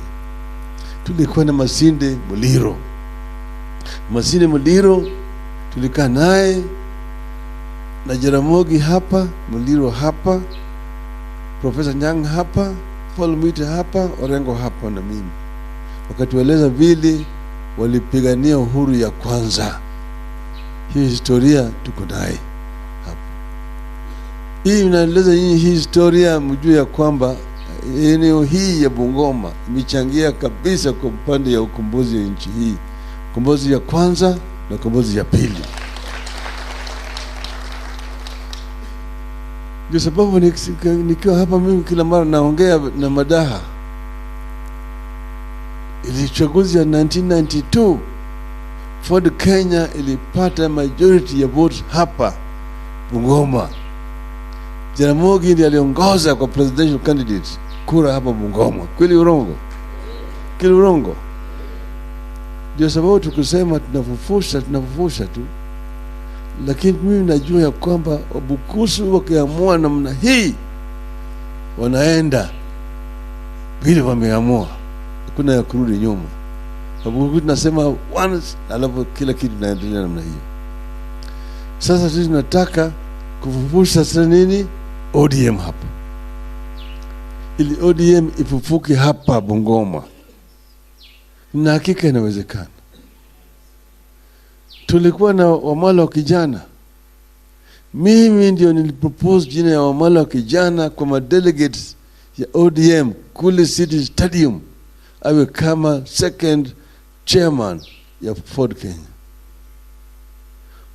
Tulikuwa na Masinde Muliro. Masinde Muliro tulikaa naye na Jaramogi hapa, Muliro hapa, Professor Nyang hapa, Paul Mwite hapa, Orengo hapa na mimi. Wakatueleza vile walipigania uhuru ya kwanza. Hii historia tuko naye hapa. Hii inaeleza nyinyi hii historia, mjue ya kwamba eneo hii ya Bungoma imechangia kabisa kwa upande ya ukombozi wa nchi hii. Ukombozi ya kwanza na ukombozi ya pili. Ndio sababu nikiwa hapa mimi kila mara naongea na madaha. Ilichaguzi ya 1992 Ford Kenya ilipata majority ya votes hapa Bungoma. Jaramogi ndiye aliongoza kwa presidential candidates kura hapa Bungoma. Kweli urongo? Kweli urongo? Ndio sababu tukisema tunafufusha tu. Lakini mimi najua ya kwamba Wabukusu wakiamua namna hii wanaenda vile wameamua, hakuna ya kurudi nyuma. Wabukusu tunasema once, alafu kila kitu tunaendelea namna hiyo. Sasa sisi tunataka kufufusha sasa nini? ODM hapa, ili ODM ifufuke hapa Bungoma, na hakika inawezekana. Tulikuwa na Wamala wa kijana. Mimi ndio nilipropose jina ya Wamala wa kijana kwa madelegates ya ODM kule City Stadium, awe kama second chairman ya Ford Kenya.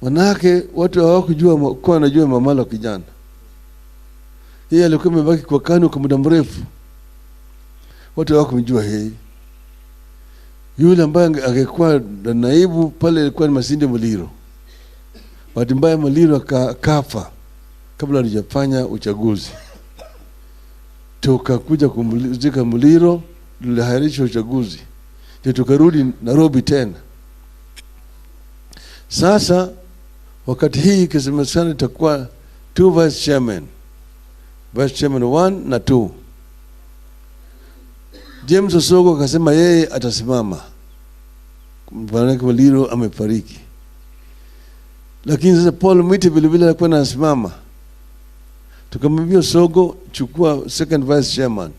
Manake watu hawakujua kwa wanajua Wamala wa kijana. Yeye alikuwa amebaki kwa KANU kwa muda mrefu. Watu hawakumjua yeye. Yule ambaye angekuwa naibu pale alikuwa ni Masinde Muliro. Bahati mbaya Muliro akafa kabla hajafanya uchaguzi. Tukakuja kumzika Muliro, tuliahirisha uchaguzi. Ndio tukarudi Nairobi tena. Sasa wakati hii ikisemekana itakuwa 2 vice chairman. Vice chairman 1 na 2. James Osogo akasema yeye atasimama. Maana Muliro amefariki. Lakini sasa Paul Mwite vile vile alikuwa anasimama. Tukamwambia Osogo chukua second vice chairman.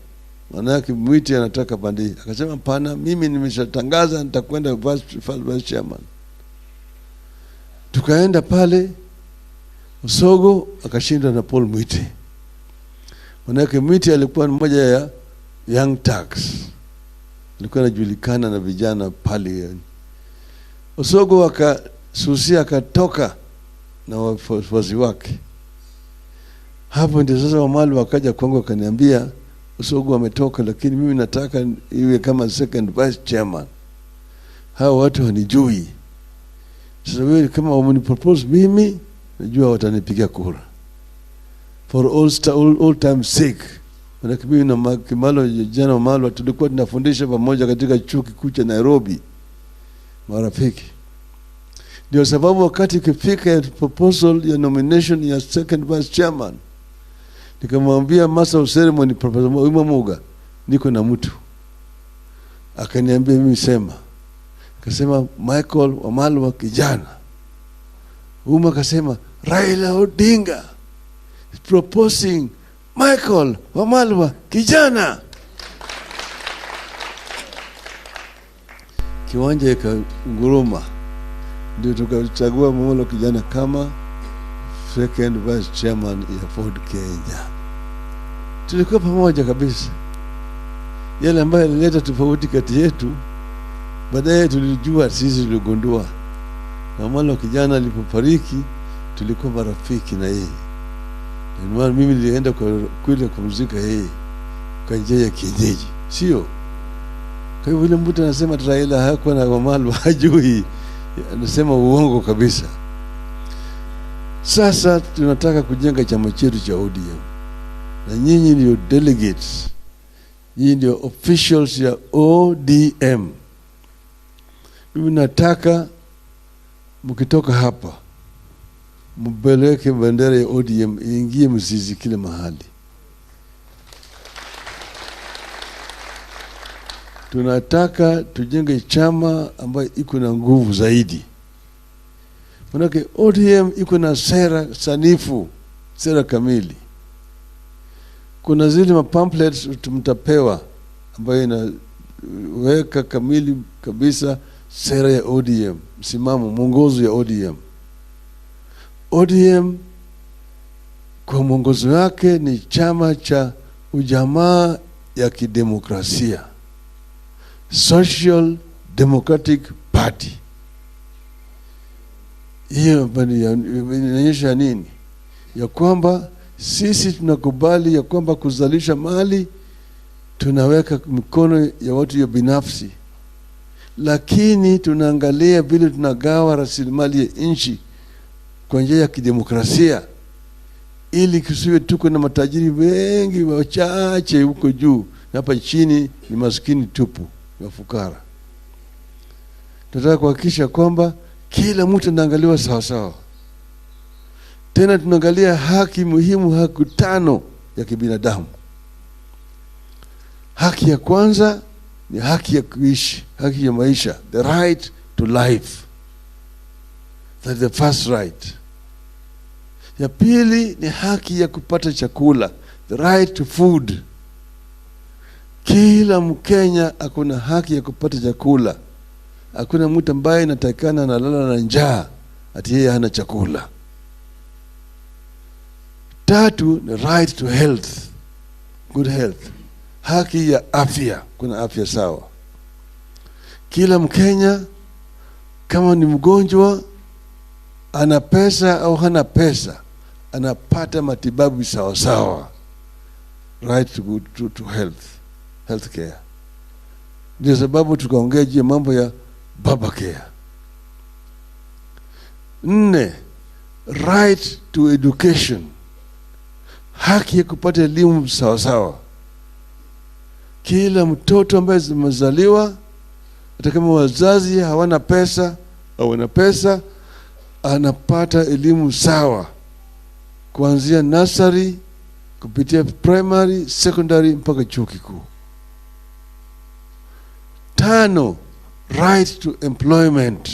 Maana yake Mwite anataka pande. Akasema hapana, mimi nimeshatangaza nitakwenda vice chairman. Tukaenda pale, Osogo akashinda na Paul Mwite. Maana yake Mwite alikuwa mmoja ya Young Turks. Alikuwa anajulikana na vijana pale. Osogo akasusia akatoka na wafuasi wake. Hapo ndio sasa Wamala wakaja kwangu wakaniambia Osogo ametoka, lakini mimi nataka iwe kama second vice chairman. Hao watu wanijui. Sasa wewe kama umenipropose mimi, najua watanipigia kura. For all time sake. Maana mimi na Kimalo jana Wamala tulikuwa tunafundisha pamoja katika chuo kikuu cha Nairobi, marafiki. Ndio sababu wakati ikifika proposal ya nomination ya second vice chairman, nikamwambia master of ceremony Professor Muga, niko na mtu. Akaniambia mimi sema. Akasema Michael Wamalwa kijana. Uma akasema Raila Odinga is proposing Michael Wamalwa kijana. Kiwanja ikanguruma. Ndio tukachagua Wamalwa kijana kama second vice chairman ya Ford Kenya. Tulikuwa pamoja kabisa. Yale ambayo yalileta tofauti kati yetu, baadaye tulijua, sisi tuligundua. Na Wamalwa kijana alipofariki, tulikuwa marafiki na yeye. Na maana mimi nilienda kule kumzika yeye kwa njia ya kienyeji, sio? Kwa hivyo yule mtu anasema Raila hakuwa na Wamalwa, hajui, anasema uongo kabisa. Sasa tunataka kujenga chama chetu cha ODM. Na nyinyi ndio delegates. Nyinyi ndio officials ya ODM. Mimi nataka mkitoka hapa mbeleke bendera ya ODM iingie mzizi kila mahali. Tunataka tujenge chama ambayo iko na nguvu zaidi. Manake ODM iko na sera sanifu, sera kamili. Kuna zile pamphlets mtapewa ambayo inaweka kamili kabisa sera ya ODM, msimamo, mwongozo ya ODM. ODM kwa mwongozo wake ni chama cha ujamaa ya kidemokrasia, Social Democratic Party. Hiyo inaonyesha nini? Ya kwamba sisi tunakubali ya kwamba kuzalisha mali tunaweka mikono ya watu ya binafsi, lakini tunaangalia vile tunagawa rasilimali ya nchi kwa njia ya kidemokrasia, ili kusiwe tuko na matajiri wengi wachache huko juu na hapa chini ni maskini tupu, mafukara. Tunataka kuhakikisha kwamba kila mtu anaangaliwa sawa sawa. Tena tunaangalia haki muhimu, haki tano ya kibinadamu. Haki ya kwanza ni haki ya kuishi, haki ya maisha, the right to life. That's the first right. Ya pili ni haki ya kupata chakula, the right to food. Kila Mkenya akona haki ya kupata chakula. Hakuna mtu ambaye anatakikana analala na njaa ati yeye hana chakula. Tatu ni right to health, good health, haki ya afya, kuna afya sawa. Kila Mkenya kama ni mgonjwa, ana pesa au hana pesa, anapata matibabu sawa sawa. Right to health, health care. Ndio sababu tukaongea juu ya mambo ya baba care. Nne, right to education, haki ya kupata elimu sawa sawa. Kila mtoto ambaye amezaliwa, hata kama wazazi hawana pesa au wana pesa, anapata elimu sawa kuanzia nursery kupitia primary, secondary mpaka chuo kikuu. Tano, right to employment,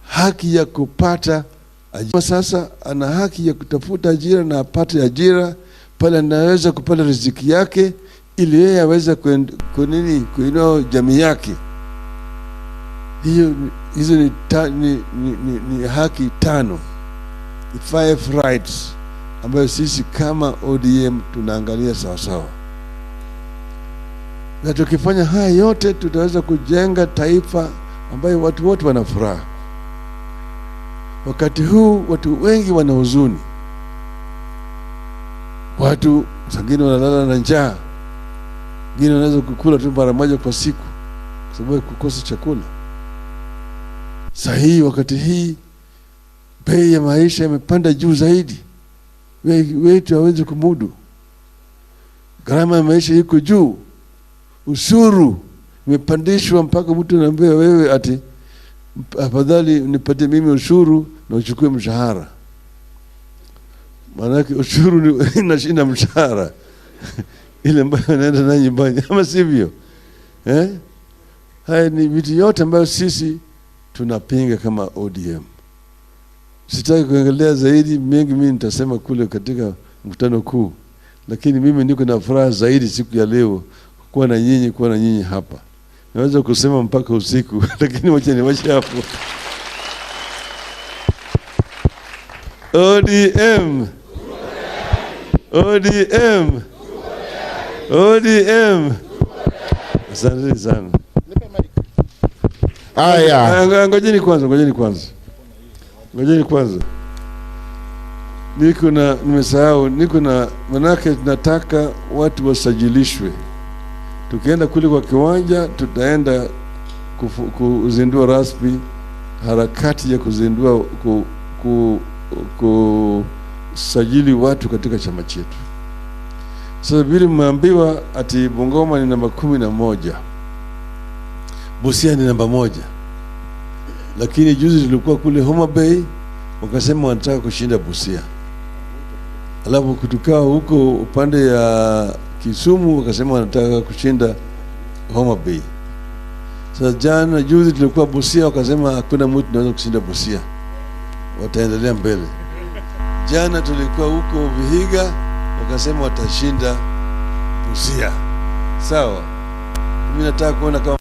haki ya kupata ajira. Sasa ana haki ya kutafuta ajira na apate ajira pale anaweza kupata riziki yake, ili yeye aweze kuinua jamii yake. Hizo ni haki tano, the five rights ambayo sisi kama ODM tunaangalia sawa sawa. Na tukifanya haya yote tutaweza kujenga taifa ambayo watu wote wana furaha. Wakati huu watu wengi wana huzuni. Watu wengine wanalala na njaa. Wengine wanaweza kukula tu mara moja kwa siku kwa sababu kukosa chakula. Sahi wakati hii bei ya maisha imepanda juu zaidi. Wetu hawezi kumudu. Gharama ya maisha iko juu. Ushuru imepandishwa mpaka mtu anaambia wewe ati afadhali nipatie mimi ushuru na uchukue mshahara. Maana ushuru ni inashinda mshahara. Ile ambayo naenda na nyumbani, ama sivyo? Eh? Haya ni vitu yote ambayo sisi tunapinga kama ODM. Sitaki kuendelea zaidi mengi, mimi nitasema kule katika mkutano kuu, lakini mimi niko na furaha zaidi siku ya leo kuwa na nyinyi, hapa. Naweza kusema mpaka usiku lakini wacha niwache hapo. ODM, ODM, ODM. Asante sana. Aya. Ngojeni kwanza. Niko na nimesahau, niko na manake tunataka watu wasajilishwe. Tukienda kule kwa kiwanja tutaenda kuzindua rasmi harakati ya kuzindua kusajili watu katika chama chetu. Sasa vile mmeambiwa ati Bungoma ni namba 11. Busia ni namba 1. Lakini juzi tulikuwa kule Homa Bay wakasema wanataka kushinda Busia. Alafu kutukaa huko upande ya Kisumu wakasema wanataka kushinda Homa Bay. Sasa jana juzi tulikuwa Busia wakasema hakuna mtu anaweza kushinda Busia, wataendelea mbele. Jana tulikuwa huko Vihiga wakasema watashinda Busia. Sawa. Mimi nataka kuona kama